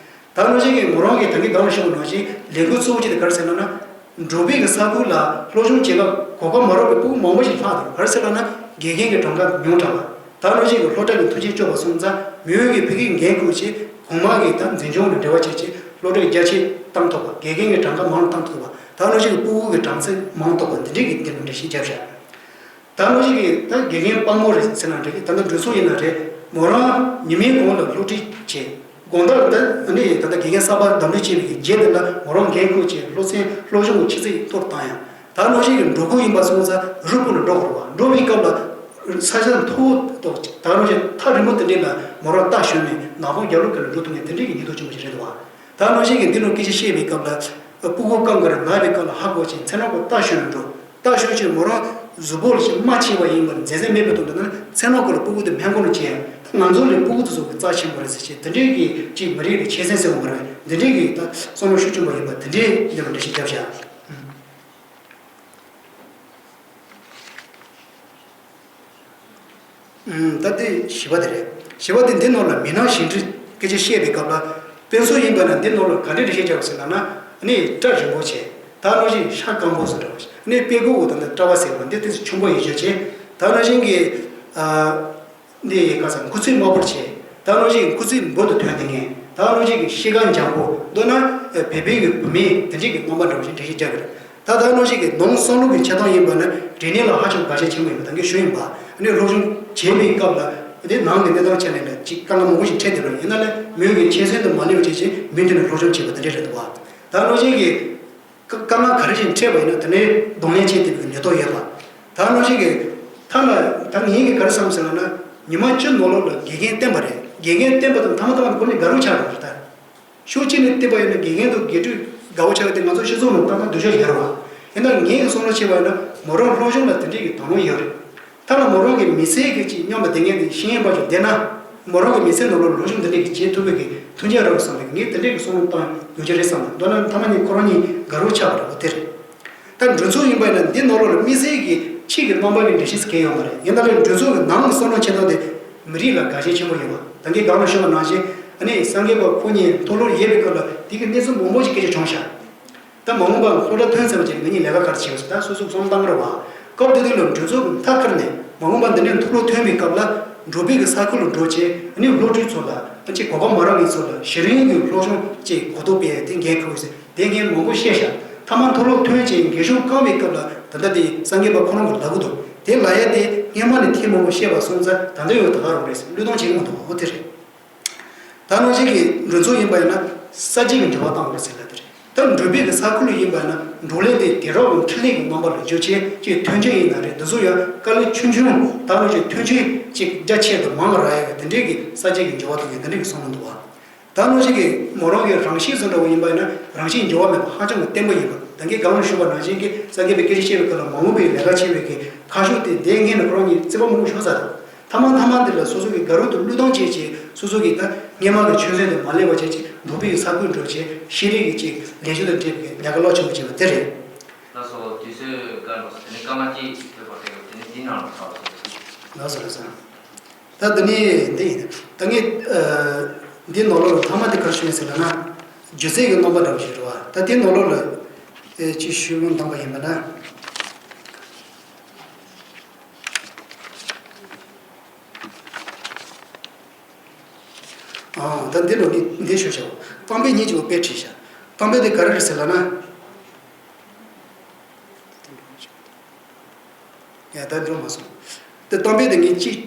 ད་ནང་བཞིན་གྱི་མོ་རང་གིས་ད་གིན་སྒང་ལ་ཞུས་པ་ནང་བཞིན་ལས་འགུལ་གཙོ་བོ་གཅིག་དེ་ག་རེ་ཟེར་ལབ་ན། འབྲོག་པའི་གི་ས་ཁུལ་ལ་སློབ་སྦྱོང་བྱེད་སྐབས་གོ་སྐབས་མ་རག་པའི་སྤུ་གུ་མང་པོ་ཞིག་ལྷག་འདུག་ག་རེ་ཟེར་ལབ་ན་དགེ་རྒན་གྱི་གྲངས་ཀ་ཉུང་དྲགས་པ། ད་ནང་བཞིན་གྱི་སློབ་གྲྭ་གི་མཐུན་རྐྱེན་སྤྱོད་པ་སོང་ཙང་མི་ཡོད་ཀྱི་ཕ་གིའི་འགན་ཁུར་བྱས་གོང་མ་གི་ད་འཛིན་སྐྱོང་ལ་འབྲེལ་བ་བྱས་བྱས་སློབ་གྲྭ་རྒྱ་ཆེ་བཏང་ཐུབ་པ། དགེ་རྒན་གྱི་གྲངས་ཀ་མང་བཏང་ཐུབ་པ། ད་ནང་བཞིན་གྱི་སྤུ་གུ་གི་གྲངས་ཚད་མང་ཐུབ་པ་འདི་འདྲའི་གི་འདི་འདྲ་འདྲ་ཞིག་བརྒྱབ་བཞག་ད་ལོ་ཞིག་གི་ད་དགེ་རྒན་དཔའ་མོ་རེད་ཟེར་ན་འགྲིག་གི། ད་ལྟ་འགྲོ་སོང་ཡིན་ན་རེད། མོ་རང་ཉི་མའི་གུང་ལ་སློབ་ཁྲིད་བྱས། དགོང་དག་ད་ནི་ད་ལྟ་དགེ་རྒན་གསར་པ་འདེམས་སྒྲུག་བྱས་པའི་རྗེས་དེ་ལ་མོ་རང་འགན་ཁུར་བྱས་སློབ་ཚན་སློབ་སྦྱོང་གི་ཆུ་ཚད་མཐོ་རུ་བཏང་ཡ། ད་ལོ་ཞིག་གི་འགྲོ་དགོས་ཡིན་པ་སོང་ཙང་རི་སྤུ་ལ་འགྲོ་དགོས་རེད་བ། འགྲོ་བའི་སྐབས་ལ་ས་ཆ་མཐོ་བོ་ད་ལོ་ཞིག་ཐག་རིང་པོ་དེ་འདྲས་ལ་མོ་རང་རྟ་ཞོན་ནས་ནག་པང་རྒྱབ་ལོགས་ཀྱི་ལ་འགྲོ་ཐུབ་མཁན་དེ་འདྲས་ཀྱི་སྙིང་སྟོབས་ཆེན་པོ་ཞིག་རེད་བ། ད་ལོ་ཞིག་གི་འདི་ལོ་སྐད་ཆ་བཤད་པའི་སྐབས་ལ་སྤུ་གུ་རྐང་གར་ལངས་པའི་སྐབས་ལ་ཧ་གོ་ཅིང་མཚན་ནག་པོ་རྟ་ཞོན་ནས་འགྲོ། རྟ་ཞོན་ཞིང་མོ་རང་གཟུགས་པོ་ལ་ཞིག་རྨ་ཆེ་བ་ཡིན་པར་འཛེམ་ཟོན་མེད་པའི་དོན་དུ་ན་མཚན་ནག་པོ་ལ་སྤུ་གུ་དེ་སྨན་ཁང་ལ་བསྐྱལ་ཡ། ད་ང་ཚོ་ལས་སྤུ་གུ་དེ་ཚོ་གི་རྩ་ཆེན་པོ་རེད་ཟེར་བྱས་དེ་འདྲའི་གི་ཅིག་མི་རིགས་ལ་ཆེ་སེམས་ཟེར་བ་མ་རེད། འདི་འདྲའི་གི་ད་བསམ་བློ་ཤུགས་ཆེན་པོ་ཡིན་པ་དེ་འདྲའི་འདི་ལ་འགྲེལ་བཤད་བརྒྱབ་བཞག་ད་དེ་བཞི་པ་དེ་རེད། བཞི་པ་དེ་འདི་ནང་ལ་མི་སྣང་ཞེ་འགྲས་སྐད་ཆ་བཤད་པའི་སྐབས་ལ་དཔེ་མཚོན་ཡིན་པ་ན་འདི་ནང་ལ་ག་འདྲས་འགྲེལ་བཤད་བརྒྱབ་ཟེར་ལབ་ན་ནི་སྐྲ་རིང་པོ་བྱས། ད་ནང་བཞིན་ཤ་སྐམ་པོ་བཟོ་འདྲ་བ་ཞིག་ནི་དཔེ་ཁུག་འོག་ད་ནི་སྐྲ་བ་ཟེར་བ་འདི་དེ་ཚོ་ཆུང་པོ་ཡིན་ཆོག་བྱས། ད་ནང་བཞིན་གྱི་ཨ། འདི་ཡི་ཁ་སང་སྐུ་ཚེ་དམའ་པོར་བྱས། ད་ལོ་ཞིག་གི་སྐུ་ཚེ་འབུར་དུ་ཐོན་དེ་ངས་ད་ལོ་ཞིག་གི་གཤིས་ཀ་འཇམ་པོ་མདོར་ན་བོད་པའི་གི་བུད་མེད་དེ་འདྲས་ཀྱི་རྣམ་པ་འདྲ་བོ་ཞིག་འགྲེལ་བཤད་རྒྱག་གི་རེད། ད་ད་ལོ་ཞིག་གི་ནང་བསམ་བློ་གི་འཆར་སྟངས་ཡིན་པ་ན་འབྲས་ནད་ལ་ཧ་ཅང་དགའ་ཞེན་ཆེན་པོ་ཡིན་པ་ད་གིན་ཞུ་ཡིན་པ། ཨ་ནི་སློབ་སྦྱོང་བྱེད་པའི་སྐབས་ལ་དེ་ནང་གི་གནས་སྟངས་ཆ་ནས་ལ་ཅིག་དཀའ་ངལ་མང་པོ་ཞིག་འཕྲད་བསྡད་པ་ཡིན་ན་ལས་མོས་གི་ཆེད་སེམས་དུ་མ་སླེབས་བྱས་ཅིག་མུ་མཐུད་ནས་སློབ་སྦྱོང་བྱེད་པ་དེ་འདྲས་རེད་འདུག་བ། ད་ལོ་ཞིག་གི་དཀའ་ངལ་ག་རེ་ཞིག་འཕྲད་པ་ཡིན་ན་དེ་ནས་གདོང་ལེན་བྱེད་ཐུབ་པའི་ནུས་སྟོབས་ཡོད་པ། ད་ནང་བཞིན་གྱི་ཐ་ན་ད་ངེད་ཀྱིས་ག་རེ་བསམ་ཟེར་ལ་ན། ཉི་མ་བཅུ་ནང་ལོགས་ལ་དགེ་རྒན་བསྟེན་པ་རེད། དགེ་རྒན་བསྟེན་པ་དང་ཐ་མ་ཐ་མ་དགོན་ནས་དགའ་རབ་ཆགས་རོགས་ད། ཕྱོགས་གཅིག་ནས་བལྟས་པ་ཡིན་ན་དགེ་རྒན་དང་དགེ་ཕྲུག་དགའ་བོ་ཆགས་ཏེ་ང་ཚོ་སྤྱི་ཚོགས་ནང་ལྟ་ན་སྡུག་ཤོས་ཡོད་རེད་བ། ཡིན་ན་ངེད་ཀྱི་བསམ་བློ་བྱས་པ་ཡིན་ན་མོ་རང་སློབ་སྦྱོང་ལ་དེ་འདྲས་ཀྱི་དོ་སྣང་ཡོད་རེད། ཐ་ན་མོ་རང་གི་མི་ཚེ་གི་ཅིག་སྙོམས་པ་བསྡད་མཁན་དེ་ཤེས་ཡོན་པ་ཅིག་བསྡད་ན། མོ་རང་གི་མི་ཚེ་ནང་ལོགས་སློབ་སྦྱོང་འདི་འདྲས་ཀྱི་བྱེད་ཐུབ་པའི་གི་མཐུན་རྐྱེན་རག་བསམ་པའི་ངས་དེ་འདྲས་ཀྱི་བསམ་བློ་བཏང་ཡོད་ཀྱི་རེད་བསམ་ལ་མདོར་ན་ཐ་མ་ནི་ཁོ་རང་གཉིས་དགའ་རབ་ཆགས་པ་རེད་བ་དེ་རེད། ད་འགྲོ་ཚུལ་ཡིན་པ་ཡིན་ན་འདི་ནང་ལོགས་ལ་དམིགས་བསལ་གྱི་ཕྱི་གི་རྣམ་པ་གི་འགྲེལ་བཤད་གང་ཡོད་མ་རེད། ཡིན་ད་ལས་འགྲོ་ཚུལ་གྱི་ནང་གི་བསམ་བློ་འཆར་སྟངས་དེ་མི་རིགས་ལ་དགའ་ཞེན་ཆེན་པོ་ཡོད་བ། ད་གིན་སྒང་ལ་ཞུས་པ་ནང་བཞིན་ཨ་ནི་སངས་རྒྱས་པ་ཁོ་གཉིས་མཐོ་སློབ་ཡོད་པའི་སྐབས་ལ་དེ་གི་གནས་ཚུལ་མང་པོ་ཞིག་སྐད་ཆ་བྱུང་ཤག་ད་མ་འོངས་པར་སློབ་གྲྭ་ཐོན་ཚར་བ་བྱས་ནས་ངེད་གཉིས་ལས་ཀ་ག་རེ་བྱེད་པ་ཟེར་ད་སོ་སོ་བསམ་བཏང་རེད་བ། སྐབས་དེ་དུས་ལ་འགྲོ་ཚུལ་མཐའ་ཁུར་ནས་མ་འོངས་པར་འདི་ནས་མཐོ་སློབ་ཐོན་པའི་སྐབས་ལ་འབྲོག་པའི་གི་ས་ཁུལ་ལ་འགྲོ་བྱས་ཨ་ནི་སློབ་ཕྲུག་ཚོ་ལ་ཨ་ཅེ་གོ་སྐབས་མ་རག་མཁན་ཚོ་ལ་གཞི་རིམ་གྱི་སློབ་སྦྱོང་ཅེས་གོ་རྟོགས་སྤེལ་ཡ་དེ་འགན་འཁུར་དགོས་ཟེར་དེ་ངས་མང་པོ་བཤད་ཤག་ཐ་མ་མཐོ་སློབ་ཐོན་བྱས་རྒས་གཞོན་བསྐང་བའི་སྐབས་ལ་ད་ལྟ་དེ་སངས་རྒྱས་པ་ཁོ་རང་གི་ལབ་གི་འདུག་དེ་ལབ་ཡ་དེ་སྔས་མ་ནས་ཐེངས་མང་པོ་བཤད་པ་སོང་ཙང་ད་ལྟ་ཡང་ད་ག་རང་རེད་ཟེར་བློས་གཏོང་བྱེད་ཀྱི་མི་འདུག་འོ་དེ་རེད། ད་ནང་བཞིན་གྱི་འགྲོ་ཚུལ་ཡིན་པ་ཡིན་ན་ས་བཅད་ཀྱི་འགྱུར་བ་བཏང་དགོས་ཟེར་ལབ་དེ་རེད། ད་འབྲོག་པའི་གི་ས་ཁུལ་ཡིན་པ་ཡིན་ན་འབྲོག་ལས་དེ་དུས་རབས་འཕྲིན་ལས་ཀྱི་རྣམ་པ་ལ་བསྒྱུར་བྱས་ཀྱི་ཐོན་སྐྱེད་ཡིན་ན་རེད། འདི་ཚོ་ཡང་དཀའ་ལས་ཆུང་ཆུང་ད་ནང་བཞིན་ཐོན་སྐྱེད་ཅིག་རྒྱ་ཆེ་དང་མང་རག་ཡ་གི་དེ་འདྲའི་གི་ས་བཅད་ཀྱི་འགྱུར་བ་བཏང་ཡ་དེ་འདྲའི་གི་བསམ་བློ་འདུག་བ། ད་ནང་བཞིན་གྱི་མོ་རང་གི་རང་གཤིས་བཟོ་འདྲ་བོ་ཡིན་པ་ཡིན་ན་རང་གཤིས་འགྱུར་བ་མེད་པ་ཧ་ཅང་གི་བརྟན་པོ་ཡིན་པ་ད་གིན་སྒང་ལ་ཞུས་པ་ནང་བཞིན་གྱི་སངས་རྒྱས་པའི་སྐད་ཆ་བཤད་པའི་སྐབས་ལ་མ་འོངས་པའི་ལས་ཀ་བྱེད་པའི་གི་ཁ་ཕྱོགས་དེ་དེ་སྔོན་ནས་ཁོ་རང་གཉིས་རྩིས་པ་མང་པོ་ཤོར་ཚར་འདུག་ཐ་མ་ཐ་མ་འདི་ལ་སོ་སོ་གི་དགའ་རབ་ཏུ་བློས་གཏོང་བྱས་རྗེས་སོ་སོ་གི་ད་སྔས་མ་གི་ཆོས་ཚན་དུ་མ་སླེབས་པ་བྱས་རྗེས་འབྲོག་པའི་ས་ཁུལ་འགྲོ་བྱས་ཤེས་རིག་གི་ཅིག་ལས་ཞུགས་དང་འབྲེལ་བའི་ལས་ཀ་ལོ་ཆེན་པོ་བྱས་པ་དེ་རེད། ལགས་སོ། དུས་ཚོད་བཀག་འགྲོ་སོང་། དེ་ནས་སྐར་མ་གཅིག་ཐོན་པ་དེ་ག་དེ་ནས་འདི་ནང་ལ་ཚར་སོང་། ལགས་སོ་ལགས་སོ། ད་འདི་ནས་འདི་ཡིན། ད་ངས་འདི་ནང་ལོགས་ལ་ཐ་མ་དེ་ག་རེ་ཞུ་ཡིན་ཟེར་ལབ་ན་སྒྱུ་རྩལ་གྱི་རྣམ་པ་འདྲ་བོ་ཞིག་རེད་བ། ད་འདི་ནང་ལོགས་ལ་ཅིག་ཞུ་དགོངས་དང་པ་ཡིན་པ་ན། ཨང་། ད་འདི་ལོ་ནི་འདི་ཞུ་བྱའོ། གཏམ་དཔེ་ཉིད་ཀྱི་འོ་དཔེ་བྲིས་བྱ། གཏམ་དཔེ་དེ་ག་རེ་རེད་ཟེར་ལབ་ན། ཡ་ད་འགྲོ་མ་སོང་། དེ་གཏམ་དཔེ་དེ་ངས་གཅིག་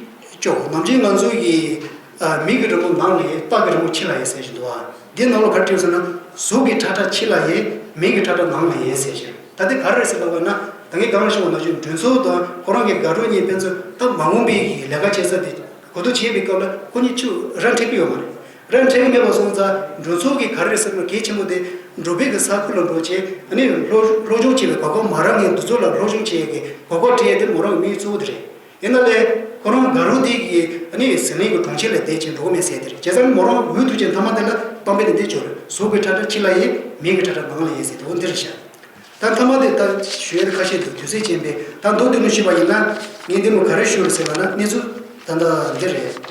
ཅོག་ནམ་རྒྱུན་ང་ཚོ་ཡི་ཨ། མིག་གི་རི་མོ་ནང་ལ་ཡོད། སྟག་གི་རི་མོ་ཕྱི་ལ་ཡོད་ཟེར་བཞིན་འདུག་ཨ། འདི་ནང་ལ་ག་རེ་བྲིས་ཟེར་ན། གཟུགས་ཀྱི་ཁྲ་ཁྲ་ཕྱི་ལ་ཡོད། མིག་གི་ཁྲ་ཁྲ་ནང་ལ་ཡོད་ཟེར་བཞིན། ད་དེ་ག་རེ་རེད་ཟེར་ལབ་པ་ན། ད་ངས་གང་ལ་ཞུ་བ་ནང་བཞིན་འགྲོ་ཚུལ་དང་ཁོ་རང་གི་དགའ་སྤྲོ་གཉིས་ཕན་ཚུན་ད་མ་འོངས་པའི་ལས་ཀ་བྱེད་ས་དེ་གོ་བསྡུར་བྱེད་པའི་སྐབས་ལ་ཁོ་གཉིས་ཆུ་ར་འཕྲད་ཀྱི་ཡོད་མ་རེད། ར་འཕྲད་ཀྱི་མེད་པ་སོང་ཙང་འགྲོ་ཚུལ་གྱི་ག་རེ་རེད་ཟེར་ན་གལ་ཆེན་པོ་དེ་འབྲོག་པའི་གི་ས་ཁུལ་ལ་འགྲོ་བྱས་ཨ་ནི་སློབ་སློབ་སྦྱོང་བྱེད་པའི་གོ་སྐབས་མ་རག་མཁན་དེ་ཚོ་ལ་སློབ་སྦྱོང་བྱེད་ཡས་ཀྱི་གོ་སྐབས་སྤྲད་ཡས་དེ་མོ་རང་གི་དམིགས་ཡུལ་གཙོ་བོ་དེ་རེད། ཡིན་ན་ལས་ཁོ་རང་དགའ་རབ་དེ་གི་ཨ་ནི་ཟི་ལིང་གི་གྲོང་ཁྱེར་ལ་བསྡད་བྱས་འགྲོ་གི་མེད་ཟེར་དེ་རེད། བྱས་ཙང་མོ་རང་འོས་ཐུབ་ཅིང་ཐ་མ་དེ་ལ་གཏམ་དཔེ་དེ་འདི་ཅོག་རེད། གཟུགས་ཀྱི་ཁྲ་ཁྲ་ཕྱི་ལ་ཡོད། མིག་གི་ཁྲ་ཁྲ་ནང་ལ་ཡོད་ཟེར་དེ་འོ་འདི་རེད་ཤག་ད་མཐའ་མ་དེ་ད་ཞུ་ཡ་དེ་ཁ་ཤས་འདུག་དུས་ཚོད་ཅན་པས་ད་མདོར་བསྡུས་ནས་ཞུས་པ་ཡིན་ན་ངས་འདི་མོ་ག་རེ་ཞུ་རེད་ཟེར་བ་ན་གནས་ཚུལ་ད་ལྟ་འདི་རེད།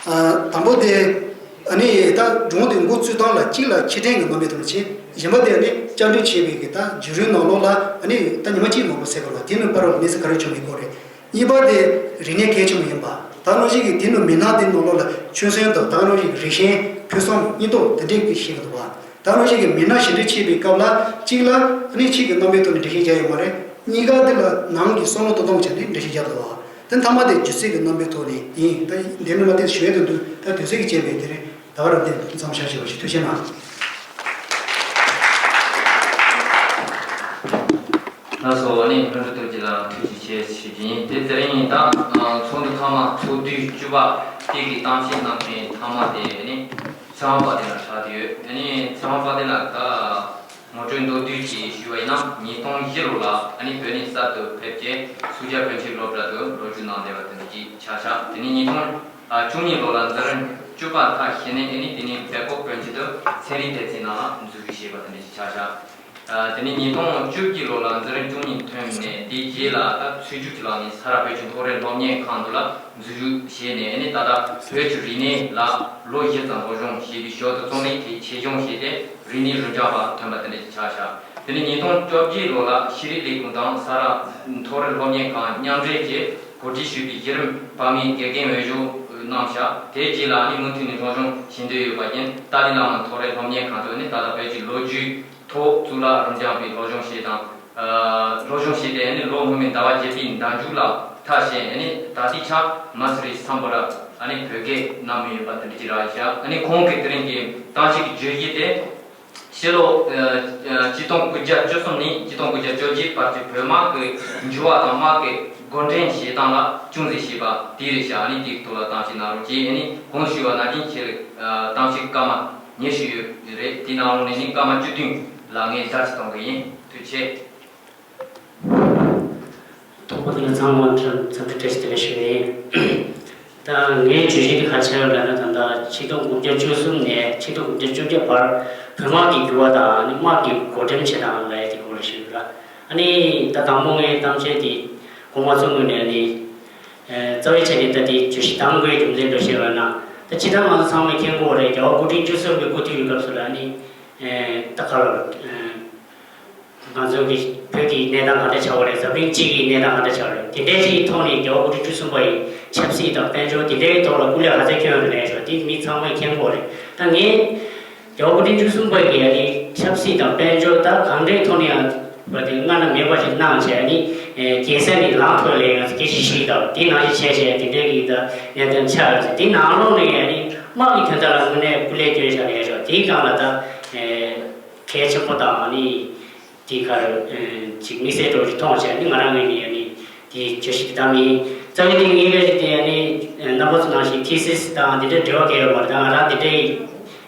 ཨ། དང་པོ་དེ་ཨ་ནི་ད་སྒྲུང་དེ་འགོ་བཙུགས་སྟངས་ལ་གཅིག་ལ་ཕྱིར་དྲན་གྱི་རྣམ་པའི་ཐོག་ནས་བྱས། གཞན་པ་དེ་ཨ་ནི་བཅར་འདྲི་བྱས་པའི་གི་ད་བརྒྱུད་རིམ་ནང་ལོགས་ལ་ཨ་ནི་ད་ཉི་མ་གཅིག་མང་པོ་ཟེར་དགོས་ལ་དེ་ནི་བར་ལ་གནས་ཚུལ་ག་རེ་བྱུང་མིན་སྐོར་རེད། གཉིས་པ་དེ་རིག་གནས་གལ་ཆེན་པོ་ཡིན་པ། ད་ནང་བཞིན་གྱི་དེ་ནི་མི་སྣ་དེ་ནང་ལོགས་ལ་ཆོས་སེམས་དང་ད་ནང་བཞིན་གྱི་རིག་ཞེན་ཕུན་སུམ་གཉིས་ཐོག་དེ་འདྲས་ཀྱི་ཤེས་ཀྱི་འདུག་བ། ད་ནང་བཞིན་གྱི་མི་སྣ་ཞིབ་འབྲི་བྱེད་པའི་སྐབས་ལ་གཅིག་ལ་ཨ་ནི་ཕྱི་གི་རྣམ་པའི་ཐོག་ནས་འགྲེལ་བཤད་རྒྱག་ཡོད་མ་རེད། གཉིས་ཀ་དེ་ལ་ནང་གི་བསམ་བློ་གཏོང་སྟངས་བྱས་ནས་འགྲེལ་བཤད་རྒྱག་འདུག་བ། དེ་མཐའ་མ་དེ་སྒྱུ་རྩལ་གྱི་རྣམ་པའི་ཐོག་ནས་ཡིན། ད་འདི་ནི་མ་དེ་ཞུ་ཡས་དེ་འདུག་ད་དུས་ཚོད་ཀྱི་རྐྱེན་པས་དེ་རིང་ད་བར་འདི་མཚམས་བཞག་ཞེས་པ་ཞིག་ཐུགས་རྗེ་གནང་། ལགས་སོ། ཨ་ནི་ལྷུན་གྲུབ་རྡོ་རྗེ་ལགས་ཐུགས་རྗེ་ཆེ་ཞུ་རྒྱུ་ཡིན། དེ་དེ་རིང་ད་ཚོགས་འདུ་ཐོག་མ་ཚོགས་དུས་བཅུ་པ་དེ་གི་གཏམ་བཤད་གནང་མཁན་ཐོག་མ་དེ་ཨ་ནི་ཚེ་དབང་དཔལ་ལྡན་ལགས་ཆགས་བསྡད་ཡོད། ཨ་ནི་ཚེ་དབང་དཔལ་ལྡན་ལགས་ད་ངོ་སྤྲོད་མདོར་བསྡུས་ཅིག་ཞུས་པ་ཡིན་ན་ཉིས་སྟོང་བཞི་ལོ་ལ་ཨ་ནི་བོད་ནས་གསར་དུ་ཕེབས་རྗེས་སུ་ཇཱ་བོད་ཆེན་སློབ་གྲྭ་དུ་སློབ་ཞུགས་གནང་བསྡད་པ་དེ་འདྲ་ཅིག་ཆགས་ཤག་དེ་ནས་ཉིས་སྟོང་བཅུ་གཉིས་ལོ་ལ་འཛིན་རིམ་བཅུ་པ་མཐར་ཕྱིན་ནས་ཨ་ནི་དེ་ནས་སྦེལ་ཀོབ་བོད་ཁྱིམ་དུ་ཚན་རིག་སྡེ་ཚན་ནང་འཛུལ་ཞུགས་བྱས་པ་དེ་འདྲ་ཅིག་ཆགས་ཤག་དེ་ནས་ཉིས་སྟོང་བཅུ་གཅིག་ལོ་ལ་འཛིན་རིམ་བཅུ་གཉིས་ཐོན་ནས་དེའི་རྗེས་ལ་ད་ཚུད་རྒྱུགས་ཀྱི་ལམ་ནས་ས་རཱ་བོད་ཀྱི་མཐོ་རིམ་སློབ་གཉེར་ཁང་དུ་ལ་འཛུལ་ཞུགས་བྱས་ནས་ཨ་ནི་ད་ལྟ་བོད་ཀྱི་རིག་གནས་ལ་ལོ་བཞི་ཙམ་སློབ་སྦྱོང་བྱས་པའི་ཞོར་དུ་རྩོམ་རིག་གི་ཆེད་སྦྱོང་བྱས་ཏེ་རིག་གནས་རུ་སྦྱོང་པ་ཐོན་པ་དེ་འདྲ་ཅིག་ཆགས་ཤག་དེ་ནས་ཉིས་སྟོང་བཅོ་བརྒྱད་ལོ་ལ་ཤེས་རིག་ལས་ཁུངས་དང་ས་རཱ་མཐོ་རིམ་སློབ་གཉེར་ཁང་མཉམ་འབྲེལ་གྱིས་ གོ་སྒྲིག་ཞུས་པའི་གཞི་རིམ་བར་མའི་དགེ་རྒན་འོས་སྦྱོར་གནང་བཞག་དེའི་རྗེས་ལ་ནི་མུ་མཐུད་ནས་སློབ་སྦྱོང་བྱེད་འདོད་ཡོད་པ་ཡིན། ཏཱ་ལའི་བླ་མ་ཐོ་རེ་སློབ་གཉེར་ཁང་དུ་ནི་ད་ལྟ་བོད་ཀྱི་ལོ་རྒྱུས་ཐོག་གཙུག་ལག་རབ་འབྱམས་པའི་སློབ་སྦྱོང་བྱས་དང་། སློབ་སྦྱོང་བྱས་ཏེ་ནི་ལོ་སྔོན་མའི་ཟླ་བ་བརྒྱད་པའི་ཟླ་མཇུག་ལ་མཐར་ཕྱིན་ནི་ད་ལྟའི་ཆར་མ་སུ་རི་སམ་བྷོ་ཊ་ནི་བོད་སྐད་གནང་མུས་ཡོད་པ་དེ་འདྲ་ཅིག་རག་བཞག་ནི་ཁོང་གིས་དེ་རིང་གི་གཏམ་བཤད་ཀྱི་བརྗོད་གཞི་དེ། ཕྱི་ལོ་ཆིག་སྟོང་དགུ་བརྒྱ་བཅུ་གསུམ་ནས་ཆིག་སྟོང་དགུ་བརྒྱ་བཅོ་བརྒྱད་བར་གྱི་བོད་དམག་གི་འགྱུར་བ་དང་དམག་གི་འགོ་འདྲེན་བྱེད་སྟངས་ལ་ཅུང་ཟད་ཞིབ་པ་དེ་རེད་བཞག་ནི་དེའི་ཐོག་ལ་གཏམ་བཤད་གནང་རོགས་གྱིས། ཨ་ནི་གོང་ཞུས་པ་ནང་བཞིན་ཁྱེད་གཏམ་བཤད་སྐར་མ་ཉི་ཤུ་ཡོད་རེད། དེའི་ནང་ལོགས་ནས་ནི་སྐར་མ་བཅུ་བདུན་ལ་ངས་བརྡ་ཅིག་གཏོང་གི་ཡིན། ཐུགས་རྗེ་ཆེ། ཐོག་མ་དེ་ལ་ཚང་མ་འཚམས་འདྲི་བཀྲ་ཤིས་བདེ་ལེགས་ཞུ་ཡིན། ད་ངའི་བརྗོད་གཞི་འདི་ག་རེ་ཆགས་ཡོད་ལབ་ན། ད་ལྟ་ཆིག་སྟོང་དགུ་བརྒྱ་བཅུ་གསུམ་ནས་ཆིག་སྟོང་དགུ་བརྒྱ་བཅོ་བརྒྱད་བར་བོད་དམག་གི་འགྱུར་བ་དང་ནི་དམག་གི་འགོ་འདྲེན་བྱེད་སྟངས་ལབ་ཡ་དེ་སྐོར་ལ་ཞུ་ཡོད་ལ། ཨ་ནི་ད་དང་པོ་ངའི་གཏམ་བཤད་དེ་གོང་མ་ཚོ་ངོས་ནས་ནི་རྩ་བའི་ཆ་ནས་ད་དེ་བརྗོད་གཞི་བཏང་དགོས་རྒྱུ་མཚན་འགྲོ་བཤད་པ་ན། ད་ཇི་ལྟར་ང་ཚོ་ཚང་མས་མཁྱེན་གྱི་ཡོད་རེད། རྒྱལ་བ་སྐུ་ཕྲེང་བཅུ་གསུམ་པའི་སྐུ་དུས་ཀྱི་སྐབས་སུ་ལ་ནི་ད་ག་ལ། ང་ཚོ་གི་བོད་ཀྱི་གནས་སྟངས་ག་འདྲ་ཆགས་པ་རེད། འཛམ་གླིང་སྤྱི་ཀྱི་གནས་སྟངས་ག་འདྲ་ཆགས་པ་རེད། དེ་འདྲའི་ཅིག་ཐོག་ནས་རྒྱལ་བ་སྐུ་ཕྲེང་བཅུ་གསུམ་པ་ཡི་ཆབ་སྲིད་དང་དཔལ་འབྱོར་དེ་འདྲའི་ཐོག་ལ་སྐུ་ལས་ག་ཚད་བསྐྱོན་ཡོད་རེད་ཞོག་དེ་མི་ཚང་མས་མཁྱེན་གྱི་ཡོད་རེད། ད་ངས་རྒྱལ་བ་སྐུ་ཕྲེང་བཅུ་གསུམ་པ་གི་ཨ་ནི་ཆབ་སྲིད་དང་དཔལ་འབྱོར་ད་གང་འདྲའི་ཐོག་ནས་ཡང་བ་དེ་སྔ་ན་མེད་པ་ཞིག་གནང་བྱས། ཨ་ནི་རྒྱལ་ས་ནས་ལངས་ཐུབ་ལས་ང་ཚོ་སྐད་ཆ་བཤད་དང་དེ་ནང་བཞིན་བྱས་བྱས་དེ་འདྲའི་གི་ད་གནད་དོན་ཆགས་ཡོད་རེད། དེ་ནང་ལོགས་ནས་ཨ་ནི་དམག་གི་དོན་དག་ལ་དངོས་གནས་སྐུ་ལས་བསྐྱོན་བཞག་ཡོད་ཞོག་དེའི་སྒང་ལ་ད་གལ་ཆེན་པོ་དང་ཨ་ནི། དེའི་ཁར་ཅིག་དམིགས་བསལ་འགྲོ་རྒྱུ་མཐོང་བྱས་ནི་ང་རང་ངོས་ནས་ཡང་ནི་དེའི་བརྗོད་གཞི་དེ་བཏང་མིན། རྩ་བའི་དེ་ངེས་པའི་རིགས་དེ་ཡང་ནི་རྣམ་པ་ཚོ་ནང་བཞིན་ཐི་སིས་དང་དེ་འདྲའི་འབྲེལ་བ་གང་ཡང་ཡོད་མ་རེད། ད་ང་རང་དེ་འདྲའི་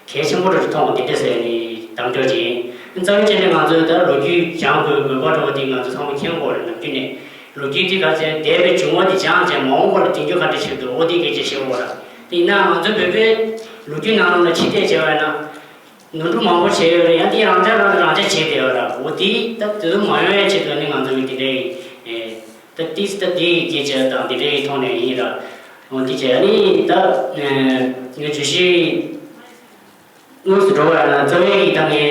གལ་ཆེན་པོ་འགྲོ་རྒྱུ་མཐོང་བ་དེ་འདྲ་ཟེར་ནི་གདེང་འཇོག་བྱས་ཡིན། རྩ་བའི་ཆ་ནས་ང་ཚོས་ད་ལོ་རྒྱུས་སྦྱང་དགོས་དགོས་པ་འགྲོ་བ་དེ་ང་ཚོ་ཚང་མ་མཁྱེན་གྱི་ཡོད་རེད། ནམ་རྒྱུན་ནས་ལོ་རྒྱུས་དེ་ག་ཚད་འདས་པའི་བྱུང་བ་དེ་སྦྱངས་བྱས་མ་འོངས་པ་ལ་དེང་དུས་ག་འདྲ་བྱེད་དགོས་འོ་དེ་སྐད་ཆ་བཤད་དགོས་ར། དེ་ཡིན་ན་ང་ཚོ་བོད་པའི་ལོ་རྒྱུས་ནང་ལོགས་ལ་ཕྱིར་བལྟས་བྱས་པ་ཡིན་ན། ནོར་འཁྲུལ་མང་པོ་བྱས་ཡོད་རེད། ཡང་དེ་རང་འཇགས་རང་རང་འཇགས་བྱས་བསྡད་ཡོད་ར། འོ་དེ་ད་དེ་ཚོ་མ་ཡོང་ཡ་ཆེད་དུ་ནི་ང་ཚོ་གི་དེ་འདྲའི་ད་ཏིས་ད་དེ་གི་སྐད་ཆ་དང་དེ་འདྲའི་ཐོག་ནས་ཡིན་ར། འོ་དེ་བྱས་ནི་ད་ངའི་བརྗོད་གཞི་དངོས་སུ་འགྲོ་བ་ཡིན་ན་རྩ་བའི་གི་ད་ངའི་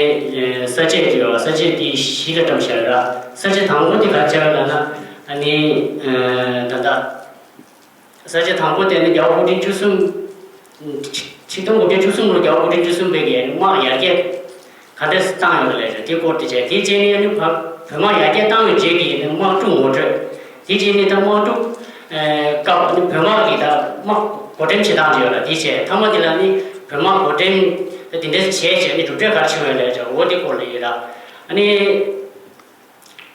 ས་བཅད་དེ་ཡོད། ས་བཅད་དེ་བཞི་ལ་བཀྲམ་བཞག་ཡོད་ར། ས་བཅད་དང་པོ་དེ་ག་རེ་ཆགས་ཡོད་ལབ་ན་ཨ་ནི་ད་ལྟ། ས་བཅད་དང་པོ་དེ་ནི་རྒྱལ་བ་སྐུ་ཕྲེང་བཅུ་གསུམ། ཆིག་སྟོང་དགུ་བརྒྱ་བཅུ་གསུམ་ལོ་རྒྱལ་བ་སྐུ་ཕྲེང་བཅུ་གསུམ་པའི་གི་དམག་ཡར་རྒྱས་ག་འདྲས་བཏང་ཡོད་ལས་རེད། དེ་སྐོར་དེ་བྱས། དེ་རྗེས་ནས་ནི་བ་བོད་དམག་ཡར་རྒྱས་བཏང་བའི་རྗེས་ཀྱི་ནི་དམག་འཁྲུག་ངོ་སྤྲོད། དེ་རྗེས་ནས་ད་དམག་འཁྲུག་སྐབས་ནི་བོད་དམག་གི་ད་དམག་འགོ་འདྲེན་བྱེད་སྟངས་དེ་ཡོད་ལ་དེ་བྱས། མཐའ་མ་དེ་ལ་ནི་བོད་དམག་འགོ་འདྲེན་དེ་འདྲས་བྱས་བྱས་ནི་གྲུབ་འབྲས་ག་རེ་བྱུང་ཡོད་ལས་རེད། འོ་དེ་སྐོར་ལ་ཡོད་ལ། ཨ་ནི།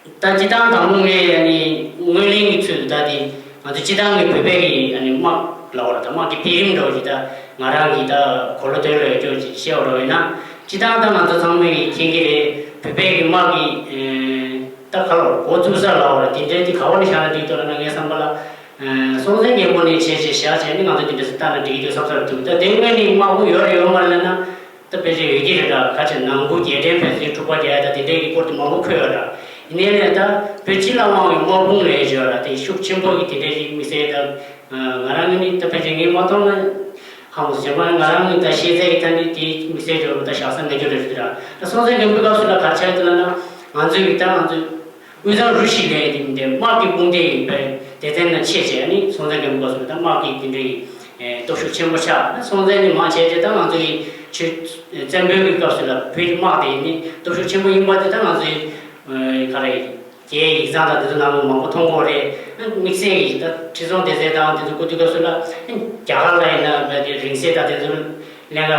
ད་སྤྱིར་བཏང་དང་པོ་ངས་ཨ་ནི་སྔོན་གླེང་གི་ཚུལ་དུ་ད་དེ་ང་ཚོ་སྤྱིར་བཏང་གི་བོད་པའི་གི་ཨ་ནི་དམག་ལབ་པ་རེད། ད་དམག་གི་འཕེལ་རིམ་འདྲ་བོ་ཞིག་ད་ང་རང་གི་ད་གོ་ལོ་དོན་ལ་ཡོད་ཅོག་ཅིག་བཤད་པ་འདྲ་བོ་ཡིན་ན། སྤྱིར་བཏང་ད་ང་ཚོ་ཚང་མས་གི་མཁྱེན་གི་རེད། བོད་པའི་གི་དམག་གི་ད་ག་ལ་འགོ་བཙུགས་ས་ལབ་པ་རེད། དེ་འདྲའི་དེ་ག་བ་ནས་བཞག་ན་འགྲིག་འདུག་ལབ་ན་ངའི་བསམ་པ་ལ་སྲོང་བཙན་སྒམ་པོ་ནས་བྱས་བྱས་བཞག་བྱས་ནི་ང་ཚོ་དེ་འདྲ་ཞིག་བལྟས་ན་འགྲིག་གི་འདུག་བསམ་ས་རེད་འདུག་ད་དེ་སྔོན་ནས་དམག་དཔུང་ཡོད་རེད་ཡོད་མ་རེད་ལབ་ན། ད་དཔེ་ཆ་ཡོད་ཀྱི་རེད་ད། ཁ་ཆེ་ནང་ཁུལ་རྒྱལ་ཕྲན་ཕན་ཚུན་འཁྲུག་པ་རྒྱག་ཡ་ད་དེ་འདྲའི་གི་སྐོར་དེ་མང་པོ་འཁོད་ཡོད་ད། ཡིན་ནའི་ལས་ད་བོད་སྤྱི་ལ་དབང་བའི་དམག་དཔུང་ལས་བྱོས་ལ་དེ་ཤུགས་ཆེན་པོ་གི་དེ་འདྲའི་གི་དམིགས་བསལ་ད། ང་རང་གི་ནི་ད་ཕལ་ཆེར་ངས་མ་མཐོང་ན་ཧ་མོ་སོ་བྱས་པ་ང་རང་གི་ད་ཤེས་ཚད་ཀྱི་ཐད་ནས་དེ་དམིགས་བསལ་འགྲོ་ད་བཞག་ས་མེད་རྒྱུ་རེད་ད། ད་སྲོང་བཙན་སྒམ་པོའི་སྐབས་སུ་ལ་ག་རེ་ཆགས་ཡོད་ལབ་ན་ང་ཚོའི་གི་ད་ང་ཚོའི། དབུས་གཙང་རུ་བཞི་ལས་དེ་དམག་གི་དཔུང་སྡེ་ཡིན་པའི་སྡེ་ཚན་ནང་ཕྱེ་བྱས་ནི་སྲོང་བཙན་སྒམ་པོ་སྐབས་སུ་ད་དམག་གི་དེ་འདྲའི་སྟོབས་ཤུགས་ཆེན་པོ་ཆགས། སྲོང་བཙན་ནི་མ་བྱས་རྗེས་ད་ང་ཚོ་ཡི་ཆོས་བཙན་པོའི་གི་སྐབས་སུ་ལ་བོད་ཀྱི་དམག་དེ་ནི་སྟོབས་ཤུགས་ཆེན་པོ་ཡིན་པ་དེ་ད་ང་ཚོའི་ག་རེ་རྒྱའི་ཡིག་ཚང་དང་དེ་ཚོ་ནང་ལ་མང་པོ་མཐོང་གི་ཡོད་རེད། དམིགས་བསལ་གྱི་ད་ཁྲི་སྲོང་ལྡེ་བཙན་དང་དེ་ཚོ་སྐུ་དུས་སྐབས་སུ་ལ་རྒྱ་གར་ལ་ཡིན་ན་རིང་བསྲེལ་དང་དེ་ཚོ་ལེན་ག་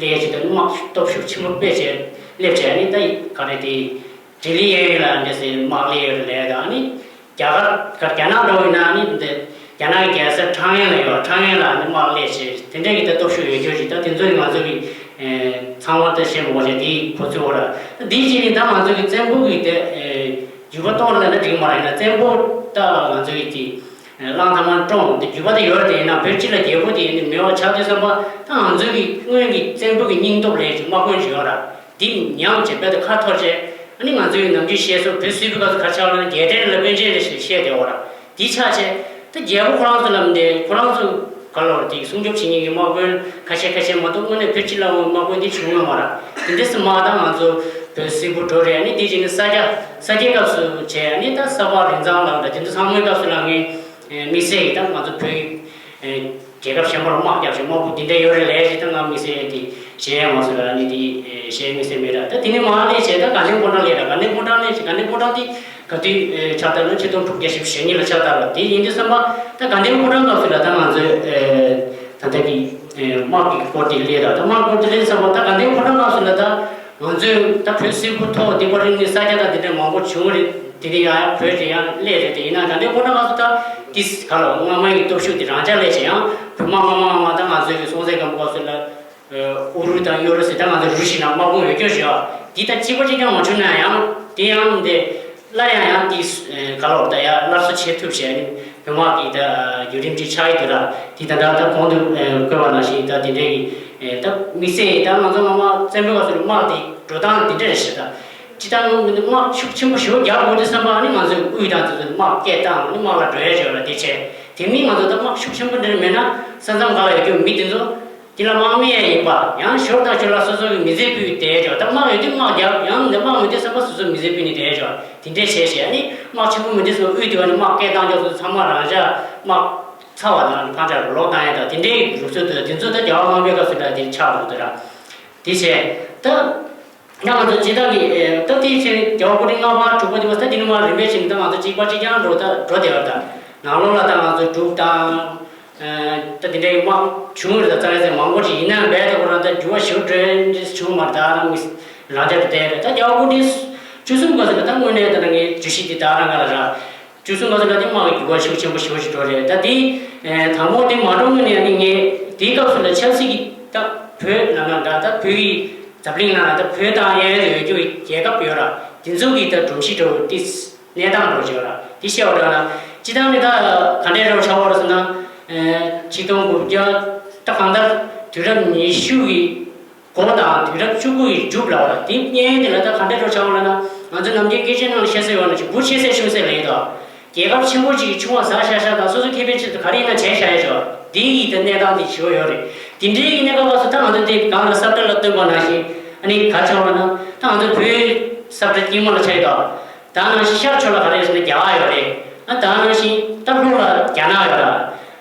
ལས་ཀྱི་ད་དམག་སྟོབས་ཤུགས་ཆེན་པོ་སྤེལ་བྱས་སླེབས་བྱས་ནི་ད་ག་རེ་དེ། ལྡི་ལི་གཡས་གཡོན་ལ་འདི་སེ་དམག་ལས་ཡོད་ལས་དང་ནི། རྒྱ་གར་གར་རྒྱ་ནག་འགྲོ་ཡིན་ན་ནི་འདི་རྒྱ་ནག་གི་རྒྱལ་ས་ཁྲང་ཡོན་ལ་ཡོད། ཁྲང་ཡོན་ལ་ནི་དམག་ལས་བྱེད་དེ་འདྲ་གི་ད་སྟོབས་ཤུགས་ཡོད་རྒྱུ་ཞིག་ད་དེ་ཚོ་ནི་ང་ཚོ་གི་ཚང་མ་ད་བཤད་མ་དགོས་ཤེས་དེའི་ཁོ་ཚོའི་འོག་ལ་འདི་བྱས་ནི་ད་ང་ཚོ་གི་བཙན་པོ་གི་དེ་རྒྱུད་པ་གཏོང་ལ་ན་འགྲིག་མ་རེད་ན། བཙན་པོ་ད་ང་ཚོ་གི་དེ་གླང་དར་མ་བཀྲོངས་དེ་རྒྱུད་པ་དེ་ཡོད་རེད། དེ་ཡིན་ན་བོད་སྤྱི་ལ་རྒྱལ་པོ་དེ་ནི་མེད་པ་ཆགས་དུས་ཙམ་པ་ད་ང་ཚོ་གི་སྔོན་གི་བཙན་པོ་གི་སྙིང་སྟོབས་ལས་ཀྱི་དམག་དཔོན་ཞིག་ཡོད་ར། འདི་ཉམས་བྱས་རྦད་དེ་ཁ་འཐོར་བྱས། ཨ་ནི་ང་ཚོའི་ནམ་རྒྱུན་བཤད་སྲོལ་བོད་སིལ་བུའི་སྐབས་སུ་ག་ཆགས་ལ་རྒྱལ་ཕྲན་ལ་དཔོན་ཆེན་རེ་ཞིག་བཤད་བསྡད་ཡོད་ར། འདི་ཆགས་བྱས་ད་རྒྱལ་པོ་ཁོ་རང་ཚོ་ལ་འདི་ཁོ་རང་ཚོ་ག་ལོར་དེ་སྲུང་སྐྱོབ་བྱེད་མཁན་གྱི་དམག་དཔོན་ཁ་ཤས་ཁ་ཤས་མ་གཏོགས་དངོས་གནས་བོད་སྤྱི་ལ་དམག་དཔོན་འདི་བྱུང་ཡོད་མ་ར། དེ་འདྲས་སུ་མ་ད་ང་ཚོ་བོད་སིལ་བུ་འགྲོ་རེད། ཨ་ནི་དེ་བྱས་ནས་ས་སྐྱ་ས་སྐྱའི་སྐབས་སུ་བྱས། ཨ་ནི་ད་ས་ཕག་རིན་གཙང་ལ་འདྲ་དེ་ཚོ་ཚང་མའི་སྐབས་སུ་ལ་ངས། དམིགས་བསལ་གྱི་ད་ང་ཚོ་བོད་ཀྱི་རྒྱལ་ཁབ་གཞན་པར་དམག་རྒྱབ་ཞིང་དམག་དཔུང་འདི་འདྲ་ཡོད་རེད་ལས་ཞེས་ད་ང་དམིགས་བསལ་དེ་བཤད་ཡ་མ་སོང་ལ་ནི་དེ་བཤད་དམིགས་བསལ་མེད་ལ། ད་དེ་ནི་མ་ལས་བྱས་ད་དགའ་ལྡན་ཕོ་བྲང་ལས་ར་དགའ་ལྡན་ཕོ་བྲང་ལས་ཞེས་དགའ་ལྡན་ཕོ་བྲང་དེ་ག་དུས་ཆགས་ད་ལོ་ཆིག་སྟོང་དྲུག་བརྒྱ་བཞི་བཅུ་ཞེ་གཉིས་ལ་ཆགས་ད་ལ་དེ་ཡིན་དུས་བསམ་པ་ད་དགའ་ལྡན་ཕོ་བྲང་སྐབས་སུ་ལ་ད་ང་ཚོས་ད་ལྟ་གི་དམག་གི་སྐོར་དེ་ལས་ར་ད་དམག་སྐོར་དེ་ལས་བསམ་པ་ད་དགའ་ལྡན་ཕོ་བྲང་སྐབས་སུ་ལ་ད། ང་ཚོས་ད་བོད་སིལ་བུ་ཐོག་འདི་པར་རིང་ནས་ས་སྐྱ་དང་འདི་འདྲ་མང་པོ་བྱུང་རེད། དེ་དེ་ཡང་ཡང་བོད་ཀྱི་ཡང་སླེབས་རེད། དེ་ཡིན་ན་དགའ་ལྡན་ཕོ་བྲང་ང་ཚོ་ད་ཏིས་ག་ལ་སྔ་མའི་གི་སྟོབས་ཤུགས་དེ་རང་འཇགས་སླེབས་བྱས་ཡང་བོད་དམག་སྔ་མ་སྔ་མ་ད་ང་ཚོའི་གི་སྲོང་བཙན་སྒམ་པོ་སྐབས་སུ་ལ་ཨུ་རུ་དང་ཡོ་རོབ་ཟེར་ད་ང་ཚོ་རུ་ཞིག་ནང་དམག་དཔུང་ཡོད་སྐྱོ་ཞིག་ཡོད་འདི་ད་གཅིག་པ་གཅིག་རྐྱང་མ་བྱུང་ན་ཡང་དེ་ཡང་འདི། སླར་ཡང་ཡང་དེའི་ག་ལོར་ད་ཡ་སླར་གསོ་བྱེད་ཐུབ་ཞེས་ནི་བོད་དམག་གི་ད་བརྒྱུད་རིམ་ཅིག་ཆགས་ཡི་འདུག་ལ། དེ་ད་ལྟ་ད་གོང་དུ་བཀོད་པ་ནང་བཞིན་ད་དེ་འདྲའི་གི་ད་དམིགས་བསལ་ད་ང་ཚོ་སྔ་མ་བཙན་པོའི་སྐབས་སུ་དམག་དེ་འགྲོ་སྟངས་དེ་འདྲ་རེད་ཞེས་ད་ཅི་ད་དམག་ཤུགས་ཆེན་པོ་ཞེ་པོ་རྒྱག་དགོས་དུས་བསམ་པ་ནི་ང་ཚོས་དབུས་དང་དེ་ཚོ་དམག་སྐད་བཏང་ནི་དམག་ལ་འགྲོ་ཡ་བྱོས་ལ་དེ་བྱས་དེ་མིན་ང་ཚོ་ད་དམག་ཤུགས་ཆེན་པོ་འདྲ་མེད་ན་ས་མཚམས་ག་ལ་ཡོད་རྒྱུ་མི་དེ་ཚོ། འདི་ལ་དམག་མི་ཡང་ཡིན་པ། ཡང་ཞོར་དང་ཞོར་ལ་སོ་སོ་གི་མི་ཚེ་ཕུད་བསྡད་ཆོག་ད་དམག་ཡོད་དུས་དམག་རྒྱབ་ཡང་འདི་དམག་མི་དེ་བསམ་པ་སོ་སོ་མི་ཚེ་ཕུད་ནས་བསྡད་ཆོག་དེ་འདྲས་བྱས་བྱས་ནི་དམག་ཆེན་པོ་མི་འདི་ཚོ་དབུས་དེ་བ་ནི་དམག་སྐད་བཏང་ཆོག་སོ་ཚང་མ་རང་འཇགས་དམག་ཚ་བ་དང་ཕར་འཇགས་ལོག་བཏང་ཡ་དང་དེ་འདྲའི་ལུགས་སྲོལ་དུ་དེ་ཚོ་ད་རྒྱལ་བ་དམག་དཔོན་སྐབས་སུ་ལ་དེ་ཆགས་འདུག་ད་ར་དེ་བྱས་ད། ཡང་ང་ཚོ་སྤྱི་བཏང་གི་ད་ལྟའི་ཆེད་རྒྱལ་བ་སྐུ་ཕྲེང་ལྔ་པ་དྲུག་པ་དེ་བ་ས་དེ་ནི་མ་རིམ་པས་ཕྱིན་ད་ང་ཚོ་གཅིག་པ་གཅིག་རྐྱང་འགྲོ་ད་འགྲོ་བདེ་བ་ད་ནང་ལོགས་ལ་ད་ང་ཚོ་འབྲུག་དང་ད་དེ་འདྲའི་དམག་བྱུང་རེད་ད་རྩ་ལས་ཚད་མང་པོ་ཞིག་ཡིན་ན་རྦད་དེ་ཁོ་རང་ད་འགྱུར་བ་ཞིག་འགྲོ་འདྲ་བྱུང་མ་རེད་ད་རང་མི་རང་རྒྱ་དུ་བསྡད་རེད་ད་རྒྱལ་བ་སྐུ་ཕྲེང་བཅུ་གསུམ་སྐབས་སུ་ད་དངོས་གནས་ད་ང་བརྗོད་གཞི་དེ་ད་རང་ག་ལ་ར། བཅུ་གསུམ་པ་ཚོ་ལ་དེ་དམག་གི་འགྱུར་བ་ཤུགས་ཆེན་པོ་ཞེ་པོ་ཞིག་འགྲོ་རེད་ད་དེ། དང་པོ་དེ་མ་འགྲོ་སྔོན་ནས་ནི་ངས་དེའི་སྐབས་སུ་ལ་ཆབ་སྲིད་ཀྱི་ད་བོད་ནང་ན་འདྲ་ད་བོད་ཀྱི་འཛམ་གླིང་ནང་ན་ད་བོད་དང་གཡས་གཡོན་དུ་ཡོད་རྒྱུ་གི་རྒྱལ་ཁབ་ཡོད་ར་དེ་ཚོ་གི་ད་སྒྲོམ་གཞི་འགྲོ་དེ་གནས་སྟངས་འགྲོ་བྱེད་ར་དེ་བཤད་པ་འདྲ་ན་སྤྱི་བཏང་ནི་ད་ག་འདྲས་རོ་ཆགས་པ་ར་ཟེར་ན། ཆིག་སྟོང་དགུ་བརྒྱ་ད་གང་ལྟར་དུས་རབས་ཉི་ཤུ་གི་གོ་དང་དུས་རབས་བཅུ་དགུ་ཡི་མཇུག་ལ་བ་དེ་གཉིས་དེ་ལ་ད་ག་འདྲ་འགྲོ་ཆགས་ལ་ན་ང་ཚོ་ནམ་རྒྱུན་སྐད་ཆའི་ནང་ལ་བཤད་སྲོལ་ཡོད་ན་ཅིག་བུ་ཆེ་སའི་ཆུང་སའི་ལས་དང་རྒྱལ་ཁབ་ཆེན་པོ་ཅིག་གི་ཆུང་བ་ཟ་ཤ་ཤ་དང་སོ་སོ་ཁེ་ཕན་ཆེད་དུ་ག་རེ་ཡིན་ན་བྱས་བཞག་ཡ་ཅོ་དེ་ཡི་ད་གནས་སྟངས་དེ་ཞུ་ཡོད་རེད། དེ་འདྲའི་གི་གནས་སྐབས་སུ་ད་ང་ཚོ་དེ་གང་ལ་ས་བཀྲ་ལ་སྟོན་པ་ནང་བཞིན་ཨ་ནི་ག་ཆགས་ལ་ན་ད་ང་ཚོ་བོད་ས་བཀྲ་དཀྱིལ་མ་ལ་ཆགས་ཡོད་དང་། ད་ནང་བཞིན་ཤར་ཕྱོགས་ལ་ག་རེ་ཟེར་ན་རྒྱ་གར་ཡོད་རེད། ཨ་ད་ནང་བཞིན་ད་ལྷོ་ལ་རྒྱ་ནག་ཡོད་ར།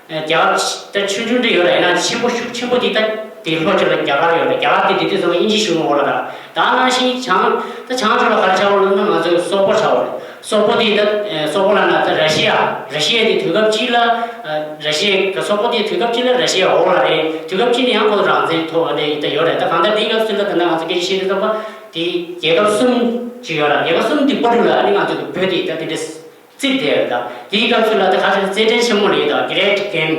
རྒྱ་གར་ད་ཆུང་ཆུང་འདྲ་ཡོད་ར་ཡིན་ན་ཆེན་པོ་ཤུགས་ཆེན་པོ་དེ་ད་དེ་ལྷོ་ཕྱོགས་ལ་རྒྱ་གར་ཡོད་ར་རྒྱ་གར་དེ་དེ་དུས་ཙམ་ལ་དབྱིན་ཇི་གཞུང་འོག་ལ་ར། ད་ནང་བཞིན་བྱང་ད་བྱང་ཕྱོགས་ལ་ག་རེ་ཆགས་འོག་ལ་ན་ང་ཚོའི་སོག་པོ་ཆགས་འོག་ལ་སོག་པོ་དེ་ད་སོག་པོ་ལ་ན་ད་ར་ཤི་ཡ་ར་ཤི་ཡ་དེ་དུས་སྐབས་གཅིག་ལ་ར་ཤི་ཡ་གི་སོག་པོ་དེ་དུས་སྐབས་གཅིག་ལ་ར་ཤི་ཡ་འོག་ལ་རེད་དུས་སྐབས་གཅིག་ནས་ཡང་ཁོ་ཚོ་རང་བཙན་ཐོབ་པ་རེད་ད་ཡོད་རེད་ད་གང་ལྟར་དེའི་སྐབས་སུ་ལ་ད་ནང་ང་ཚོ་སྐད་ཆ་བཤད་དུས་ཙམ་པ། དེ་རྒྱལ་ཁབ་གསུམ་ཅིག་ཡོད་ལ་རྒྱལ་ཁབ་གསུམ་དེ་པོ་ཏུ་ལ་ཨ་ནི་ང་ཚོ་གི་བོད་དེ་ད་དེ་འདྲ་བརྩིས་བསྡད་ཡོད་ད་དེའི་སྐབས་སུ་ལ་ད་ག་ཚོད་རྩེད་འགྲན་ཆེན་མོ་ལ་ཡོད་ད་གི་རེད་གེམ།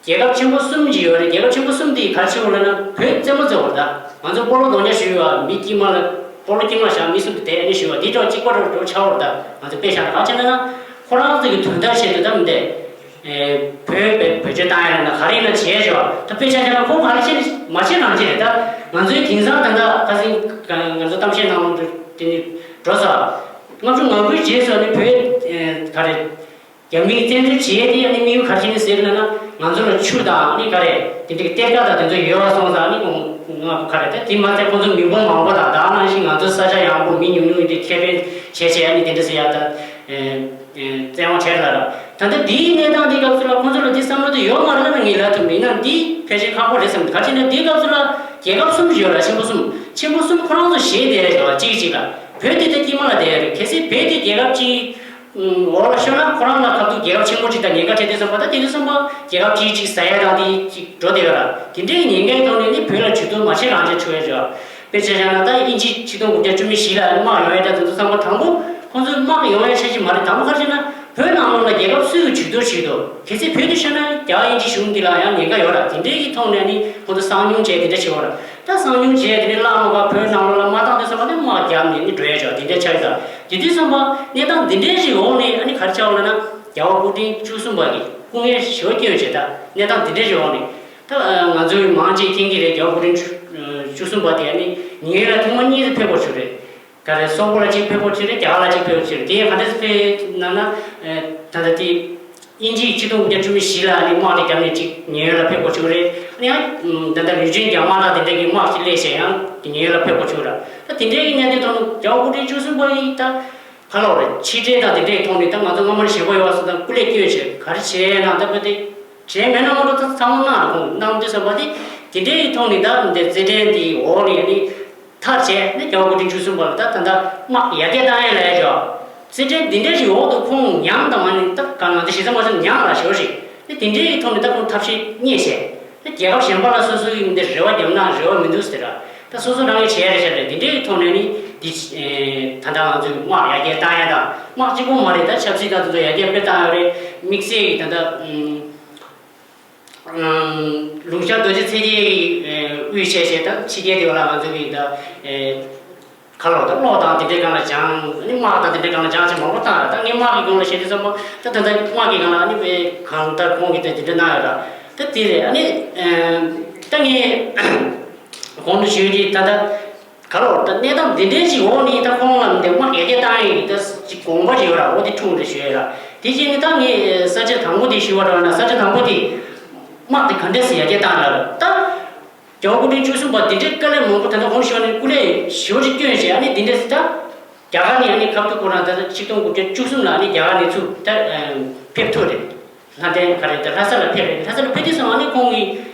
རྒྱལ་ཁབ་ཆེན་པོ་གསུམ་ཅིག་ཡོད་རེད་རྒྱལ་ཁབ་ཆེན་པོ་གསུམ་དེ་ག་རེ་བྱེད་དགོས་ལབ་ན་བོད་རྩེད་མོ་རྩེ་བར་ད་ང་ཚོ་སྤོ་ལོ་རྡོག་རྒྱག་ཞུ་ཡོད་མི་དཀྱིལ་མ་ལ་སྤོ་ལོ་དཀྱིལ་མ་བཞག་མི་གསུམ་དེ་དེ་ཨ་ནི་ཞུ་བ་དེ་ཅོག་གཅིག་པ་རུ་འགྲོ་ཆགས་བར་ད་ང་ཚོ་དཔེ་བཞག་ན་ག་བྱེད་ན་ན་ཁོ་རང་ཚོ་གི་དོན་དག་ཆེད་དུ་ད་མི་འདས། བོད་བོད་བོད་ཆས་བཏང་ཡ་ན་ག་རེ་ཡིན་ན་བྱས་ཞོག་ད་དཔེ་ཆ་བཞག་ན་ཁོ་ག་རེ་བྱེད་མ་བྱེད་རང་བྱེད་རེད་ད། ང་ཚོའི་དེང་སང་ད་ལྟ་ཁ་སང་ང་ཚོ་གཏམ་བཤད་གནང་དུས་དེ་ནི་འགྲོ་ས། ལྔ་བཅུ་ང་དགུའི་རྗེས་སུ་ནི་བོད་ག་རེ་རྒྱ་མིའི་བཙན་འཛུལ་བྱས་ཏེ་ནི་དམིགས་ཡུལ་ག་རེ་བྱས་ནི་ཟེར་ན་ང་ཚོ་ལ་ཆུ་དང་ནི་ག་རེ་དེ་འདྲའི་གཏེར་ཁ་དང་དེ་ཚོ་ཡོད་པ་སོང་ཙང་ནི་ང་ག་རེ་ད་དེ་མ་ཚད་ཁོང་ཚོ་མི་འབོར་མང་པོ་དང་ད་ནང་བཞིན་ང་ཚོ་ས་ཆ་ཡངས་པོ་མི་ཉུང་ཉུང་ཡིན་དུས་ཁེ་ཕན་བྱས་བྱས་ནི་དེ་འདྲ་ཟེར་ཡ་ད། བཙན་དབང་བྱས་ལ་ར། ད་ལྟ་འདིའི་གནས་སྟངས་འདིའི་སྐབས་སུ་ལ་ཁོང་ཚོ་ལ་འདི་བསམ་བློ་དེ་ཡོད་མ་རེད་ལབ་ན་ངས་ལབ་ཐུབ་མེད་ན་འདི་ཕལ་ཆེར་ཁག་པོ་རེད་བསམ་གི་ག་ཅི་ན་འདིའི་སྐབས་སུ་ལ་རྒྱལ་ཁབ་གསུམ་ཡོད་ལ་ཆེན་པོ་གསུམ་ཆེན་པོ་གསུམ་ཁོ་རང་ཚོ་ཞེད་བསྡད་ཡོད་གཅིག་གཅིག་ལ་བོད་དེ་ད་དཀྱིལ་མ་ལ་བསྡད་ཡོད་རེད་གལ་སྲིད་བོད་དེ་རྒྱལ་ཁབ་གཅིག་འོག་ལ་ཤོར་ན་ཁོ་རང་ལ་ཁ་ཐུག་རྒྱལ་ཁབ་ཆེན་པོ་གཅིག་དང་ཉེན་ཁ་འཕྲད་དུས་ཙམ་པ་ད་དེ་དུས་ཙམ་པ་རྒྱལ་ཁབ་གཅིག་གཅིག་ཟ་ཡ་དང་དེ་གཅིག་འགྲོ་བསྡད་ཡོད་ར་དེ་འདྲའི་ཉེན་ཁའི་ཐོག་ནས་ནི་བོད་ལ་ཇུས་གཏོགས་མ་བྱེད་རང་བྱེད་ཆོག་ཡ་ཅིག་ཡོད། དཔེ་ཆ་བཞག་ན་ད་དབྱིན་ཇི་ཆིག་སྟོང་དགུ་བརྒྱ་བཅུ་མེད་བཞི་ལ་དམག་ཡོང་ཡ་ད་དེ་ཚོ་ཚང་མ་དང་པོ་ཁོང་ཚོའི་དམག་ཡོང་ཡ་ཆ་ཅིག་མ་རེད་དང་པོ་ག་རེ་བྱས་ན་བོད་ནང་ལོགས་ལ་རྒྱལ་ཁབ་སུའི་ཇུས་གཏོགས་བྱེད་དོ་གལ་སྲིད་བོད་དུ་ཤོར་ན་རྒྱ་དབྱིན་ཇི་གཞུང་འདི་ལ་ཡང་ཉེན་ཁ་ཡོད་ར་དེ་འདྲའི་གི་ཐོག་ནས་ནི་ཁོང་ཚོ་གསང་མྱོང་བྱས་དེ་འདྲ་བྱེད་དགོས་ར་ད་གསང་མྱོང་བྱས་དེ་ནས་བླ་མ་བ་བོད་ནང་ལོགས་ལ་མ་བཏང་དུས་ཙམ་པ་ནས་དམག་རྒྱབ་ནས་ནི་འགྲོ་ཡ་ཆོག་དེ་འདྲ་ཆགས་ཡོད་ད་དེ་དུས་ཙམ་པ་གནས་སྟངས་འདི་འདྲའི་ཞིག་འོག་ནས་ཨ་ནི་ག་རེ་ཆགས་ཡོད་ལབ་ན་རྒྱལ་བ་སྐུ་ཕྲེང་བཅུ་གསུམ་པ་གི་སྐུ་ངལ་ཞེ་པོ་སྐྱེས་ཡོད་བྱས་ད་གནས་སྟངས་འདི་འདྲའི་ཞིག་འོག་ནས། ད་ང་ཚོའི་མང་ཆེ་མཁྱེན་གྱི་རེད་རྒྱལ་བ་སྐུ་ཕྲེང་བཅུ་གསུམ་པ་དེ་ནི་ཉེ་ལ་ཐེངས་མ་གཉིས་དེ་ཕེབས་པ་བྱུང་རེད། ག་རེ་སོག་པོ་ལ་གཅིག་ཕེབས་པ་བྱུང་རེད་རྒྱ་གར་ལ་གཅིག་ཕེབས་པ་བྱུང་རེད་དེ་ག་འདྲ་ཕེབས་ན་ན་ད་ལྟ་དེ་དབྱིན་ཇིའི་ཆིག་སྟོང་དགུ་བརྒྱ་བཅུ་མེད་བཞི་ལ་ནི་དམག་དེ་བརྒྱབ་ནས་གཅིག་ཉེ་ལ་ཕེབས་པ་བྱུང་རེད་ཨ་ནི་ཡང་ད་ལྟ་རིག་ཆེན་རྒྱ་དམག་དང་དེ་འདྲ་གི་དམག་ཅིག་སླེབས་བྱས་ཡང་ཉེ་ལ་ཕེབས་པ་བྱུང་རེད་ད་དེ་འདྲའི་གི་གནས་དེ་དང་རྒྱལ་བ་སྐུ་ཕྲེང་བཅུ་གསུམ་པ་ཡིན་ད། ཁ་ལོ་རེད། ཕྱི་འབྲེལ་དང་དེ་འདྲའི་ཐོག་ནས་ད་ང་ཚོ་སྔ་མར་ཞེན་ཁོག་ཡོད་པ་སོང་ཙང་སྐུ་ལས་བསྐྱོན་བྱས་ག་རེ་བྱས་ན་ད་བོད་དེ་བྱས་མེད་ན་མ་གཏོགས་ད་ཚང་མ་གནང་རེད། ཁོང་གནང་དུས་ཙམ་པ་དེ་དེ་འདྲའི་ཐོག་ནས་ད་འདི་རྩེད་འགྲན་འདི་འོག་ནས་ནི་མཐར་བྱས་ནི་རྒྱལ་བ་སྐུ་ཕྲེང་བཅུ་གསུམ་པ་ལ་ད་ད་ལྟ་དམག་ཡར་རྒྱས་བཏང་ཡས་ལ་ཡ་ཅོ། རྩེད་འགྲན་འདི་འདྲའི་ཞིག་འོག་ཏུ་ཁོང་ཉམས་དང་མ་ནི་ད་ག་ང་ཚོ་ཞེ་ས་མ་ཟིན་ཉམས་ལ་ཞོ་ཞིག་ནི་དེ་འདྲའི་ཐོག་ནས་ད་ཁོང་ཐབས་ཤེས་རྙེད་བྱས། ད་རྒྱལ་ཁབ་གཞན་པ་ལ་སོ་སོའི་མི་འདི་རེ་བ་བརྒྱབ་ན་རེ་བ་མི་འདུག་ཟེར་ར། ད་སོ་སོ་རང་གིས་བྱས་རེ་བྱས་རེད། འདི་འདྲའི་ཐོག་ནས་ནི་འདི་ད་ལྟ་ང་ཚོའི་དམག་ཡར་རྒྱས་བཏང་ཡ་དང་དམག་གཅིག་པོ་མ་རེད། ད་ཆབ་སྲིད་དང་དེ་ཚོ་ཡར་རྒྱས་སྤེལ་བཏང་ཡ་རེད། དམིགས་བསལ་གྱི་ད་ལྟ་ལུང་ཤར་རྡོ་རྗེ་ཚེ་རིང་གི་དབུས་བྱས་བྱས་ད་ཕྱི་རྒྱལ་དེ་བ་ལ་ང་ཚོ་གི་ད། ཁ་ལོ་ད་གློག་དང་དེ་འདྲའི་སྒང་ལ་སྦྱང་། ཨ་ནི་དམག་དང་དེ་འདྲའི་སྒང་ལ་སྦྱང་ཆེ་མང་པོ་བཏང་ར། ད་ངས་དམག་གི་སྒང་ལ་བཤད་དུས་ཙམ་པ་ད་ད་ལྟ་དམག་གི་སྒང་ལ་ཨ་ནི་བའི་གང་ལྟར་ཁོང་གིས་ད་དེ་འདྲ་གནང་ཡོད་ར། ད་དེ་རེད། ཨ་ནི་ད་ངས་གོང་དུ་ཞུས་ཀྱི་ད་ལྟ་ཁ་ལོ་ད་གནས་སྟངས་འདི་འདྲའི་ཞིག་འོག་ནས་ད་ཁོང་ལ་འདི་དམག་ཡར་རྒྱས་བཏང་ཡོད་ཀྱི་ད་ཅིག་དགོངས་པ་ཞིག་ཡོད་ར། འོ་དེ་འཁྲུངས་རེད་ཞུ་ཡོད་ར། དེ་བཞིན་ནི་ད་ངས་ས་བཅད་དང་པོ་དེ་ཞུ་བ་འདྲ་བ་ན་ས་བཅད་དང་པོ་དེ་དམག་དེ་ག་འདྲས་སེ་ཡར་རྒྱས་བཏང་ཡོད་ར། ད། རྒྱལ་བ་སྐུ་ཕྲེང་བཅུ་གསུམ་པ་འདི་འདྲའི་དཀའ་ལས་མང་པོ་ད་ལྟ་གོང་ཞུས་པ་ནི་སྐུ་ལས་ཞེ་པོ་ཅིག་བསྐྱོན་བྱས། ཨ་ནི་འདི་འདྲས་སུ་ད་རྒྱ་གར་ནས་ཨ་ནི་ཁ་ཐུག་ཁོ་རང་ད་ལྟ་ཆིག་སྟོང་དགུ་བརྒྱ་བཅུ་གསུམ་ལ་ཨ་ནི་རྒྱ་གར་ནས་ཚུར་ད་ཕེབས་ཐུབ་རེད། ལྷ་ལྡན་ག་རེ་ད་ལྷ་ས་ལ་ཕེབས་རེད། ལྷ་ས་ལ་ཕེབས་དུས་ཙམ་ཨ་ནི་ཁོང་གིས་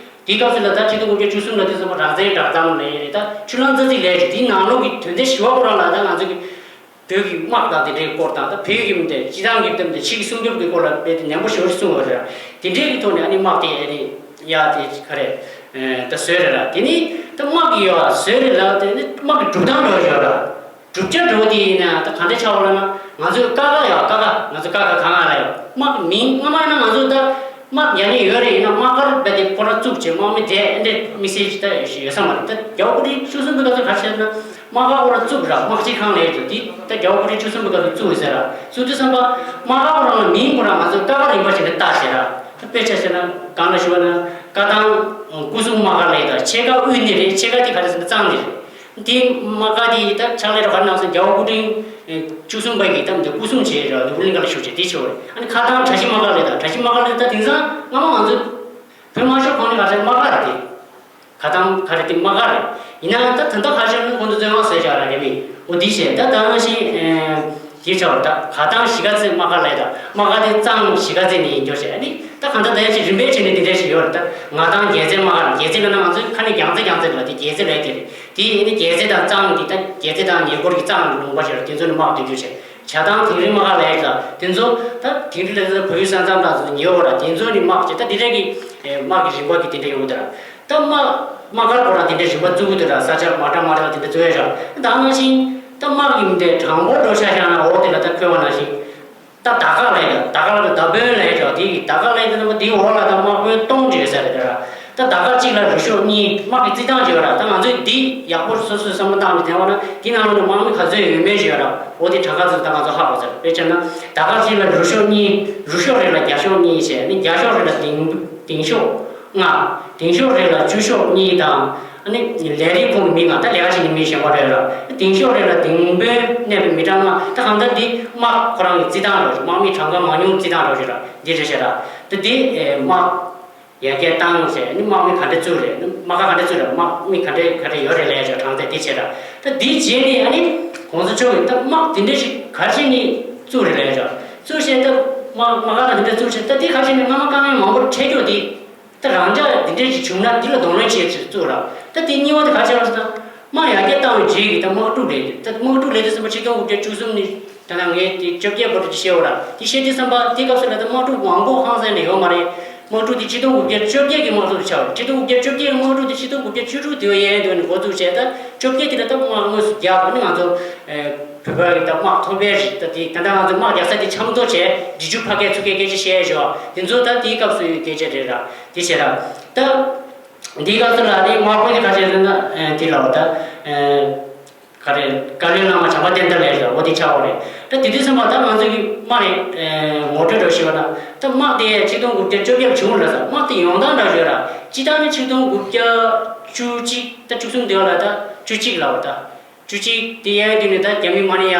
དེའི་སྐབས་སུ་ལ་ད་ཆིག་སྟོང་དགུ་བརྒྱ་བཅུ་གསུམ་ལ་དུས་ཙམ་པ་རང་བཙན་བསྒྲགས་གཏམ་ལས་རེད། ད་ཆུ་གླང་རྩ་ཚིག་ལས་རེད། དེའི་ནང་ལོགས་ཀྱི་དོན་ཚན་བཞི་པ་ཁོ་རང་ལ་ད་ང་ཚོ་གི་བོད་ཀྱི་དམག་དང་དེ་འདྲའི་སྐོར་དང་ད་བོད་ཀྱི་མི་དེ་སྤྱི་བཏང་གི་གཏམ་དེ་ཕྱི་གི་སྲུང་སྐྱོབ་ཀྱི་སྐོར་ལ་དཔེ་དེ་ནན་པོ་ཞེ་པོ་ཞིག་གསུངས་ཡོད་རེད། དེ་འདྲའི་གི་ཐོག་ནས་ཨ་ནི་དམག་དེ་ཨ་ནི་ཡ་དེ་ག་རེ་ད་བཟོས་རེད་ར། དེ་ནི་ད་དམག་གི་ཡོད་བཟོས་རེད་ལ། དེ་ནི་དམག་གི་སྒྲུབ་སྟངས་འགྲོ་ཡོད་ར། གྲུབ་ཆ་འགྲོ་དེ་ཡིན་ན་ད་ག་འདྲ་ཆགས་པ་ལ་ན་ང་ཚོས་ཀ་ཁ་ཡོད། ཀ་ཁ་ང་ཚོ་ཀ་ཁ་ག་ང་ལ་ཡོད། དམག་གི་མིང་སྔ་མ་ཡིན་ན་ང་ཚོ་ད། དམག་རྒྱག་མཁན་ཡོད་རེད། ཡིན་ན་དམག་སྒར་རྦད་དེ་ཁོ་རང་བཙུགས་བྱས་དམག་མི་དེ་ཨེ་འདྲས་དམིགས་བསལ་ཅིག་ད་ཡོད་ས་མ་རེད། ད་རྒྱལ་བ་སྐུ་ཕྲེང་བཅུ་གསུམ་པའི་སྐབས་སུ་ག་རེ་བྱས་ན་དམག་སྒར་ཁོ་རང་བཙུགས་ར། དམག་སྤྱི་ཁང་ལས་ཀྱི་དེ་ད་རྒྱལ་བ་སྐུ་ཕྲེང་བཅུ་གསུམ་པའི་སྐབས་སུ་བཙུགས་ཡོད་ས་ར། བཙུགས་དུས་ཙམ་པ་དམག་སྒར་ཁོ་རང་ལ་མིང་ཁོ་རང་ང་ཚོ་ཀ་ཁ་རིམ་པ་བྱས་ནས་བཏགས་བྱས་ར། ད་དཔེ་ཆ་བྱས་ན་གང་ལ་ཞུ་བ་ན་བཀའ་ཐང་སྐུ་སྲུང་དམག་སྒར་ལས་ད་ཕྱེད་ཀ་དབུས་ནས་རེད། ཕྱེད་ཀ་དེ་ག་རེ་ཟེར་ན་གཙང་ནས་རེད། དེ་དམག་སྒར་དེ་ད་ཕྱག་ལས་རོགས་ག་རེ་གནང་སོང་། རྒྱལ་བ་སྐུ་ཕྲེང་བཅུ་གསུམ་པ་གིས་ད་འདི་སྐུ་སྲུང་བྱས་ར། འདི་ཨུ་ལིང་ཀ་ལ་བཞུགས་བྱས་དེ་བྱས་པ་རེད། ཨ་ནི་ཁ་ཐང་གྲྭ་བཞི་དམག་སྒར་ལས་ད་གྲྭ་བཞི་དམག་སྒར་ལས་ད་དེང་སང་སྔ་མ་ང་ཚོ་བོད་དམར་ཤོག་གོང་ནས་ག་ཚོད་དམག་སྒར་རེད་དེ། ཁ་ཐང་ག་རེ་དེ་དམག་སྒར་རེད། ཡིན་ནའང་ད་ད་ལྟ་ཁ་ཤས་ནི་ཁོང་ཚོ་བཙོན་དམག་བཟོས་བཞག་ར་རེད་མི། འོ་དེ་བྱས་ད་ད་ནང་བཞིན་དེ་བྱས་པ་ད་ཁ་ཐང་གཞིས་ཀ་རྩེ་དམག་སྒར་ལས་ད་དམག་སྒར་དེ་གཙང་གཞིས་ཀ་རྩེ་ནས་ཡིན་འགྱོ་བྱས། ཨ་ནི་ད་གང་ལྟར་ད་ཡ་ཅིག་རིམ་པས་བྱས་ནས་དེ་འདྲ་ཞིག་ཡོད་རེད། ད་མངའ་ཐང་རྒྱལ་རྩེ་དམག་སྒར། རྒྱལ་རྩེ་ལ་ན་ང་ཚོའི་ཁ་ནས་རྒྱལ་རྩེ་རྒྱལ་རྩེ་ལ་དེ་རྒྱལ་རྩེ་ལས་དེ་རེད། དེ་ཡིན་ན་རྒྱལ་རྩེ་དང་གཙང་གི་ད་རྒྱལ་རྩེ་དང་ཉེ་འཁོར་གྱི་གཙང་ལུང་པ་ཞིག་ལ་དེ་ཚོ་ནས་དམག་དེ་འགྱོ་བྱས། བྱ་བཏང་དིང་རི་དམག་སྒར་ལས་ད་དེ་ཚོ་ད་དིང་རི་ལ་ད་བོད་ཡུལ་ས་མཚམས་དང་ཚོ་ཉེ་བོ་ར། དེ་ཚོ་ནས་དམག་བྱས། ད་དེ་འདྲ་གི་དམག་གི་རིམ་པ་གི་དེ་འདྲ་ཡོང་གི་འདུག་ར། ད་དམག་དམག་སྒར་ཁོ་རང་དེ་འདྲའི་རིམ་པ་བཙུགས་ཀྱི་འདུག་ར། ས་ཆ་མ་འདྲ་མ་འདྲ་ལ་དེ་འདྲ་བཙུགས་ཡོད་ར། ད་ནང་བཞིན་ད་དམག་གི་མི་དེ་དྲང་པོ་འགྲོ་ཤག་ཤག་ན་འོག་དེ་ལ་ད་འཁོད་པ་ནང་བཞིན་ད་དར་དཀར་ལས་ད་དར་དཀར་ལ་མདའ་དཔོན་ལས་ཀྱང་དེ་གི་དར་དཀར་ལས་དེ་ནང་པ་དེའི་འོག་ལ་ད་དམག་དཔོན་སྟོང་བརྗོད་ས་རེད་ད་ར། ད་དར་དཀར་གཅིག་ལ་རུ་ཤོག་གཉིས། དམག་གི་རྩིས་ཐང་བརྗོད་ར། ད་ང་ཚོས་འདི་ཡག་པོ་སོ་སོས་བསམ་བློ་བཏང་ནས་དྲན་པ་ན་འདི་ནང་ལ་ནི་དམག་མི་ག་ཚོད་ཡོད་མེད་བརྗོད་ར། འོ་དེ་དྲ་ཁ་ཚོ་ད་ང་ཚོ་ཧ་གོ་ཚར། དཔེ་བྱས་ན་དར་དཀར་གཅིག་ལ་རུ་ཤོག་གཉིས། རུ་ཤོག་རེ་ལ་རྒྱ་ཤོག་གཉིས་བྱས་ནི་རྒྱ་ཤོག་རེ་ལ་དིང་དིང་ཤོག་ལྔ། དིང་ཤོག་རེ་ལ་ཆུ་ཤོག་གཉིས་དང་། ཨ་ནི་ལས་རིགས་ཁོངས་ཀྱི་མི་ལྔ། ད་ལས་ཀ་བྱེད་མཁན་མི་གཞན་པ་རེད་ར། དིང་ཤོག་རེ་ལ་དིང་དཔོན་གནས་པའི་མི་གྲངས་ལྔ། ད་གང་ལྟར་འདི་དམག་ཁོ་རང་གི་རྩིས་ཐང་རེད། དམག་མི་གྲངས་ཀ་མང་ཉུང་རྩིས་ཐང་རེད་ར། འདི་རེད་ཤག་ར། ད་འདི་དམག་ཡར་རྒྱས་བཏང་ཟེར་ནི་དམག་མི་ག་འདྲ་བཙུགས་རེད། དམག་སྒར་ག་འདྲ་བཙུགས་རེད། དམག་མི་ག་འདྲ་ག་འདྲ་ཡོད་རེད་ལབ་ཡ་ཅིག་གྲངས་ཚད་འདི་བྱས་ར། ད་འདི་རྗེས་ནས་ཨ་ནི་གོང་ས་མཆོག་གིས་ད་དམག་འདི་འདྲ་ཞིག་ག་རེ་བྱས་ནས་བཙུགས་རེད་ལབ་ཡ་ཅིག་བཙུགས་བྱས། ད་དམག་དམག་སྒར་ལ་འདི་འདྲ་བཙུགས་བྱས། ད་འདི་ག་རེ་བྱས་ནས་སྔ་མ་དཀའ་ངལ་མང་པོ་འཕྲད་རྒྱུ་འདི། ད་རང་ཅག་འདི་འདྲས་ཅིག་བྱུང་ན་འདི་ལ་གདོང་ལེན་བྱེད་ཚུལ་བཙུགས་ར། ད་དེ་གཉིས་པ་དེ་ག་ཆགས་ར་ཟེར་ན། དམག་ཡར་རྒྱས་བཏང་བའི་རྗེས་ཀྱི་ད་དམག་འཁྲུག་ལས་ཀྱི་ད་དམག་འཁྲུག་ལས་དུས་ཙམ་པ་ཆིག་སྟོང་དགུ་བརྒྱ་བཅུ་གསུམ་ནས་ད་ལྟ་ངས་དེ་བཅོ་བརྒྱད་བར་དུ་བཤད་འོ་ར། དེ་བཤད་དུས་ཙམ་པ་དེ་སྐབས་སུ་ལ་ད་དམག་འཁྲུག་མང་པོ་ཧང་སང་ནས་ཡོད་མ་རེད། དམག་འཁྲུག་དེ་ཆིག་སྟོང་དགུ་བརྒྱ་བཅོ་བརྒྱད་ཀྱི་དམག་འཁྲུག་དུ་ཆགས་རེད། ཆིག་སྟོང་དགུ་བརྒྱ་བཅོ་བརྒྱད་ཀྱི་དམག་འཁྲུག་དེ་ཆིག་སྟོང་དགུ་བརྒྱ་བཅུ་དྲུག་དེ་བ་ཡན་དུ་ནས་འགོ་བཙུགས་བྱས། ད་བཅོ་བརྒྱད་དེ་ལ་ད་དམག་དངོས་སུ་རྒྱག་པ་ནི་ང་ཚོ། བོད་པ་གི་ད་དམག་ཐོབ་པའི་རིགས་ད་དེ་ད་ལྟ་ང་ཚོ་དམག་རྒྱག་ས་དེ་ཆབ་མདོ་བྱས་འབྲི་ཆུ་ཕ་སྐད་ཚུ་སྐད་སྐད་ཆ་བཤད་ཞོག་དེ་ཚོ་ད་དེའི་སྐབས་སུ་ཡོད་སྐད་ཆ་རེད་ར། དེ་བྱས་ར། ད་འདིའི་སྐབས་སུ་ལ་དེ་དམག་དཔོན་དེ་ག་རེ་རེད་ན་དེ་ལ་བ་ད་ག་རེ་བཀའ་བློན་བླ་མ་བྱམས་པ་བསྟན་དར་ལས་ར། འོ་དེ་ཆགས་པ་རེད། ད་དེ་དུས་ཙམ་པ་ད་ང་ཚོ་གི་དམག་རེད། ངོ་སྤྲོད་འདྲ་ཞུས་པ་ན་ད་དམག་དེ་ཆིག་སྟོང་དགུ་བརྒྱ་བཅོ་བརྒྱད་བྱུང་ལ་ས་དམག་དེ་ཡོང་སྟངས་འདྲ་ཞུས་ར། སྤྱི་བཏང་ནི་ཆིག་སྟོང་དགུ་བརྒྱ་བཅུ་གཅིག་ད་བཅུ་གསུམ་དེ་བ་ལ་ད་བཅུ་གཅིག་ལ་བ་ད། བཅུ་གཅིག་དེ་ཡང་དུས་ནས་ད་རྒྱ་མི་མ་ནི་ཡ་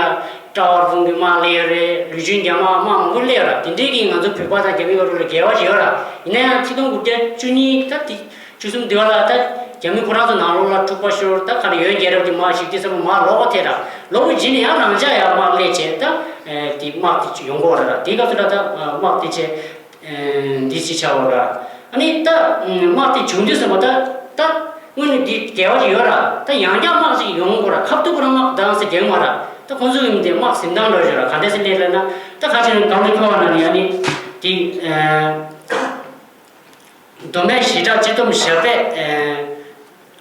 ཀྲའོ་ཧྥུང་གི་དམག་སླེབས་ཡོད་རེད། ལུས་ཅུན་རྒྱ་དམག་དམག་མང་པོ་སླེབས་ཡོད་ར། དེ་འདྲའི་གི་ང་ཚོ་བོད་པ་དང་རྒྱ་མི་བར་དུ་ལ་འགལ་བ་ཞིག་ཡོད་ར། ཡིན་ན་ཡང་ཆིག་སྟོང་དགུ་བརྒྱ་བཅུ་གཉིས་ད་དེ་བཅུ་གསུམ་དེ་བ་ལ་ད་ རྒྱ་མི་ཁོ་རང་ཚོ་ནང་ལོགས་ལ་འཁྲུག་པ་ཤོར། ད་ག་རེ་ཡོན་རྒྱལ་རབས་ཀྱི་དམག་ཞིག་དེ་ཚོ་མར་ལོག་པ་དེ་ར། ལོག་པའི་རྗེས་ནས་ཡང་རང་འཇགས་ཡར་དམག་སླེབས་བྱས། ད་དེ་དམག་དེ་ཡོང་གི་ཡོད་རེད་ར། དེའི་སྐབས་སུ་ལ་ད་དམག་དེ་བྱས། འདི་ཅི་བྱ་བ་ར། ཨ་ནི་ད་དམག་དེ་བྱུང་དུས་ཙམ་པ་ད་ད་དངོས་གནས་འདི་འགལ་བ་ཅིག་ཡོད་ར། ད་ཡང་བསྐྱར་དམག་ཅིག་ཡོང་དགོས་ར། ཁ་ཐུག་ཁོ་རང་དམག་བཏང་ཟེར་རྒྱག་མ་ར། ད་ཁོང་ཚོ་གི་མི་དེ་དམག་ཟིན་སྟངས་འདྲ་ཞིག་ར། ག་འདྲ་སེ་སླེབས་ལབ་ན། ད་ཁ་ཆེ་ནས་གང་ལ་ཁོ་བ་ན་ནི་ཨ་ནི་དེ། མདོ་སྨད་ཞི་དྲག་སྤྱི་བསྡོམས་ཞབས་པད།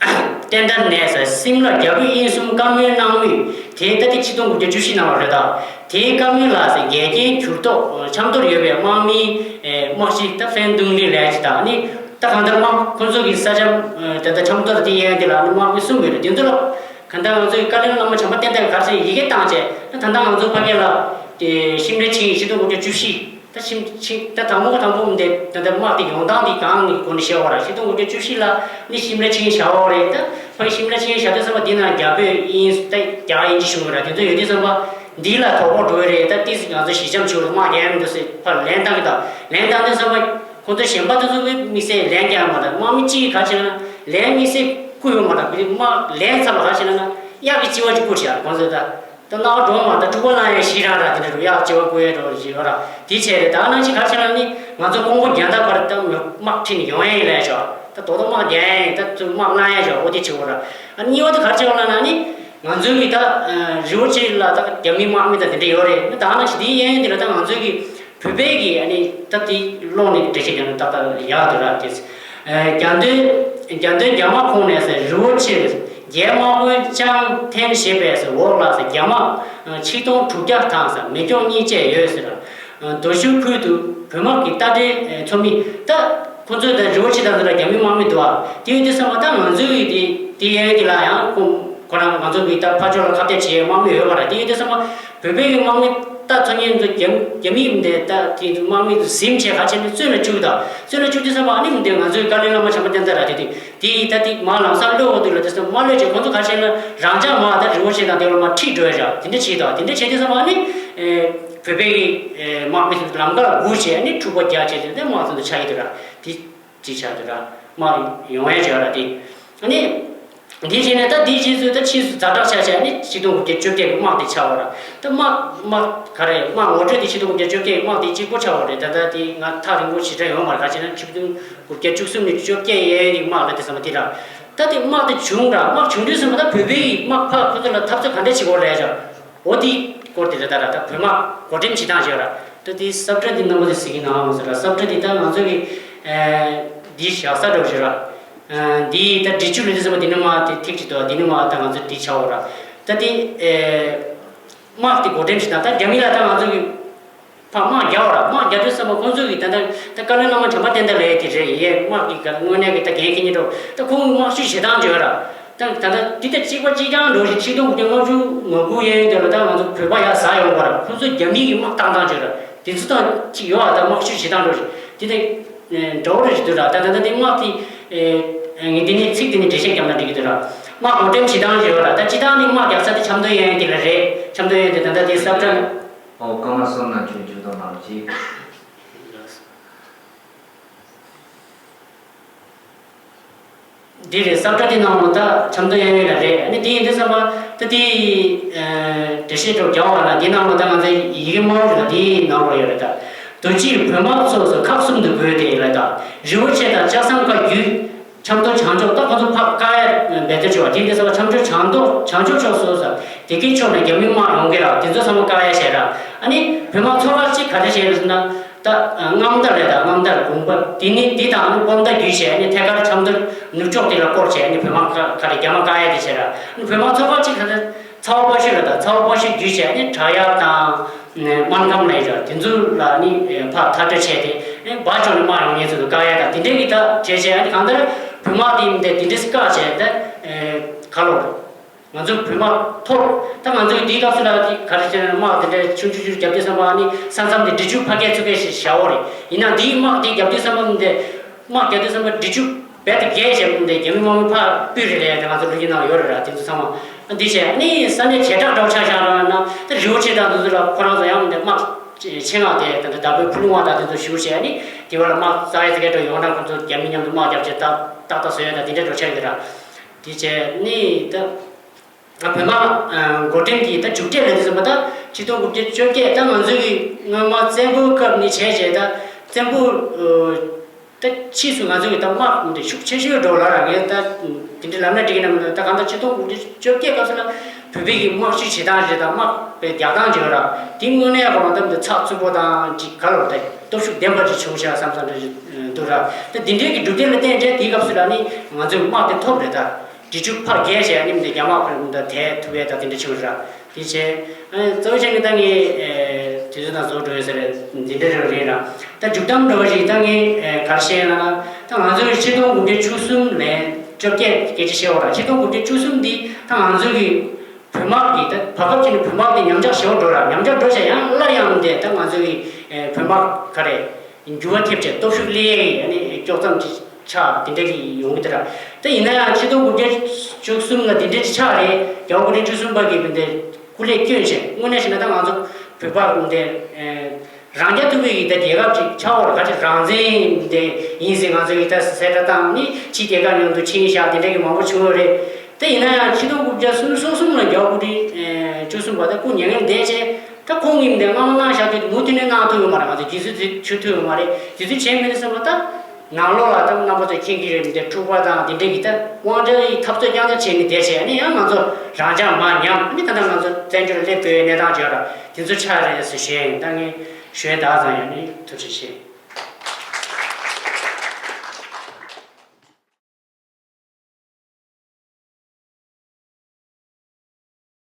ཨེ། བསྟན་དར་ནས་སིམ་ལ་རྒྱ་བོད་དབྱིན་གསུམ་བཀའ་མོལ་གནང་མུས་དེ་ད་ཐིག་ཆིག་སྟོང་དགུ་བརྒྱ་བཅུ་བཞི་གནང་བ་རེད། ད་དེའི་བཀའ་མོལ་ལ་ཟེར་འགལ་རྐྱེན་གྱུར་ཐོག་ཆབ་མདོར་ཡོད་པའི་དམག་མི་དམག་སྤྱི་ད་ཧྥན་ཏུང་ལི་ལས་ཀྱི་ད་ནི་ད་གང་ལྟར་དམག་ཁོ་ཚོ་གི་ས་ཆ་དེ་ད་ཆབ་མདོར་དེ་ཡན་དེ་ལ་ནི་དམག་མི་གསུམ་ཡོད་རེད། དེ་ཚོ་ལ་གང་ལྟར་ང་ཚོའི་བཀའ་བློན་བླ་མ་བྱམས་པ་བསྟན་དར་ག་ཚོད་ཡི་གེ་བཏང་བྱས་ད་ད་ལྟ་ང་ཚོ་ཕ་གི་ལ་དེ་ཤིམ་ལའི་ཆིངས་ཡིག་ཆིག་སྟོང་དགུ་བརྒྱ་བཅུ་བཞི། ད་ཤིམ་ཆིངས་ད་དང་པོ་དང་པོ་འདི་ད་ལྟ་དམག་དེ་ཡོང་སྟངས་དེ་གང་གི་སྒོ་ནས་བཤད་པ་ར། ཆིག་སྟོང་དགུ་བརྒྱ་བཅུ་བཞི་ལ་ནི་ཤིམ་ལ་ཆིངས་བཞག་པ་རེད། ད་ཕ་ཤིམ་ལ་ཆིངས་བཞག་དུས་ཙམ་པ་འདི་ན་རྒྱ་བོད་དབྱིན་ད་རྒྱ་དབྱིན་ཇི་གཞུང་ར་དེ་ཚོ་ཡོད་དུས་ཙམ་པ་འདི་ལ་དོགས་པ་འགྲོ་གི་རེད། ད་ཏིས་ང་ཚོ་ཞི་འཇམ་ཆུ་ལ་དམག་རྒྱག་ཡ་མི་འདུག་ཟེར་ཕར་ལན་བཏང་གི། ད་ལན་བཏང་དུས་ཙམ་པ་ཁོང་ཚོ་གཞན་པ་དེ་ཚོ་གི་དམིགས་བསལ་ལན་རྒྱག་མ་ད་དམག་མི་གཅིག་གིས་ག་བྱས་ན་ལན་དམིགས་བསལ་བསྐུར་ཡོད་མ་ད། དམག་ལན་ཚར་ལ་ག་བྱས་ན་ན་གཡག་གི་ལྕི་བ་ཅིག་བསྐུར་བྱས་ཁོང་ཚོས་ད། ད་ནག་འགྲོ་མ་ད་འཁྲུག་པ་ལངས་ཡས་ཞིག་རང་ར་དེ་འདྲ་རུ་ཡག་ལྕི་བ་བསྐུར་ཡས་འགྲོ་ཞིག་ཡོད་ར། དེ་བྱས་རེད། ད་ནང་ཞིག་ག་བྱས་ན་ནི་ང་ཚོ་ཀོང་པོ་རྒྱལ་ད་བར་ད་དམག་ཁྲིད་ནས་ཡོང་ཡས་ཡིན་ལས་ཤོག་ད་དོ་དོ་དམག་རྒྱག་ཡས་ཡིན། ད་ཚུར་དམག་བླང་ཡས་ཤོག་འོ་དེ་བྱེད་དགོས་ར། ཨ་གཉིས་པ་དེ་ག་བྱེད་དགོས་ལབ་ན་ནི་ང་ཚོའི་གི་ད་རི་བོ་ཆེ་ལ་ད་རྒྱ་མི་དམག་མི་ད་དེ་འདྲ་ཡོད་རེད། ད་ནང་ཞིག་དེའི་གཡས་གཡོན་དེ་ལ་ད་ང་ཚོའི་གི་བོད་པའི་གི་ཨ་ནི་ད་དེ་ཀློག་ནས་འགྲེལ་བཤད་རྒྱག་ན་ཏག་ཏག་ཡག་འདུག་ར། དེ་རྒྱ་མདོའི་རྒྱ་མདོའི་རྒྱ་དམག་ཁོངས་ནས་རི་བོ་ཆེ་རྒྱའི་དམག་དཔོན་ཅང་ཐན་ཞེས་པས་འོག་ལ་རྒྱ་དམག་ཆིག་སྟོང་དྲུག་བརྒྱ་དང་མེ་སྒྱོགས་གཉིས་བཅས་ཡོད་ཟེར། རྡོ་ཞུ་ཁུལ་དུ་བོད་དམག་གི་རྟ་དྲེལ་ཚོ་མི་ད་ཁོ་ཚོས་ད་རི་བོ་ཆེ་དང་འདི་ལ་རྒྱ་མི་དམག་མི་འདུག་ཨ། དེ་ཡོད་དུས་ཙམ་པ་ད་ང་ཚོའི་གི་དེ་དེ་ཡན་གི་ལ་ཡང་ཁོ་ཁོ་རང་ང་ཚོ་གི་ད་ཕར་ཕྱོགས་ལ་ཁ་གཏད་བྱེད་དམག་མི་ཡོད་པ་ར། དེ་ཡོད་དུས་ཙམ་པ་བོད་པའི་གི་དམག་མི་ད་ཚོ་ཉིད་ཚོ་རྒྱ་རྒྱ་མི་འདི་ད་དེ་ཚོ་དམག་མི་ཚོ་ཟིན་བྱས་ག་བྱས་ནས་བཙོན་ལ་བཅུག་ད། བཙོན་ལ་བཅུག་དུས་ཙམ་པ་ཨ་ནི་འདི་ང་ཚོའི་བཀའ་བློན་བླ་མ་བྱམས་པ་བསྟན་དར་ར་དེ་དེ་དེ་ཡི་ད་དེ་མ་ལམ་སང་གློད་འོ་དུས་ལ་དེ་ཚོ་མ་གློད་བྱས་ཁོ་ཚོ་ག་བྱས་ན་རང་འཇགས་མ་ད་རི་བོ་ཆེ་དང་དེ་བ་མ་ཁྲིད་འགྲོ་ཡ་ར་དེ་འདྲ་བྱེད་ད། དེ་འདྲ་བྱེད་དུས་ཙམ་པ་ཨ་ནི་བོད་པའི་གི་དམག་མི་ཚོ་ལམ་ཁ་ལ་སྒུག་བྱས་ཨ་ནི་འཁྲུག་པ་རྒྱག་བྱས་དེ་འདྲ་དམག་ཚོ་འདི་ཆགས་ཡི་དེ་ར་དེ། ཅིག་ཆགས་འདུག་ར། དམག་ཡོང་ཡས་བྱས་ར་དེ། ཨ་ནི། འདི་བྱས་ནས་ད་འདི་རྗེས་སུ་ད་ཕྱིས་སུ་ཛ་དྲག་ཆགས་བྱས་ནི་ཆིག་སྟོང་དགུ་བརྒྱ་བཅོ་བརྒྱད་ཀྱི་དམག་དེ་ཆགས་པ་ར། ད་དམག་དམག་ག་རེ་དམག་ངོ་སྤྲོད་དེ་ཆིག་སྟོང་དགུ་བརྒྱ་བཅོ་བརྒྱད་ཀྱི་དམག་དེ་གཅིག་པོ་ཆགས་པ་རེད། ད་ད་དེ་ང་ཐག་རིང་པོ་ཞེ་དྲག་ཡོང་མ་རེད། ག་ཅི་ན་ཆིག་སྟོང་དགུ་བརྒྱ་བཅུ་གསུམ་ནས་བཅོ་བརྒྱད་ཡན་གྱི་དམག་ལ་དེ་ཚང་མ་དེ་ར། ད་དེ་དམག་དེ་བྱུང་ར་དམག་བྱུང་དུས་ཙམ་པ་ད་བོད་པའི་དམག་ཕར་ཁོ་ཚོ་ལ་འཐབ་རྩོད་ག་འདྲ་བྱེད་དགོས་རེད་ཅག་འོ་དེའི་སྐོར་དེ་རེད། ད་ར་ད་བོད་དམག་བགོ་འགྲེམས་བྱེད་སྟངས་བྱས་ར། ད་དེའི་ས་བཀྲ་འདི་རྣམ་པ་ཚོས་གཟིགས་ཀྱི་ན་འོང་ཟེར་ར། ས་བཀྲ་འདི་ད་ང་ཚོ་གི་འདི་བཞག་ས་འདྲ་བོ་ཞིག་ར། འདི་ད་འབྲི་ཆུ་ལུས་དུས་ཙམ་པ་འདི་ནི་མ་དེ་ཐིག་ཅིག་འདུག་འདི་ནི་མ་ད་ང་ཚོ་འདི་བྱའོ་ར། ད་དེ་དམག་དེ་བགོ་འགྲེམས་བྱེད་སྟངས་ད་རྒྱ་མི་ལ་ད་ང་ཚོ་གི་ཕར་དམག་རྒྱག་པ་ར། དམག་རྒྱག་དུས་ཙམ་པ་ཁོང་ཚོ་གི་ད་ད་ད་བཀའ་བློན་བླ་མ་བྱམས་པ་བསྟན་དར་ལབ་ཡས་དེ་རེད། ཡས་དམག་གི་ག་དངོས་གནས་གི་ད་འགན་འཁྱེར་མཁན་འགྲོ་ད་ཁོང་གི་དམག་ཇུས་བྱེད་སྟངས་བརྗོད་ར། ད་ད་ད་འདི་ད་གཅིག་པ་གཅིག་རྐྱང་འགྲོ་ཞིག་ཆིག་སྟོང་དགུ་བརྒྱ་ལྔ་བཅུ་ང་དགུ་ཡན་དེ་ལ་ད་ང་ཚོ་བོད་པ་ཡར་ཟ་ཡོང་བ་ར། ཁོང་ཚོ་རྒྱ་མི་གི་དམག་བཏང་སྟངས་བརྗོད་ར། དེ་ཚོ་དང་གཅིག་ཡོད་ཨ། ད་དམག་ཇུས་བྱེད་སྟངས་འགྲོ་ཞིག་འདི་ད་འདྲ་བོ་རེ་ཞིག་འདུག་ར། ད་ད་ད་འདི་དམག་དེ་ངས་འདི་ནས་ཚིག་འདི་ནས་འགྲེལ་བཤད་བརྒྱབ་ན་འགྲིག་གི་འདུག་ར། དམག་བགོ་འགྲེམས་བྱེད་སྟངས་ཡོད་ར། ད་སྤྱི་བཏང་ནི་དམག་རྒྱག་ས་དེ་ཆབ་མདོ་ཡན་དེ་ལ་རེད། ཆབ་མདོ་ཡན་དེ་ད་ལྟ་དེ་ས་བཀྲ། ཨོ་ཀརྨ་བསོད་ནམས་ཆོས་འབྱོར་དང་ལགས་ཀྱིས། འདི་རེད། ས་བཀྲ་འདི་ནང་ལ་ད་ཆབ་མདོ་གཡས་གཡོན་ལ་རེད། ཨ་ནི་དེ་ཡིན་དུས་ཙམ་པ་ད་དེ་འགྲེལ་བཤད་འགྲོ་རྒྱག་པ་ལ་འདི་ནང་ལ་ད་ང་ཚོའི་ཡི་གེ་དམར་པོ་རེད། ད་དེའི་ནང་ལ་ཡོད་རེད། ད་རྡོ་རྗེས་བོད་དམག་ཚོགས་སུ་ཁག་གསུམ་དུ་བགོས་ཏེ་ལ་ད་རི་བོ་ཆེ་དང་ལྕགས་ཟམ་ཁ་བརྒྱུད། ཆབ་མདོ་བྱང་ཕྱོགས་ད་ཁོ་ཚོ་ཕར་བཀག་ཡ་འབད་བརྩོན་བྱེད་པ་དེ་འདི་ཚོ་ཆབ་མདོ་བྱང་ཕྱོགས་བྱང་ཕྱོགས་ཕྱོགས་སུ་ས་དེ་གའི་ཕྱོགས་ནས་རྒྱ་མི་དམག་ཡོང་གི་ར། དེ་ཚོ་ཚང་མ་བཀག་ཡ་བྱས་ར། ཨ་ནི་བོད་དམག་ཚོ་ཁག་གཅིག་ག་རེ་བྱས་ཡོད་ཟེར་ན་ད་རྔམ་མདའ་ལས་ད་རྔམ་མདའ་དགུང་པ་དེ་ནི་དེ་དང་ཨ་ནི་སྤོམ་མདའ་བརྒྱུད་བྱས་ཨ་ནི་ཐད་ཀར་ཆབ་མདོ་ནུབ་ཕྱོགས་དེ་ལ་བསྐོར་བྱས་ཨ་ནི་བོད་དམག་ཁ་ཁ་རེ་རྒྱ་དམག་བཀག་ཡ་དེ་བྱས་ར། ཨ་ནི་བོད་དམག་ཚོ་ཁག་གཅིག་ག་རེ་ཚ་བ་པ་ཤུ་ལ་ད་ཚ་བ་པ་ཤུ་བརྒྱུད་བྱས་ཨ་ནི་བྲག་གཡབ་དང་། སྨན་ཁང་ལ་ཡོད་དེ་ཚོ་ལ་ནི་ཕར་མཐའ་སྐྲོད་བྱས་ཏེ་བ་ཅོ་ནས་དམག་ཡོང་མཁན་ཚོ་ལ་བཀག་ཡ་དང་དེ་འདྲའི་གི་ད་བྱས་བྱས་ཨ་ནི་གང་ལྟར་བོད་དམག་དེ་མི་འདྲ་དེ་འདྲས་བཀག་བྱས་ད་ག་ལོར་ང་ཚོ་བོད་དམག་ཐོབ་ད་ང་ཚོའི་དེའི་སྐབས་སུ་ལ་ག་རེ་བྱས་ན་དམག་དེ་འདྲ་ཆུང་ཆུང་ཆུང་རྒྱབ་དུས་ཙམ་པ་ཨ་ནི་ས་མཚམས་དེ་འབྲི་ཆུ་ཕ་སྐད་ཚུ་སྐད་ཞེས་བྱའོ་རེད། ཡིན་ན་དེའི་དམག་དེ་རྒྱབ་དུས་ཙམ་པ་མི་འདྲ། དམག་རྒྱག་དུས་ཙམ་པ་འབྲི་ཆུ་རྦད་དེ་རྒྱས་བྱས་མི་འདུག་རྒྱ་མི་དམག་མི་ཕར་སྤུས་རེ་ལས་ཡ་དེ་ང་ཚོ་ལོ་རྒྱུས་ནང་ཡོད་རེད་ར། དེ་ཚོ་ཚང་མ་འདི་བྱས་ནི་ས་གནས་བྱེ་བྲག་འདྲ་བོ་ཆགས་བཞག་ར་ན་ད་རི་བོ་ཆེ་དང་དེ་ཚོ་ལ་ཁོ་རང་ཚོ་ཡང་མི་འདུག་དམག་ཆེད་མངགས་དེ་ད་ལྟ་བདག་པོའི་ཕུ་ནུ་དབང་དང་དེ་ཚོ་ཞུགས་བྱས་ནི་དེ་བ་ལ་དམག་རྩ་བའི་ཚ་གེ་འགྲོ་ཡོང་དང་ཁོ་ཚོ་རྒྱ་མི་མཉམ་དུ་དམག་རྒྱབ་བྱས་ད། ཏག་ཏག་བཟོ་ཡ་ད་དེ་འདྲ་འགྲོ་ཆགས་ཡོད་ར། དེ་བྱས་ནི་ད་བོད་དམག་འགོ་འདྲེན་གྱི་ད་མཇུག་འབྲས་ལ་དེ་ཚོ་མ་ད་ཆིག་སྟོང་དགུ་བརྒྱ་བཅོ་བརྒྱད་ད་ང་ཚོ་གི་སྔོན་མ་བཙན་པོའི་སྐབས་ནས་བྱས་བྱས་ད་བཙན་པོ་ད་ཕྱིས་སུ་ང་ཚོ་གི་ད་དམག་འདི་ཤུགས་ཆེ་ཤོས་འགྲོ་ལ་ར་ངས་ད་དེ་འདྲ་ལབ་ན་འགྲིག་གི་ན་མི་འདུག་ད་གང་ལྟར་ཆིག་སྟོང་དགུ་བརྒྱ་བཅོ་བརྒྱད་སྐབས་སུ་ལ་བོད་པའི་གི་དམག་སྤྱི་བྱེད་སྟངས་རེད་ད་དམག་པའི་རྒྱག་སྟངས་ཅིག་ཡོད་ར། དེ་དངོས་གནས་རང་ད་མི་ཚགས་ཚུད་པོ་དང་ཅིག་ག་ལོར་ད་སྟོབས་ཤུགས་ལྡན་པ་ཅིག་བྱུང་ཤག་བསམ་བསམ་འདྲ་ཞིག་འདུག་ར། ད་དེ་འདྲའི་གི་གྲུབ་འབྲས་ལ་བརྟེན་བྱས་དེའི་སྐབས་སུ་ལ་ནི་ང་ཚོས་དམག་དེ་ཐོབ་རེད་ད། འབྲི་ཆུ་ཕར་བརྒལ་བྱས་ནི་མི་འདི་རྒྱ་དམག་ཕར་མི་འདི་དེད་ཐུབ་པའི་ད་དེ་འདྲ་བྱུང་ར། དེ་བྱས་ཨ་གཙོ་བོ་བྱས་ནི་ད་ངས་ཨེ་དུས་ཚོད་དང་རྫོགས་འགྲོ་ཡོད་ས་རེད་འདི་འདྲ་རེད་རེད་ར། ད་མཇུག་གཏམ་འདྲ་བ་ཞིག་ད་ངས་ཨེ་ག་རེ་བཤད་ཡོད་ན་ད་ང་ཚོ་ཆིག་སྟོང་དགུ་བརྒྱ་བཅུ་གསུམ་ནས་བཅོ་བརྒྱད་སྐད་ཆ་བཤད་འོ་ར། ཆིག་སྟོང་དགུ་བརྒྱ་བཅུ་གསུམ་འདི་ད་ང་ཚོ་གི་བོད་དམག་གི་ད་བར་སྐབས་ཅིག་ནས་བོད་དམག་འདི་ཉམས་ཆག་ཞེ་པོ་འགྲོ་ར། ཉམས་ཆག་འགྲོ་བྱས་ཡང་སླར་ཡང་འདི་ད་ང་ཚོ་གི་ཨེ་བོད་དམག་ག་རེ། འགྱུར་བ་ཐེབས་བྱས་སྟོབས་ཤུགས་སླེབས་ཡ་ཡིན་ཨ་ནི་དཀྱོག་མཚམས་ཅིག་ཆགས་དེ་འདྲ་གི་ཡོང་གི་འདུག་ར། ད་ཡིན་ན་ཡང་ཆིག་སྟོང་དགུ་བརྒྱ་བཅུ་གསུམ་ལ་དེ་འདྲ་ཅིག་ཆགས་རེད། རྒྱལ་བ་སྐུ་ཕྲེང་བཅུ་གསུམ་པ་གིས་མི་འདི་སྐུ་ལས་བསྐྱོན་བྱས་དངོས་གནས་བྱས་ན་ད་ང་ཚོ་བོད་པ་མི་འདི་རང་རྐྱ་ཐུབ་པའི་གི་ད་རྒྱལ་ཁབ་ཅིག་ཆགས་འོ་ར། ག་ཅིག་རང་བཙན་མི་འདི་ཡིན་ཟེར་ང་ཚོ་གི་ད་གསལ་བསྒྲགས་བཏང་ནི་ཕྱི་རྒྱལ་ཁབ་མཉམ་དུ་ཕྱིན་བཞག་དེ་འདྲ་གི་མང་པོ་བྱུང་ཡོད་རེད། དེ་ཡིན་ན་ཡང་ཆིག་སྟོང་དགུ་བརྒྱ་སུམ་ཅུ་སོ་གསུམ་ལ་རྒྱལ་བ་སྐུ་ཕྲེང་བཅུ་གསུམ་པ་དང་སྐུ་མྱ་ངན་འདས་བྱས་ད་ཁོང་གིས་འདི་སྔ་མ་གནང་བཞག་དུས་མུ་མཐུད་ནས་གནང་ཐུབ་ཡོད་མ་རེད། ང་ཚོ་རྗེས་སུ་ཚུད་ཐུབ་ཡོད་མ་རེད། དེ་ཚོ་བྱས་མིན་བསམ་པ་ད་ནང་ལོགས་ལ་ད་རྣམ་པ་ཚོ་མཁྱེན་གྱི་རེད། འདི་འཁྲུག་པ་དང་དེ་འདྲ་གི་ད་དབང་ཆ་ཡི་འཐབ་རྩོད་རྐྱང་རྐྱང་བྱས་ནས་བསྡད་བྱས་ནས་ཡང་ང་ཚོ་རང་འཇགས་མ་ཉམས་ནི་ད་ལྟ་ང་ཚོ་བཙན་བྱོལ་སླེབས་དགོས་ཡའི་གནས་སྟངས་བྱས་ར་དེ་ཚོ་ཆགས་རེད་ཟེར་ཞུ་ཡ་ཡིན། ད་ངས་ཞུ་ཡ་ད་ཙམ་ཡང་ནི་ཐུགས་རྗེ་ཆེ།